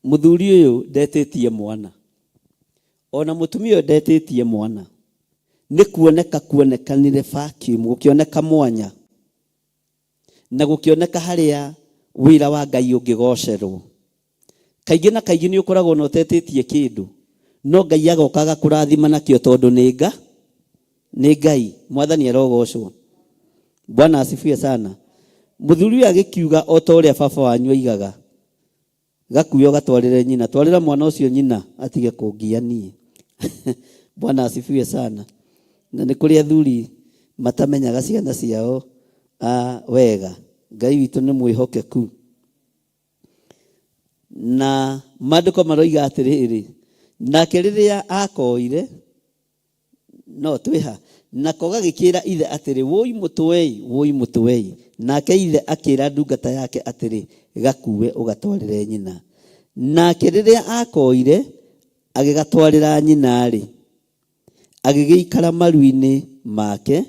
Mũthuri ũyũ ndetĩtie mwana. Ona mũtumia ũyũ ndetĩtie mwana. Nĩ kuoneka kuonekanire vacuum, gũkĩoneka mwanya. Na gũkĩoneka harĩa wĩra wa Ngai ũngĩgocerwo. Kaingĩ na kaingĩ nĩ ũkoragwo na ũtetĩtie kĩndũ, no Ngai agoka agakũrathima nakĩo tondũ nĩ nga, nĩ Ngai. Mwathani arogocwo. Bwana asifiwe sana. Mũthuri ũyũ agĩkiuga o ta ũrĩa baba wanyu oigaga, Gakue ũgatwarĩre nyina. Twarĩra mwana ũcio nyina atige kũngia niĩ. Bwana asifiwe sana. Na nĩ kũrĩ athuri matamenyaga ciana ciao wega. Ngai witũ nĩ mwĩhokeku. Na maandĩko maroiga atĩrĩrĩ, nake rĩrĩa akoire, no twĩha, nako gagĩkĩra ithe atĩrĩ, wũi mũtwe-ĩ, wũi mũtwe-ĩ. Nake ithe akĩra ndungata yake atĩrĩ, gakue ũgatwarĩre nyina. Nake rĩrĩa akoire agĩgatwarĩra nyina-rĩ, agĩgĩikara maru-inĩ make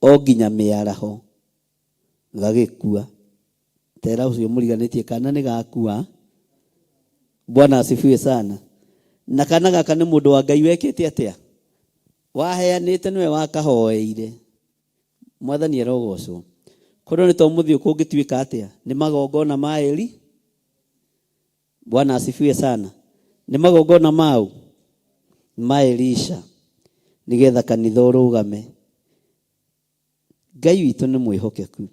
o nginya mĩaraho, gagĩkua. Tera ũcio mũriganĩtie kana nĩ gakua. Bwana asifiwe sana. Na kana gaka nĩ mũndũ wa Ngai wekĩte atĩa? Waheanĩte nĩwe wakahoeire. Mwathani arogocwo. Korwo nĩ to mũthiũ kũngĩtuĩka atĩa? Nĩ magongona ma Eli. Bwana asifiwe sana. Nĩ magongona mau ma Elisha nĩgetha kanitha ũrũgame. Ngai witũ nĩ mwĩhokeku.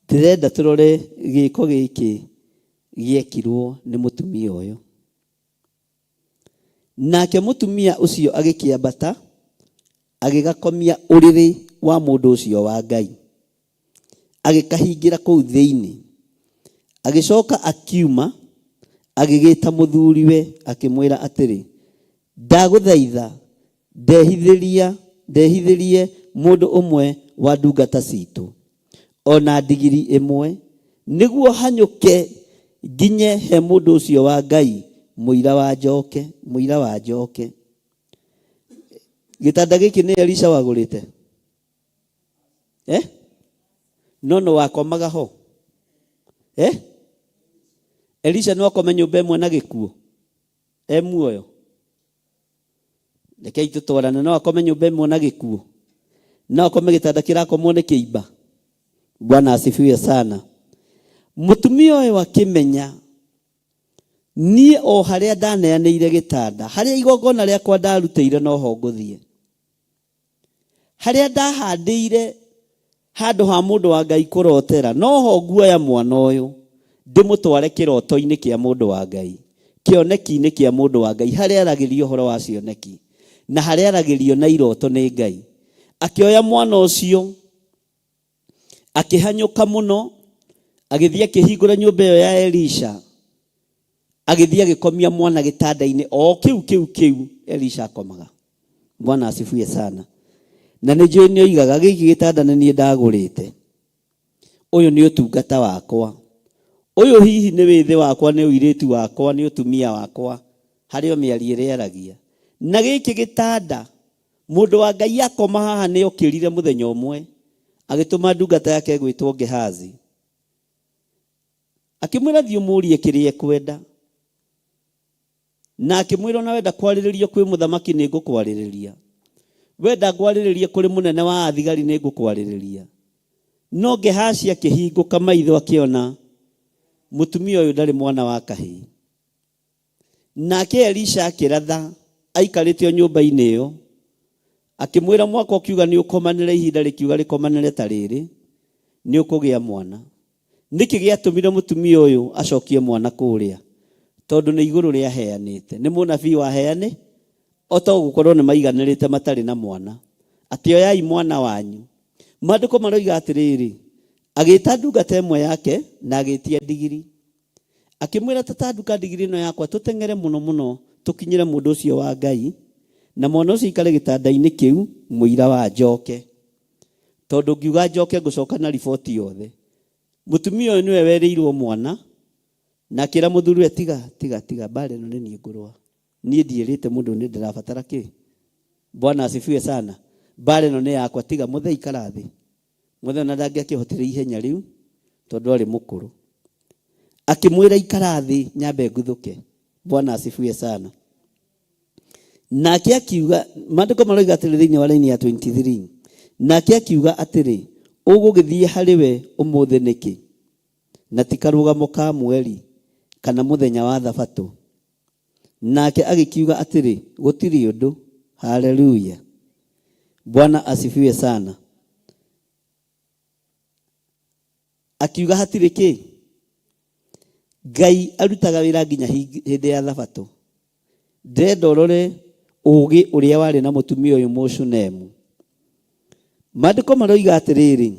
Ndĩrenda tũrore gĩko gĩkĩ gĩekirwo nĩ mũtumia ũyũ. Nake mũtumia ũcio agĩkĩambata agĩgakomia ũrĩrĩ wa mũndũ ũcio wa Ngai, agĩkahingĩra kũu thĩinĩ. Agĩcoka akiuma agĩgĩta mũthuriwe akĩmwĩra atĩrĩ, ndagũthaitha ndehithĩria ndehithĩrie mũndũ ũmwe wa ndungata citũ, o na ndigiri ĩmwe, nĩguo hanyũke nginye he mũndũ ũcio wa Ngai mũira wa njoke, mũira wa njoke. Gĩtanda gĩkĩ nĩ Elisha wagũrĩte? Eh? No no wakomaga ho? Eh? Elisha no akome nyũmba ĩmwe na gĩkuũ? E muoyo? Rekei tũtwarane, no akome nyũmba ĩmwe na gĩkuũ? No akome gĩtanda kĩrakomwo nĩ kĩimba? Bwana asifiwe sana. Mũtumia ũyũ akĩmenya niĩ o harĩa ndaneanĩire gĩtanda, harĩa igongona rĩakwa ndarutĩire noho ngũthiĩ. Harĩa ndahandĩire handũ ha mũndũ wa Ngai kũrotera, noho nguoya mwana ũyũ ndĩmũtware kĩroto-inĩ kĩa mũndũ wa Ngai, kĩoneki-inĩ kĩa mũndũ wa Ngai, harĩa aragĩrio ũhoro wa cioneki na harĩa aragĩrio na iroto nĩ Ngai. Akĩoya mwana ũcio akĩhanyũka mũno, agĩthiĩ akĩhingũra nyũmba ĩyo ya Elisha, agĩthiĩ agĩkomia mwana gĩtanda-inĩ o kĩu kĩu kĩu Elisha akomaga. Bwana asifiwe sana. Na nĩ njũĩ nĩ oigaga gĩkĩ gĩtanda nĩ niĩ ndagũrĩte, ũyũ nĩ ũtungata wakwa, ũyũ hihi nĩ wĩthĩ wakwa, nĩ ũirĩtu wakwa, nĩ ũtumia wakwa, harĩ o mĩario ĩrĩa aragia. Na gĩkĩ gĩtanda Mũndũ wa Ngai akoma haha nĩ okĩrire mũthenya ũmwe, agĩtũma ndungata yake ĩgwĩtwo Gehazi, akĩmwĩra thiĩ ũmũrie kĩrĩa ekwenda. Na akĩmwĩra ona wenda kwarĩrĩrio kwĩ mũthamaki nĩ ngũkwarĩrĩria, wenda ngwarĩrĩrie kũrĩ mũnene wa athigari nĩ ngũkwarĩrĩria. No Gehazi akĩhingũka maitho akĩona mũtumia ũyũ ndarĩ mwana wa kahĩĩ. Nake Elisha akĩratha aikarĩte o nyũmba-inĩ ĩyo, akĩmwĩra mwaka ũkiuga nĩ ũkomanĩre ihinda rĩkiuga rĩkomanĩre ta rĩrĩ, nĩ ũkũgĩa mwana. Nĩkĩ gĩatũmire mũtumia ũyũ acokie mwana kũrĩa? Tondũ nĩ igũrũ rĩaheanĩte. Nĩ mũnabii waheanĩ, o ta gũkorwo nĩ maiganĩrĩte matarĩ na mwana. Atĩ oyai mwana wanyu. Maandĩko maroiga atĩrĩrĩ, agĩta ndungata ĩmwe yake na agĩtia ndigiri. Akĩmwĩra ta nduka ndigiri ĩno yakwa tũteng'ere mũno mũno tũkinyĩre mũndũ ũcio wa Ngai, na mwana ũcio aikare gĩtanda-inĩ kĩu mũira wa njoke. Tondũ ngiuga njoke ngũcoka na riboti yothe. Mũtumia ũyũ nĩwe werĩirwo mwana, na akĩra mũthuriwe tiga tiga tiga mbara ĩno nĩ niĩ ngũrũa. Niĩ ndiĩrĩte mũndũ nĩ ndĩrabatara kĩ. Bwana asifiwe sana. Mbara ĩno nĩ yakwa tiga mũthee ikara thĩ. Mũthee ona ndangĩakĩhotire ihenya rĩu tondũ arĩ mũkũrũ. Akĩmwĩra ikara thĩ nyambe nguthũke. Bwana asifiwe sana. Nake akiuga, maandĩko maroiga atĩrĩ thĩinĩ wa raini ya 23, nake akiuga atĩrĩ, ũgũgĩthiĩ harĩ we ũmũthĩ nĩkĩ, na ti karũgamo ka mweri kana mũthenya wa thabatũ? Nake agĩkiuga atĩrĩ, gũtirĩ ũndũ. Haleluya, Bwana asifiwe sana. Akiuga hatirĩ kĩ. Ngai arutaga wĩra nginya hĩndĩ ya thabatũ. Ndĩrenda ũrore ũgĩ ũrĩa warĩ na mũtumia ũyũ Mũshunemu. Maandĩko maroiga atĩrĩrĩ,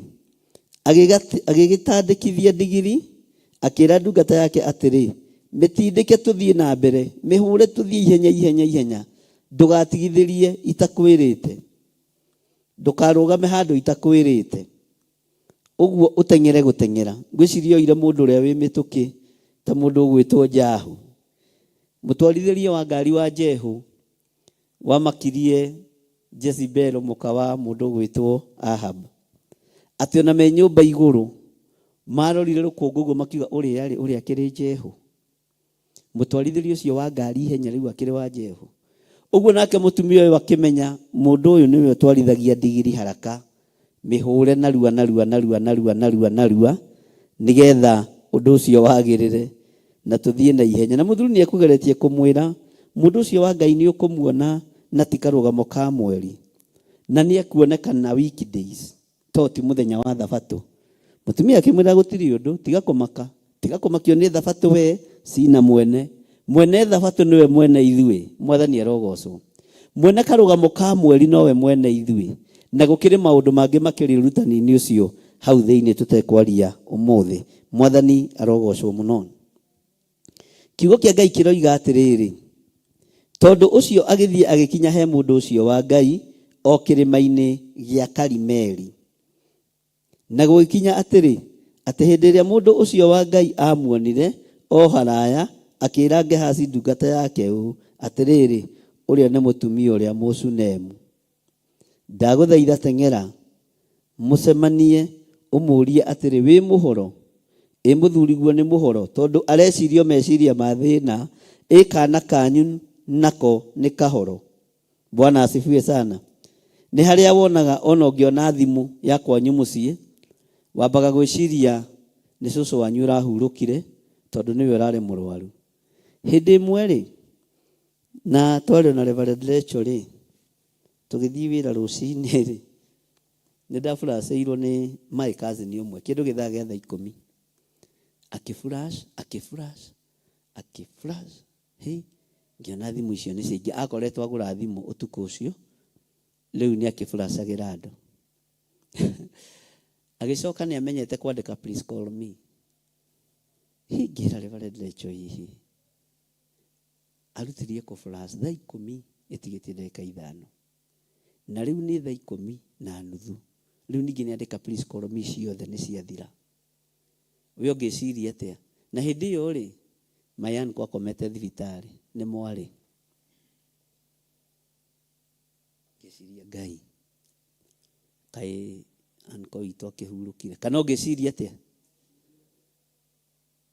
Agĩgĩtandĩkithia ndigiri, akĩĩra ndungata yake atĩrĩ, Mĩtindĩke tũthiĩ na mbere, mĩhũre tũthiĩ ihenya ihenya ihenya, ndũgatigithĩrie itakwĩrĩte, ndũkarũgame handũ itakwĩrĩte. Ũguo ũteng'ere gũteng'era. Ngwĩciria oire mũndũ ũrĩa wĩ mĩtũkĩ ta mũndũ ũgwĩtwo Jahu. Mũtwarithĩrie wa ngari wa Jehu wamakirie Jezebeli mũka wa mũndũ ũgwĩtwo Ahab. Atĩ ona me nyũmba igũrũ marorire rũkũngũ ũguo makiuga ũrĩa rĩ ũrĩa akĩrĩ Jehu. Mũtwarithĩrie ũcio wa ngari ihenya rĩu akĩrĩ wa Jehu. Ũguo nake mũtumia ũyũ akĩmenya mũndũ ũyũ nĩwe ũtwarithagia ndigiri haraka, mĩhũre narua narua narua narua narua narua nĩgetha ũndũ ũcio wagĩrĩre na tũthiĩ na ihenya. Na mũthuri nĩ ekũgeretie kũmwĩra mũndũ ũcio wa Ngai nĩ ũkũmuona na ti karũgamo ka mweri, na nĩ ekuonekana weekdays to ti mũthenya wa thabatũ. Mũtumia akĩmwĩra gũtirĩ ũndũ, tiga kũmaka, tiga kũmakio nĩ thabatũ we cina mwene. Mwene thabatũ nĩwe mwene ithuĩ, Mwathani arogocwo. Mwene karũgamo ka mweri nowe mwene ithuĩ. Na gũkĩrĩ maũndũ mangĩ makĩrĩ ũrutani-inĩ ũcio hau thĩinĩ tũtekwaria ũmũthĩ. Mwathani arogocwo mũno. Kiugo kĩa Ngai kĩroiga atĩrĩrĩ, tondũ ũcio agĩthiĩ agĩkinya he mũndũ ũcio wa Ngai o kĩrĩma-inĩ gĩa Karimeli. Na gũgĩkinya atĩrĩ, atĩ hĩndĩ ĩrĩa mũndũ ũcio wa Ngai aamuonire o haraya, akĩĩra Gehazi ndungata yake ũũ, Atĩrĩrĩ, ũrĩa nĩ mũtumia ũrĩa Mũshunemu. Ndagũthaitha teng'era, mũcemanie, ũmũũrie atĩrĩ, Wĩ mũhoro? Ĩ mũthuriguo nĩ mũhoro? Tondũ areciria o meciria ma thĩna. Ĩ kaana kanyu nako nĩ kahoro? Bwana asifiwe sana. Nĩ harĩa wonaga ona ũngĩona thimũ ya kwanyu mũciĩ, wambaga gwĩciria nĩ cũcũ wanyu ũrahurũkire tondũ nĩwe ũrarĩ mũrwaru. Hĩndĩ ĩmwe rĩ, na twarĩ ona Reverend Rachel rĩ, tũgĩthiĩ wĩra rũcinĩ rĩ, nĩ ndafuracĩirwo nĩ my cousin ũmwe kĩndũ gĩthaa gĩa thaa ikũmi. Akĩ flash, akĩ flash, akĩ flash. Hĩ, ngĩona thimũ icio nĩ ciaingĩ. Akoretwo agũra thimũ ũtukũ ũcio, rĩu nĩ akĩflashagĩra andũ. Agĩcoka nĩ amenyete kwandĩka please call me. Hi, ngĩra Reverend Rachel hihi arutirie kũ flash thaa ikũmi ĩtigĩtie ndagĩka ithano. Na rĩu nĩ thaa ikũmi na nuthu. Rĩu ningĩ nĩ andĩka please call me ciothe nĩ ciathira. We ũngĩciria atĩa? Na hĩndĩ ĩyo rĩ, my uncle akomete thibitarĩ, nĩ mwarĩ. Ngĩciria Ngai, kaĩ uncle witũ akĩhurũkire. Kana ũngĩciria atĩa?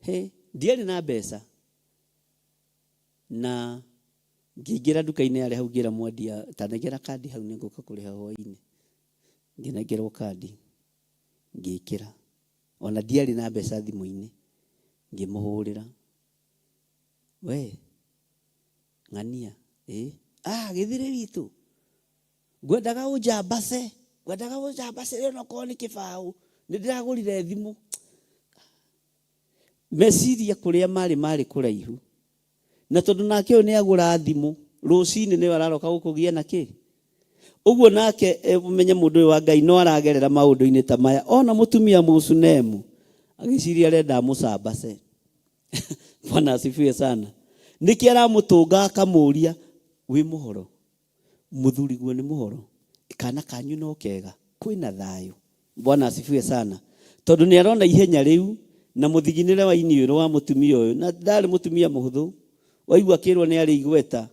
Hĩ, ndiarĩ na mbeca. Na ngĩingĩra nduka-inĩ yarĩ hau ngĩra mwendia, ta nengera kandi hau nĩngũka kũrĩha hwaĩ-inĩ. Ngĩnengerwo kandi, ngĩkĩra. Ona ndiarĩ na mbeca thimũ-inĩ, ngĩmũhũrĩra. We, ng'ania, ĩ, ah, gĩthĩrĩ witũ, ngwendaga ũnjambace, ngwendaga ũnjambacĩre onokorwo nĩ kĩbaũ, nĩ ndĩragũrire thimũ. Meciria kũrĩa marĩ marĩ kũraihu. Na tondũ nake ũyũ nĩ agũra thimũ, rũcinĩ nĩwe araroka gũkũgia na kĩ? Ũguo nake ũmenye mũndũ ũyũ wa Ngai no aragerera maũndũ-inĩ ta maya. Ona mũtumia Mũshunemu, agĩciria arenda amũcambace. Bwana asifiwe sana. Nĩkĩ aramũtũnga akamũria, wĩ mũhoro? Mũthuriguo nĩ mũhoro? Kana kanyu no kega? Kwĩna thayũ? Bwana asifiwe sana. Tondũ nĩ arona ihenya rĩu na mũthiginĩre wa iniũrũ wa mũtumia ũyũ, na ndarĩ mũtumia mũhũthũ. Waigua akĩrwo nĩ arĩ igweta,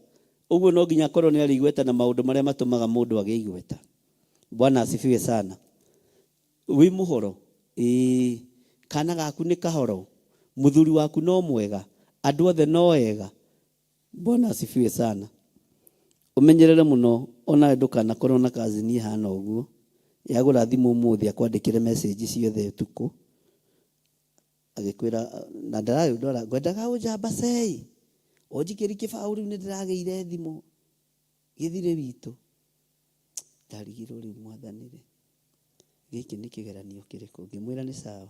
ũguo no nginya akorwo nĩ arĩ igweta na maũndũ marĩa matũmaga mũndũ agĩe igweta. Bwana asifiwe sana. Wĩ mũhoro? Ĩĩ. Kana gaku nĩ kahoro? Mũthuri waku no mwega? Andũ othe no ega? Bwana asifiwe sana. Ũmenyerere mũno onawe ndũkanakorwo na cousin ĩhana ũguo. Yagũra thimũ ũmũthĩ akwandĩkĩre message ciothe ũtukũ. Agĩkwĩra na ndaragĩndwara ngwendaga ũnjambacei. Ũnjikĩri kĩbaũ rĩu nĩ ndĩragĩire thimũ. Gĩthirĩ witũ. Ndarigirwo rĩu Mwathani rĩ, gĩkĩ nĩ kĩgeranio kĩrĩkũ? Ngĩmwĩra nĩ sawa,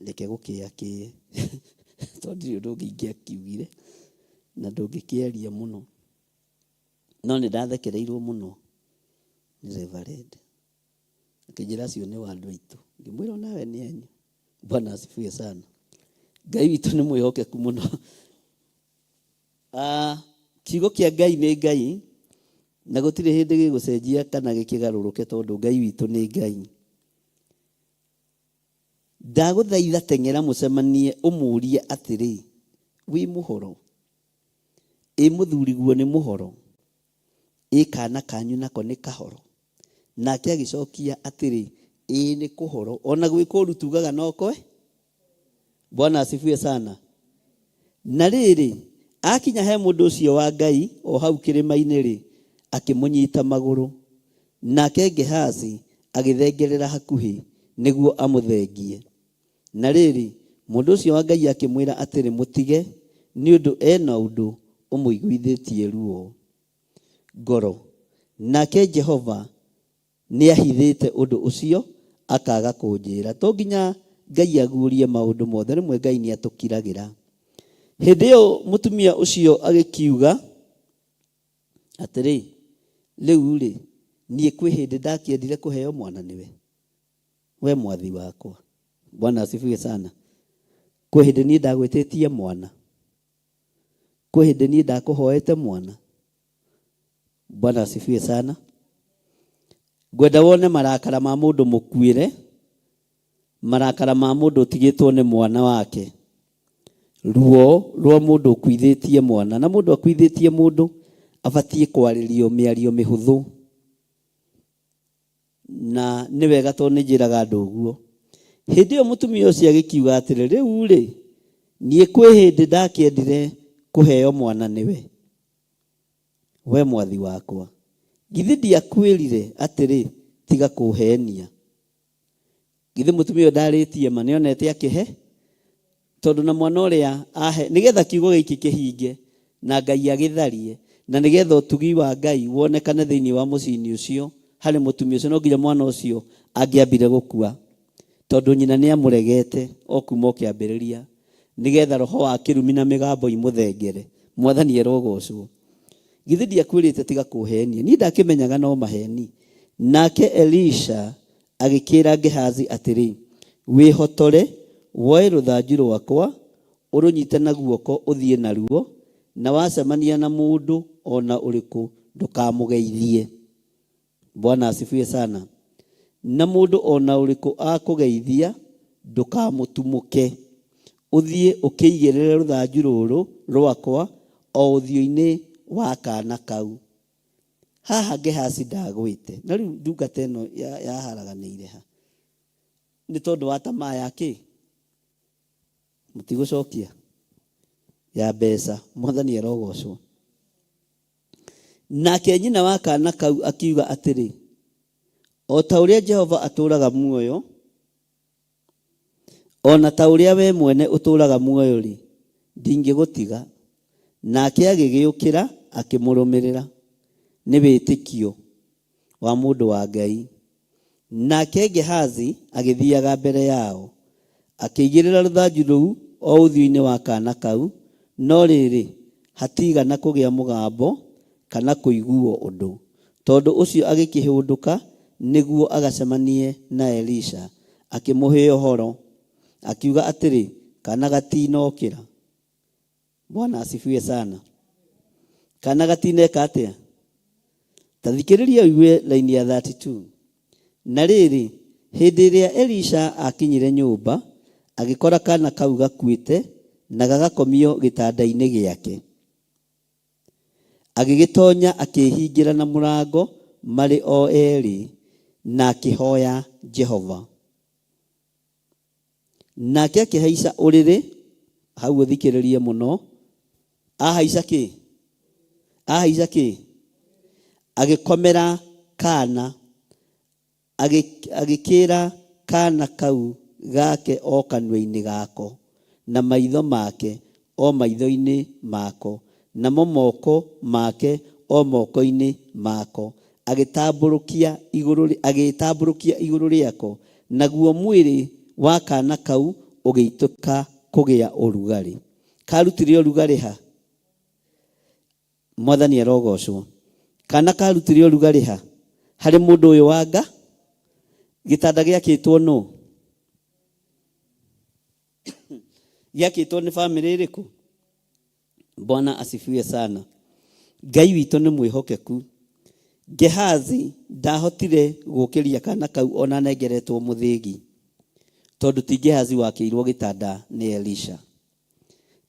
reke gũkĩĩa kĩe. Tondũ ndirĩ ũndũ ũngĩ ingĩakiugire na ndũngĩkĩaria mũno. No nĩ ndathekereirwo mũno nĩ Reverend. Akĩnjĩra acio nĩ wa andũ aitũ. Ngĩmwĩra onawe nĩ anyu. Bwana asifiwe sana. Ngai witũ nĩ mwĩhokeku mũno. Ah, kiugo kĩa Ngai nĩ Ngai na gũtirĩ hĩndĩ gĩgũcenjia kana gĩkĩgarũrũke tondũ Ngai witũ nĩ Ngai. Ndagũthaitha teng'era mũcemanie ũmũrie atĩrĩ, wĩ mũhoro? Ĩ mũthuriguo nĩ mũhoro? Ĩ kaana kanyu nako nĩ kahoro? Nake agĩcokia atĩrĩ, Ĩĩ nĩ kũhoro. O na gwĩ kũũru tugaga no kwe. Bwana asifiwe sana. Na rĩrĩ, akinya he mũndũ ũcio wa Ngai o hau kĩrĩma-inĩ-rĩ, akĩmũnyita magũrũ. Nake Gehazi agĩthengerera hakuhĩ nĩguo amũthengie. Na rĩrĩ, mũndũ ũcio wa Ngai akĩmwĩra atĩrĩ, Mũtige, nĩ ũndũ e na ũndũ ũmũiguithĩtie ruo ngoro, nake Jehova nĩahithĩte ũndũ ũcio akaaga kũnjĩra. To nginya Ngai aguũrie maũndũ mothe, rĩmwe Ngai nĩatũkiragĩra. Hĩndĩ ĩyo mũtumia ũcio agĩkiuga atĩrĩ, Rĩu-rĩ, niĩ kwĩ hĩndĩ ndakĩendire kũheo mwana nĩwe, we mwathi wakwa? Bwana asifiwe sana. Kwĩ hĩndĩ niĩ ndagwĩtĩtie mwana? Kwĩ hĩndĩ niĩ ndakũhoete mwana? Bwana asifiwe sana. Ngwenda wone marakara ma mũndũ mũkuĩre, marakara ma mũndũ ũtigĩtwo nĩ mwana wake, ruo rwa mũndũ ũkuithĩtie mwana. Na mũndũ akuithĩtie mũndũ abatiĩ kwarĩrio mĩario mĩhũthũ. Na nĩ wega tondũ nĩ njĩraga andũ ũguo. Hĩndĩ ĩyo mũtumia ũcio agĩkiuga atĩrĩ, rĩu-rĩ, niĩ kwĩ hĩndĩ ndakĩendire kũheo mwana nĩwe, we mwathi wakwa? Githĩ ndiakwĩrire atĩrĩ, tiga kũũheenia? Githĩ mũtumia ũyũ ndarĩtie ma nĩonete akĩhe? Tondũ na mwana ũrĩa ahe, nĩgetha kiugo gĩkĩ kĩhinge na Ngai agĩtharie, na nĩgetha ũtugi wa Ngai wonekane thĩinĩ wa mũciĩ-inĩ ũcio harĩ mũtumia ũcio, no nginya mwana ũcio angĩambire gũkua, tondũ nyina nĩamũregete o kuma o kĩambĩrĩria, nĩgetha roho wa kĩrumi na mĩgambo imũthengere. Mwathani arogocwo. Githĩ ndiakwĩrĩte tiga kũhenia? Niĩ ndakĩmenyaga no maheni. Nake Elisha agĩkĩĩra Gehazi atĩrĩ, Wĩhotore, woe rũthanju rwakwa, ũrũnyite na guoko ũthiĩ naruo, na wacemania na mũndũ o na ũrĩkũ ndũkamũgeithie. Bwana asifiwe sana. Na mũndũ o na ũrĩkũ akũgeithia, ndũkamũtumũke. Ũthiĩ ũkĩigĩrĩre rũthanju rũrũ rwakwa o ũthiũ-inĩ wa kaana kau. Haha Gehazi ndagwĩte. Na rĩu ndungata ĩno yaharaganĩire ha? Nĩ tondũ wa tamaa ya kĩ? Mũtigũcokia? Ya mbeca. Mwathani arogocwo. Nake nyina wa kaana kau akiuga atĩrĩ, O ta ũrĩa Jehova atũũraga muoyo, o na ta ũrĩa wee mwene ũtũũraga muoyo-rĩ, ndingĩgũtiga. Nake agĩgĩũkĩra akĩmũrũmĩrĩra. Nĩ wĩtĩkio wa mũndũ wa Ngai. Nake Gehazi agĩthiaga mbere yao, akĩigĩrĩra rũthanju rũu o ũthiũ-inĩ wa kaana kau, no rĩrĩ, hatiigana kũgĩa mũgambo kana kũiguo ũndũ. Tondũ ũcio agĩkĩhũndũka nĩguo agacemanie na Elisha, akĩmũhe ũhoro, akiuga atĩrĩ, Kaana gatinokĩra. Bwana asifiwe sana. Kana gatineka atĩa? Ta thikĩrĩria ũigue laini ya 32. Na rĩrĩ, hĩndĩ ĩrĩa Elisha aakinyire nyũmba, agĩkora kaana kau gakuĩte na gagakomio gĩtanda-inĩ gĩake. Agĩgĩtonya akĩĩhingĩra na mũrango marĩ o erĩ, na akĩhoya Jehova. Nake akĩhaica ũrĩrĩ, hau ũthikĩrĩrie mũno, ahaica kĩ? Ahaica kĩ? Agĩkomera kaana, agĩkĩra kaana kau gake o kanua-inĩ gako, na maitho make o maitho-inĩ mako, namo moko make o moko-inĩ mako, agĩtambũrũkia igũrũ, agĩĩtambũrũkia igũrũ rĩako, naguo mwĩrĩ wa kaana kau ũgĩitĩka kũgĩa ũrugarĩ. Karutire ũrugarĩ ha? Mwathani arogocwo. Kana karutire ũrugarĩ ha? Harĩ mũndũ ũyũ wa nga? Gĩtanda gĩakĩtwo nũ? Gĩakĩtwo nĩ bamĩrĩ ĩrĩkũ? Bwana asifiwe sana. Ngai witũ nĩ mwĩhokeku. Gehazi ndahotire gũkĩria kana kau ona anengeretwo mũthĩgi, tondũ ti Gehazi wakĩirwo gĩtanda nĩ Elisha.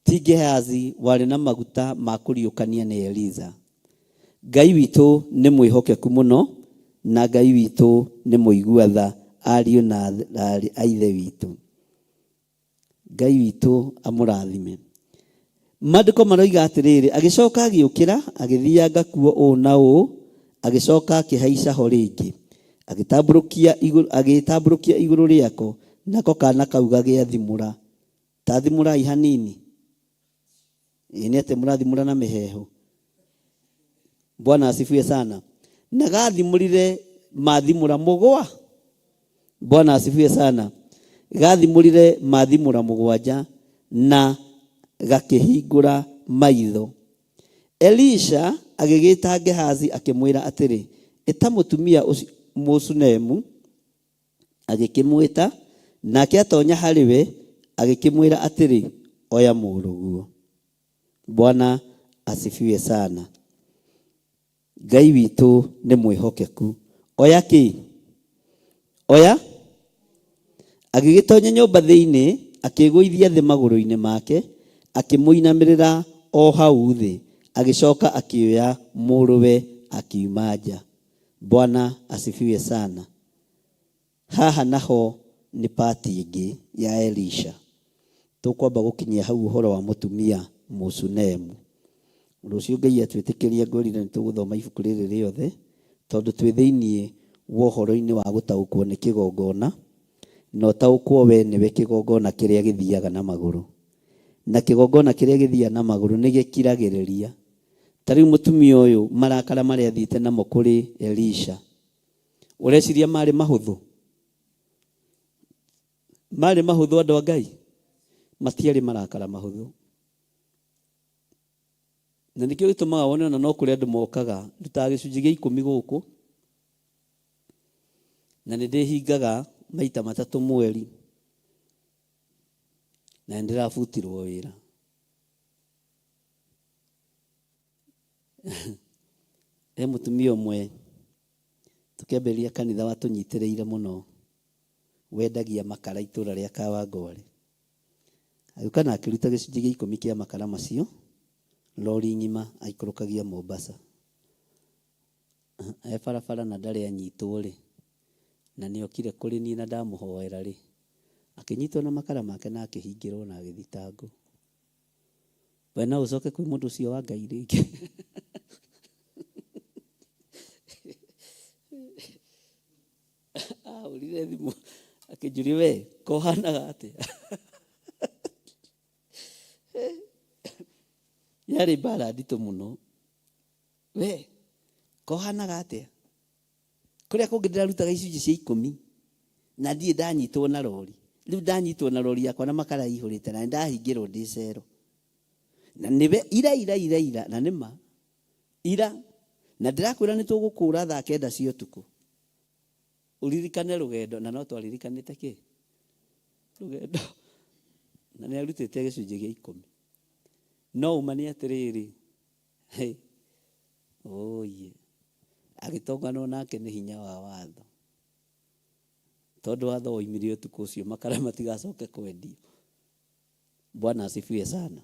Ti Gehazi warĩ na maguta ma kũriũkania nĩ Eliza. Ngai witũ nĩ mwĩhokeku mũno, na Ngai witũ nĩ mũigua tha, ariũ na aarĩ a Ithe witũ. Ngai witũ amũrathime. Maandĩko maroiga atĩrĩrĩ, agĩcoka agĩũkĩra, agĩthianga kuo ũũ na ũũ, agĩcoka akĩhaica ho rĩngĩ, agĩtambũrũkia igũrũ, agĩĩtambũrũkia igũrũ rĩako, nako kaana kau gagĩathimũra. Ta thimũrai hanini. Ĩ nĩ atĩ mũrathimũra na mĩheehũ. Bwana asifiwe sana. Na gathimũrire mathimũra mũgwa. Bwana asifiwe sana. Gathimũrire mathimũra mũgwanja na gakĩhingũra maitho. Elisha agĩgĩta Gehazi akĩmwĩra atĩrĩ, ĩta mũtumia ũcio Mũshunemu. Agĩkĩmwĩta, nake atonya harĩ we, agĩkĩmwĩra atĩrĩ, Oya mũrũguo. Bwana asifiwe sana. Ngai witũ nĩ mwĩhokeku. Oya kĩ? Oya? Agĩgĩtonya nyũmba thĩinĩ, akĩĩgũithia thĩ magũrũ-inĩ make, akĩmũinamĩrĩra o hau thĩ, agĩcoka akĩoya mũrũwe akiuma nja. Bwana asifiwe sana. Haha naho nĩ part ĩngĩ ya Elisha. Tũkwamba gũkinyia hau ũhoro wa mũtumia Mũshunemu. Rũciũ Ngai atwĩtĩkĩria ngwĩrire nĩ tũgũthoma ibuku rĩrĩ rĩothe tondũ twĩ thĩinĩ wa ũhoro-inĩ wa gũtaũkwo nĩ kĩgongona na ũtaũkwo we nĩwe kĩgongona kĩrĩa gĩthiaga na magũrũ. Na kĩgongona kĩrĩa gĩthiaga na magũrũ nĩ gĩkiragĩrĩria. Ta rĩu mũtumia ũyũ marakara marĩa athiĩte namo kũrĩ Elisha, ũreciria marĩ mahũthũ? Marĩ mahũthũ andũ a Ngai? Matiarĩ marakara mahũthũ. Na nĩkĩo gĩtũmaga wone ona no kũrĩ andũ mokaga, ndutaga gĩcunjĩ gĩa ikũmi gũkũ, na nĩ ndĩhingaga maita matatũ mweri, na nĩ ndĩrabutirwo wĩra. He mũtumia ũmwe tũkĩambĩrĩria kanitha watũnyitĩrĩire mũno, wendagia makara itũra rĩa Kawangware. Agĩũka na akĩruta gĩcunjĩ gĩa ikũmi kĩa makara macio, rori ng'ima aikũrũkagia Mombasa. E barabara na ndarĩ anyitwo rĩ, na nĩ okire kũrĩ niĩ na ndamũhoera rĩ, akĩnyitwo na makara make na akĩhingĩrwo na agĩthitangwo. We no ũcoke kwĩ mũndũ ũcio wa Ngai rĩngĩ? Ahũrire thimũ akĩnjũria we kohanaga atĩa? Yarĩ mbara nditũ mũno. We kohanaga atĩa? Kũrĩa kũngĩ ndĩrarutaga icunjĩ cia ikũmi na ndirĩ ndanyitwo na rori. Rĩu ndanyitwo na rori yakwa na makara ihũrĩte na nĩndahingĩrwo ndĩ cero. Na nĩwe ira ira ira ira na nĩma ira na ndĩrakwĩra nĩ tũgũkũra thaa kenda cia ũtukũ. Ũririkane rũgendo na no twaririkanĩte kĩ? Rũgendo. Na nĩ arutĩte gĩcunjĩ gĩa ikũmi. No ũma nĩ atĩrĩrĩ, Hey. Ũũiyĩ. Agĩtonganwo nake nĩ hinya wa watho. Tondũ watho woimire ũtukũ ũcio makara matigacoke kwendio. Bwana asifiwe sana.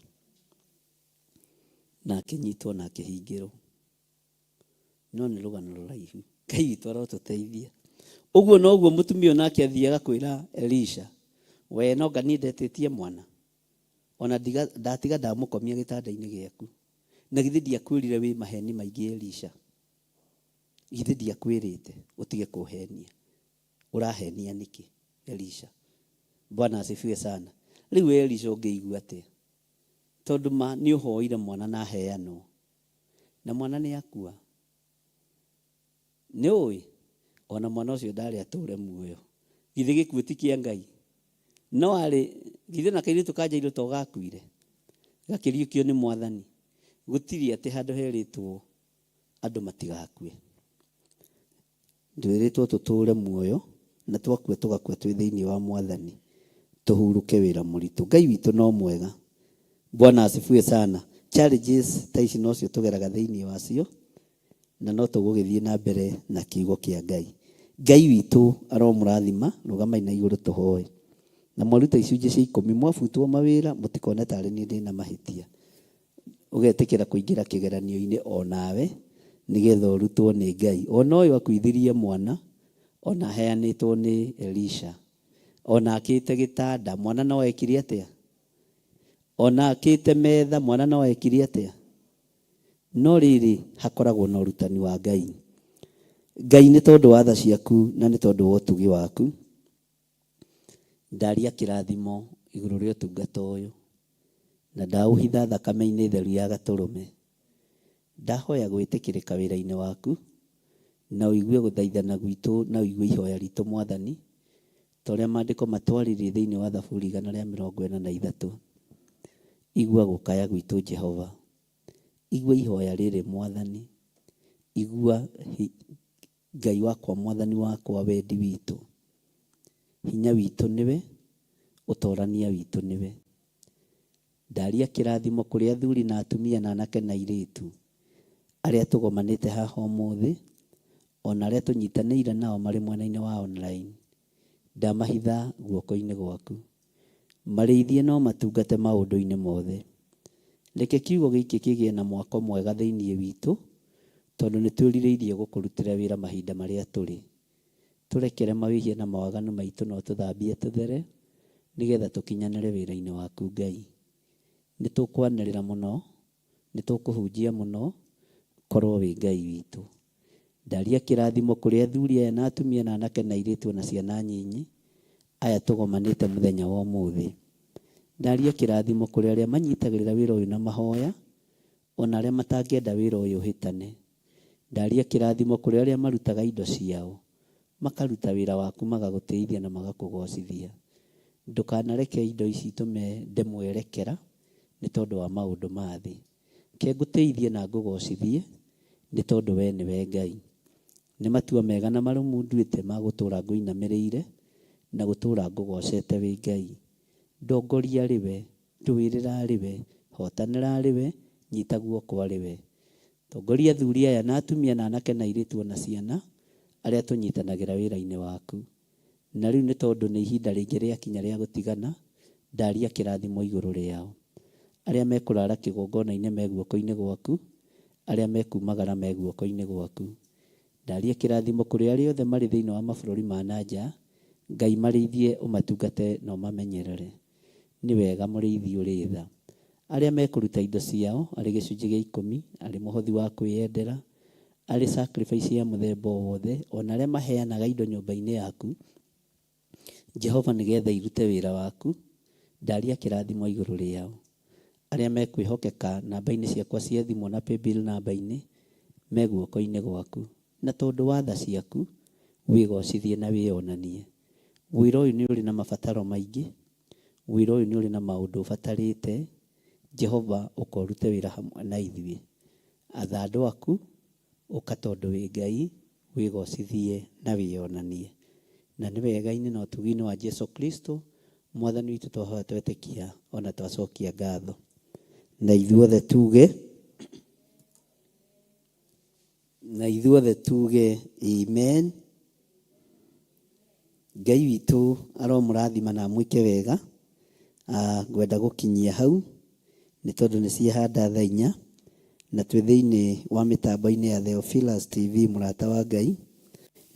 Na akĩnyitwo na akĩhingĩrwo. No nĩ rũgano rũraihu. Ngai witũ arotũteithia. Ũguo noguo mũtumia ũyũ nake athiaga kwĩra Elisha, we no nga niĩ ndetĩtie mwana. Ona ndatiga ndamũkomia gĩtanda-inĩ gĩaku. Na githĩ ndiakwĩrire wĩ maheni maingĩ Elisha? Githĩ ndiakwĩrĩte ũtige kũhenia? Ũrahenia nĩkĩ Elisha? Bwana asifiwe sana. Rĩu we Elisha ũngĩigua atĩa? Tondũ ma nĩ ũhoire mwana na aheanwo. Na mwana nĩ akua. Nĩ ũĩ? Ona mwana ũcio ndarĩ atũre muoyo. Githĩ gĩkuũ ti kĩa Ngai? No arĩ, githĩ na kairĩtu ka Jairũ to gakuire? Gakĩriũkio nĩ Mwathani. Gũtirĩ atĩ handũ herĩtwo andũ matigakue. Twĩrĩtwo tũtũre muoyo Na twakua tũgakua twĩ thĩinĩ wa Mwathani, tũhurũke wĩra mũritũ. Ngai witũ no mwega. Bwana asifiwe sana. Challenges ta ici nocio tũgeraga thĩinĩ wacio, na no tũgũgĩthiĩ na mbere na kiugo kĩa Ngai. Ngai witũ aromũrathima, rũgamai na igũrũ tũhoe. Na mwaruta icunjĩ cia ikũmi, mwabutwo mawĩra, mũtikone tarĩ niĩ ndĩna mahĩtia. Ũgetĩkĩra kũingĩra kĩgeranio-inĩ o nawe, nĩgetha ũrutwo nĩ Ngai. Ona ũyũ akuithirie mwana, ona aheanĩtwo nĩ Elisha. Ona akĩte gĩtanda, mwana no ekire atĩa? Ona akĩte metha, mwana no ekire atĩa? No rĩrĩ, hakoragwo na ũrutani wa Ngai. Ngai nĩ tondũ wa tha ciaku na nĩ tondũ wa ũtugi waku, ndaria kĩrathimo igũrũ rĩa ũtungata ũyũ, na ndaũhitha thakame-inĩ theru ya Gatũrũme. Ndahoya gwĩtĩkĩrĩka wĩra-inĩ waku, na ũigue gũthaithana gwitũ na ũigue ihoya ritũ Mwathani, ta ũrĩa maandĩko matwarĩrie thĩinĩ wa Thaburi 143. Igua gũkaya gwitũ Jehova. Igua ihoya rĩrĩ Mwathani. Igua Ngai wakwa Mwathani wakwa wendi witũ. Hinya witũ nĩwe, ũtorania witũ nĩwe. Ndaria kĩrathimo kũrĩ athuri na atumia na anake na airĩtu arĩa tũgomanĩte haha ũmũthĩ, ona arĩa tũnyitanĩire nao marĩ mwena-inĩ wa online. Ndamahitha guoko-inĩ gwaku. Marĩithie no matungate maũndũ-inĩ mothe. Reke kiugo gĩkĩ kĩgĩe na mwako mwega thĩinĩ witũ, tondũ nĩ twĩrirĩirie gũkũrutĩra wĩra mahinda marĩa tũrĩ. Tũrekere mawĩhia na mawaganu maitũ na ũtũthambie tũthere, nĩgetha tũkinyanĩre wĩra-inĩ waku Ngai. Nĩ tũkwanĩrĩra mũno, nĩ tũkũhunjia mũno, korwo wĩ Ngai witũ. Ndaria kĩrathimo kũrĩ athuri aya na atumia na anake na airĩtu na ciana nyinyi, aya tũgomanĩte mũthenya wa ũmũthĩ. Ndaria kĩrathimo kũrĩ arĩa manyitagĩrĩra wĩra ũyũ na mahoya, ona arĩa matangĩenda wĩra ũyũ ũhĩtane. Ndaria kĩrathimo kũrĩ arĩa marutaga indo ciao, makaruta wĩra waku magagũtĩithia na magakũgocithia. Ndũkanareke indo ici itũme nde mwerekera nĩ tondũ wa maũndũ ma thĩ. Ke ngũtĩithie na ngũgocithie nĩ tondũ we nĩwe Ngai. Nĩ matua mega na marũmu nduĩte ma gũtũũra ngũinamĩrĩire na gũtũũra ngũgocete wĩ Ngai. Ndongoria arĩ we, ndũĩrĩra arĩ we, hotanĩra arĩ we, nyita guoko arĩ we. Tongoria athuri aya na atumia na anake na airĩtu ona ciana arĩa tũnyitanagĩra wĩra-inĩ waku. Na rĩu nĩ tondũ nĩ ihinda rĩngĩ rĩakinya rĩa gũtigana, ndaria kĩrathimo igũrũ rĩao. Arĩa mekũrara kĩgongona-inĩ me guoko-inĩ gwaku, arĩa mekumagara me guoko-inĩ gwaku. Ndaria kĩrathimo kũrĩ arĩa othe marĩ thĩinĩ wa mabũrũri ma na nja, Ngai marĩithie ũmatungate na ũmamenyerere. Nĩ wega mũrĩithi ũrĩ tha. Arĩa mekũruta indo ciao arĩ gĩcunjĩ gĩa ikũmi, arĩ mũhothi wa kwĩyendera, arĩ sacrifice ya mũthemba o wothe, ona arĩa maheanaga indo nyũmba-inĩ yaku, Jehova nĩgetha irute wĩra waku, ndaria kĩrathimo igũrũ rĩao. Arĩa mekwĩhokeka namba-inĩ ciakwa cia thimũ na paybill namba-inĩ, me guoko-inĩ gwaku. Na tondũ wa tha ciaku, wĩgocithie na wĩonanie. Wĩra ũyũ nĩ ũrĩ na mabataro maingĩ, wĩra ũyũ nĩ ũrĩ na maũndũ ũbatarĩte, Jehova ũka ũrute wĩra hamwe na ithuĩ. Atha andũ aku, ũka tondũ wĩ Ngai, wĩgocithie na wĩonanie. Na nĩ wega-inĩ na ũtugi-inĩ wa Jesu Kristo, Mwathani witũ twahoya twetĩkia ona twacokia ngatho. Na ithuothe tuge, na ithuothe tuge amen. Ngai witũ aromũrathima na amwĩke wega. Ngwenda gũkinyia hau nĩ tondũ nĩ ciahanda thaa inya na twĩ thĩinĩ wa mĩtambo-inĩ ya Theophilus TV mũrata wa Ngai,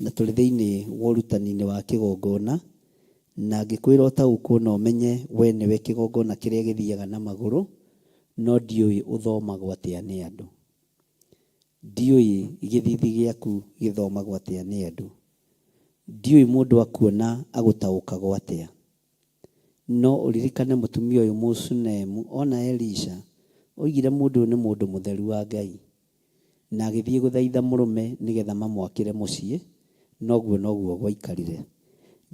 na tũrĩ thĩinĩ wa ũrutani-inĩ wa kĩgongona, na ngĩkwĩra ũtaũkwo na ũmenye we nĩwe kĩgongona kĩrĩa gĩthiaga na magũrũ, no ndiũĩ ũthomagwo atĩa nĩ andũ. Ndiũĩ gĩthithi gĩaku gĩthomagwo atĩa nĩ andũ. Ndiũĩ mũndũ akuona agũtaũkagwo atĩa. No ũririkane mũtumia ũyũ Mũshunemu ona Elisha oigire mũndũ ũyũ nĩ mũndũ mũtheru wa Ngai, na agĩthiĩ gũthaitha mũrũme nĩgetha mamwakĩre mũciĩ, noguo noguo gwaikarire.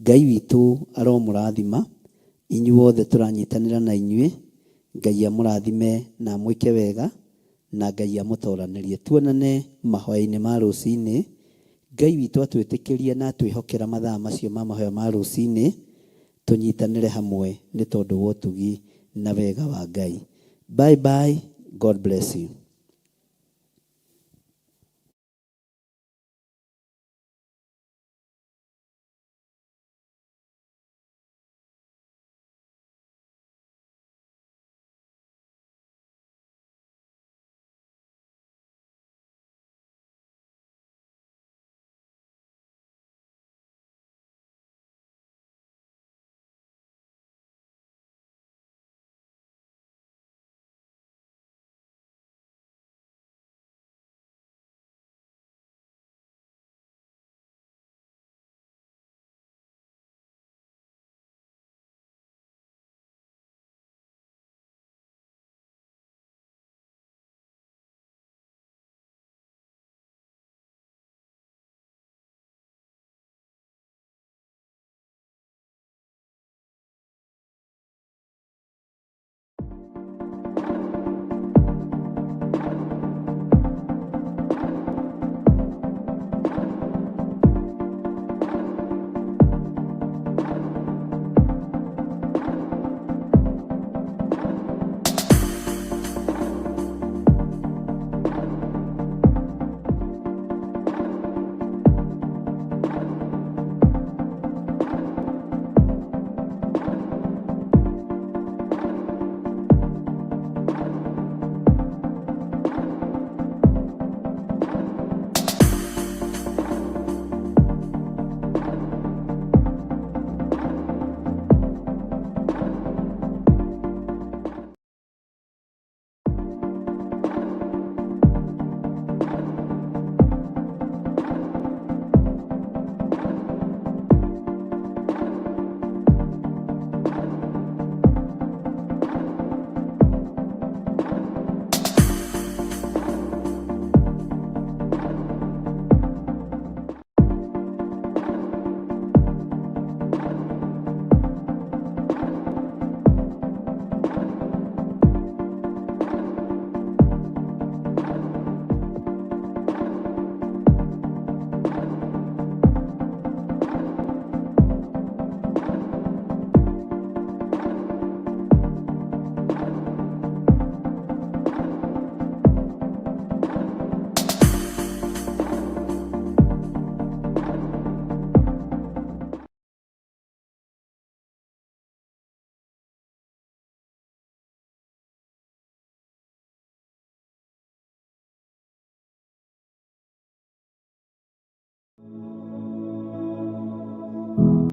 Ngai witũ aromũrathima inyuothe tũranyitanĩra na inyuĩ. Ngai amũrathime na amwĩke wega, na Ngai amũtoranĩrie. Tuonane mahoya-inĩ ma rũcinĩ. Ngai witũ atwĩtĩkĩria na atwĩhokera mathaa macio ma mahoya ma rũcinĩ, tũnyitanĩre hamwe nĩ tondũ wa ũtugi na wega wa Ngai. Bye bye, God bless you.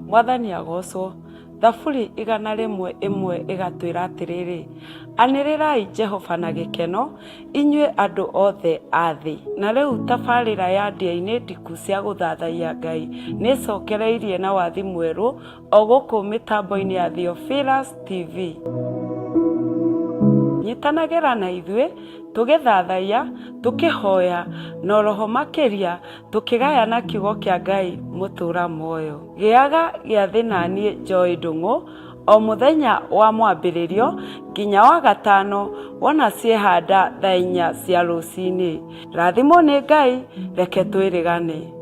Mwathani agocwo. Thaburi 101 ĩgatwĩra atĩrĩrĩ, anĩrĩrai Jehova na gĩkeno, inyuĩ andũ othe a thĩ. Na rĩu tabarĩra ya ndĩa-inĩ ndiku cia gũthathaiya Ngai nĩ ĩcokereirie na wathi mwerũ o gũkũ mĩtambo-inĩ ya Theophilus TV. Nyitanagĩra na ithuĩ tũgĩthathaiya, tũkĩhoya, na oroho makĩria tũkĩgayana kiugo kĩa Ngai mũtũra muoyo. Gĩaga gĩathĩ naniĩ Joy Ndung'u o mũthenya wa mwambĩrĩrio nginya wa gatano wona ciehanda thaa 4 cia rũcinĩ. Rathimwo nĩ Ngai, reke twĩrĩgane.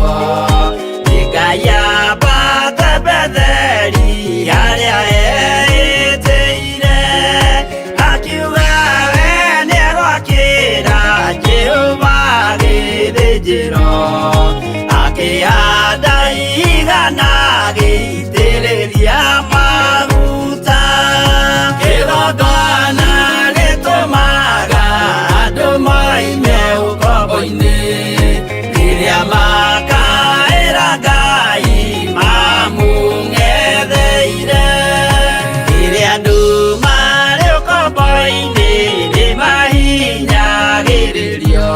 mekuo. Ngai ambate Betheli harĩa eĩtĩire, akiuga we nĩegwakĩra Jehova gĩthĩnjĩro, akĩhanda igana agĩitĩrĩria maguta. Kĩgongona gĩtũmaga andũ moime ũkombo-inĩ, rĩrĩa makaĩra Ngai mamũng'etheire. Rĩrĩa andũ marĩ ũkombo-inĩ nĩmahinyagĩrĩrio,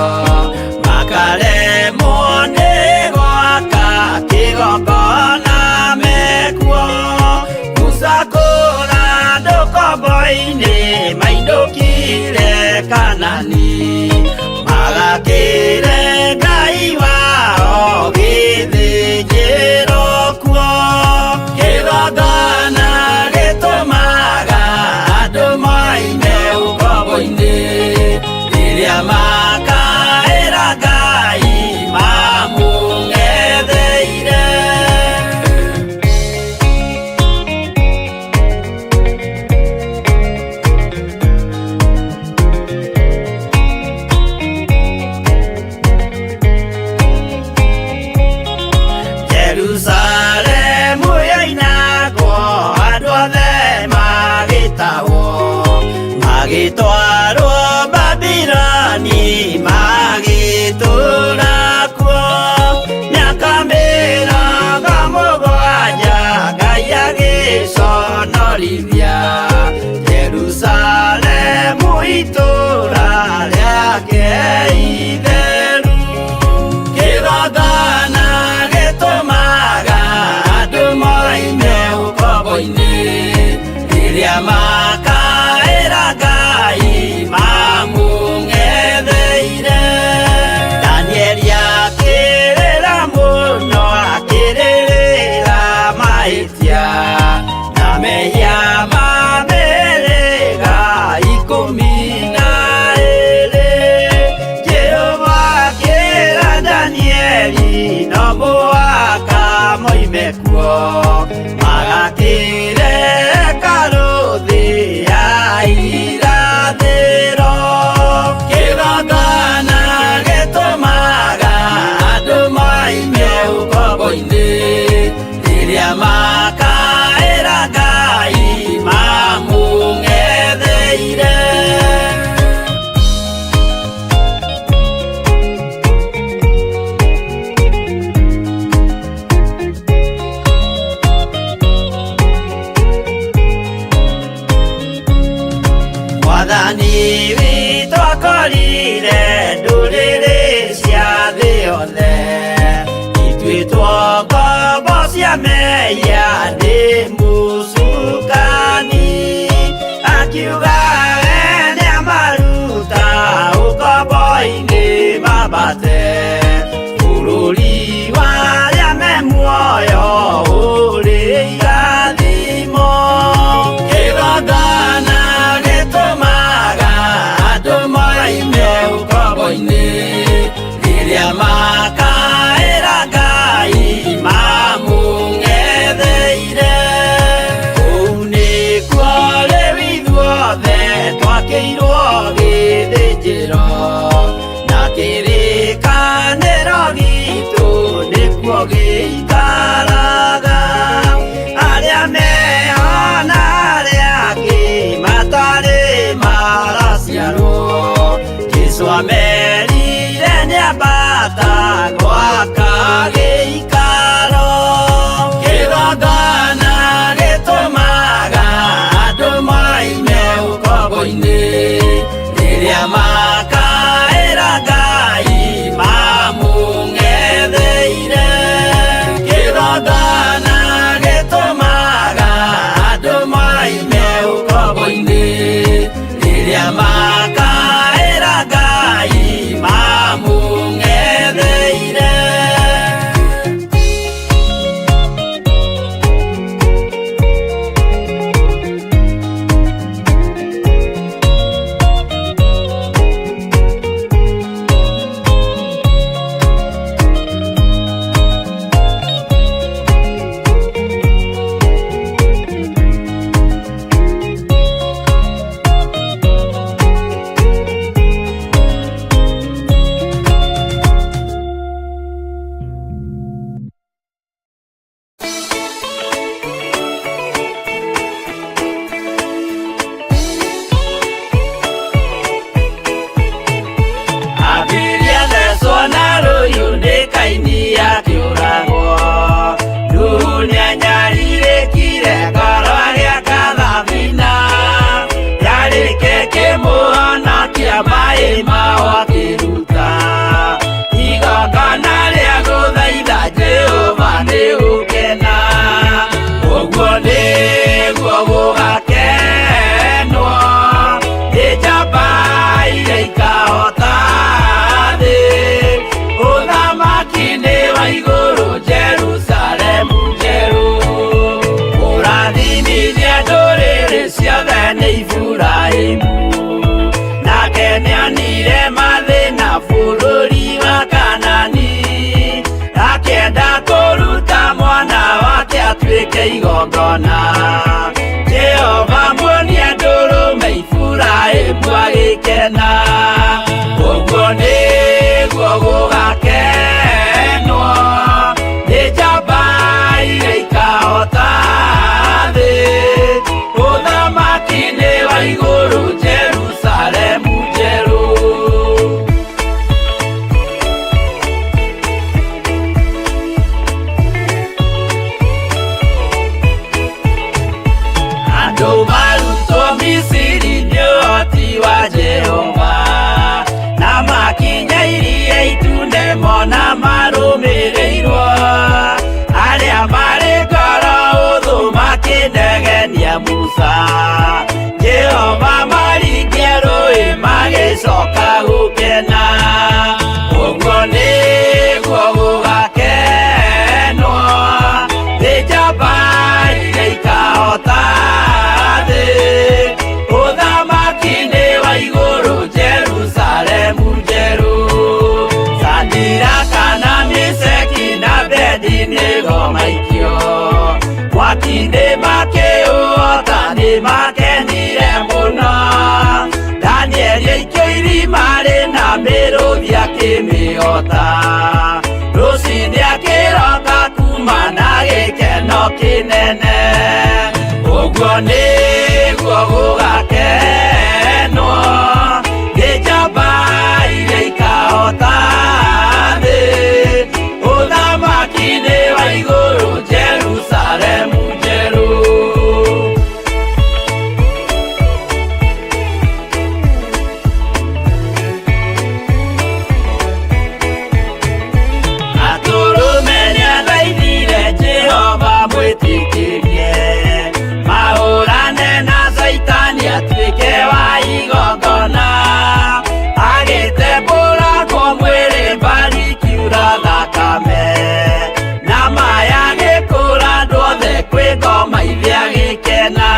makaremwo nĩ gwaka kĩgongona mekuo. Musa kũra andũ ũkombo-inĩ mainũkire Kanani, magakĩre Ngai wao gĩthĩnjĩro kuo. Kĩgongona gĩtũmaga andũ moime ũkombo-inĩ, rĩrĩa makaĩra Ngai mamũng'etheire. Jerusalemu yoinagwo andũ othe magĩtahwo, magĩtwarwo Babiloni magĩtũũra kuo. Mĩaka 70 Ngai agĩconorithia Jerusalemu itũũra rĩake itheru. Kĩgongona gĩtũmaga andũ moime ũkombo-inĩ, rĩrĩa makaĩra Ngai mamũng'etheire. Danieli akĩrĩra mũno, akĩrĩrĩra mahĩtia na mehia ma mĩhĩrĩga 12. Jehova akĩra Danieli no mũhaka moime kuo, magakĩre hekarũ thĩ ya irathĩro. Kĩgongona gĩtũmaga andũ moime ũkombo-inĩ, rĩrĩa makaĩra Ngai mamũng'etheire. maĩ mao akĩruta igongona rĩa gũthaitha Jehova nĩ gũkena ũguo nĩguo gũgakenwo nĩ njamba iria ikahota thĩ ũthamaki nĩ wa igũrũ Jerusalemu njerũ ũrathimithia ndũrĩrĩ ciothe nĩ Iburahĩmu nake nĩonire mathĩna bũrũri wa Kanani akĩenda kũruta mwana wake atuĩke igongona Jehova muonia ndũrũme Iburahĩmu agĩkena ũguo nĩguo gũgakenwo nĩ njamba iria ikahota thĩ ũthamaki nĩ wa igũrũ Jerusalemu njerũ. Andũ marutwo Misiri nĩ ũhoti wa Jehova na makinya iria itune mona marũmĩrĩirwo arĩa marĩ ngoro ũthũ makĩnegenia Musa Jehova maringia rũĩ magĩcoka gũkena ũguo nĩguo gũgakenwo nĩ njamba iria ikahota thĩ ũthamaki nĩ wa igũrũ Jerusalemu njerũ Sadiraka na Meshaki na Abednego maikio mwaki-inĩ makĩũhota nĩ makenire mũno Danieli aikio irima rĩna mĩrũthi akĩmĩhota rũcinĩ akĩroka kuma na gĩkeno kĩnene ũguo nĩguo gũgakenwo nĩ njamba iria ikahota thĩ ũthamaki nĩ wa igũrũ Jerusalemu njerũ. Atũrũme nĩathaithire Jehova mwĩtĩkĩrie mahũrane na Caitani atuĩke wa igongona agĩtembũrangwo mwĩrĩ mbari kiura thakame na maya gĩkũra andũ othe kwĩ ngoma ithe agĩkena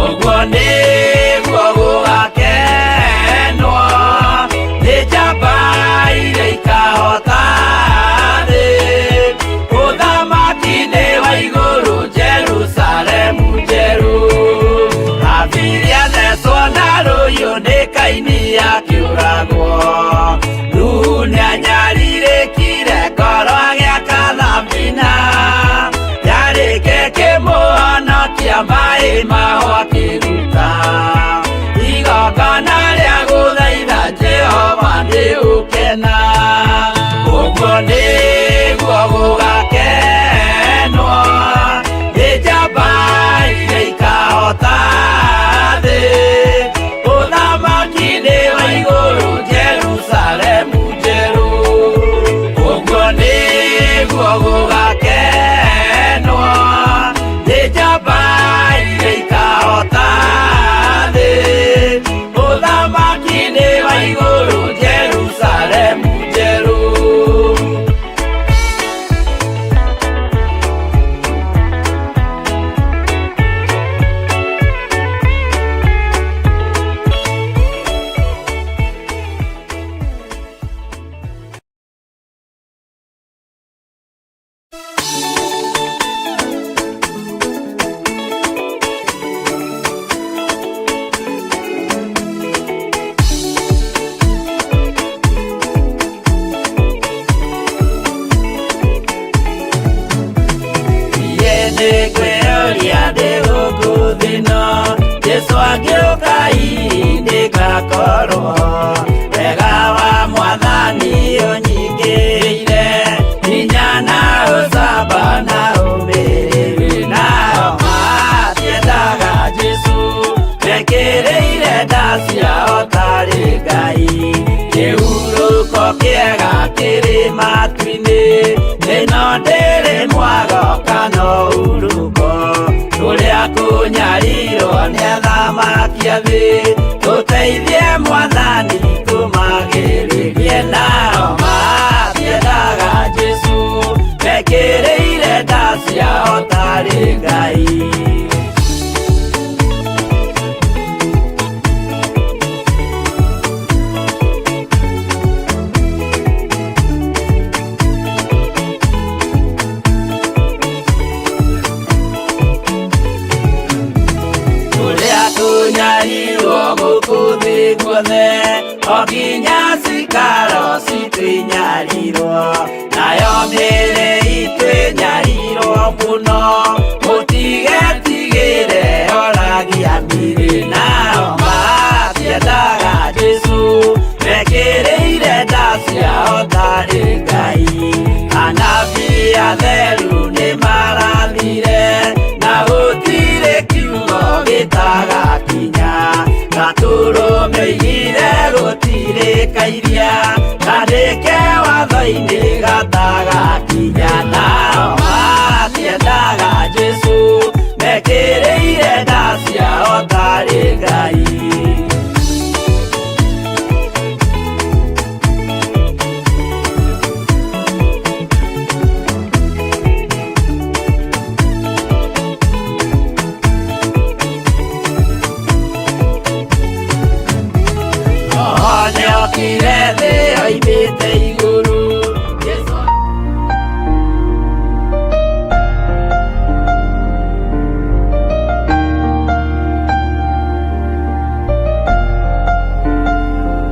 ũguo nĩguo gũgakenwo nĩ njamba iria ikahota thĩ ũthamaki nĩ wa igũrũ Jerusalemu njerũ Habili athecwo na rũhiũ nĩ Kaini akĩũragwo Nuhu nĩanyarirĩkire ngoro agĩaka thabina yarĩke kĩmũhonokia maĩ mao akĩruta igongona rĩa gũthaitha Jehova nĩ ũkena ũguo nĩguo gũgakenwo nĩ njamba iria ikahota thĩ ũthamaki nĩ wa igũrũ Jerusalemu njerũ ũguo nĩguo gũgakenwo nĩ njamba iria ikahota thĩ ũthamaki nĩ wa igũrũ Jerusalemu njerũ. Nĩngwĩyũria ndĩ gũkũ thĩ ĩno Jesũ angĩũka hihi ndĩgakorwo wega wa mwathani ũnyingĩrĩire hinya na ũcamba na ũmĩrĩru nao matiendaga Jesũ mekĩrĩire nda ciao tarĩ Ngai. Ĩno ndĩrĩ mwago kana ũhurũko, tũrĩa kũnyarirwo nĩ athamaki a thĩ, tũteithie Mwathani tũmagĩrĩrie nao matiendaga Jesũ, mekĩrĩire nda ciao tarĩ Ngai. Tũrĩa tũnyarirwo gũkũ thĩ guothe, o nginya cikaro citũ inyarirwo, nayo mĩĩrĩ itũ ĩnyarirwo mũno, mũtigetigĩre oragia mĩĩrĩ nao matiendaga Jesũ, mekĩrĩire nda ciao tarĩ Ngai. Anabii atheru nĩmarathire, na gũtirĩ kiugo gĩtagakinya, gatũrũmĩire gũtirĩ kairia, kandĩke watho-inĩ gatagakinya.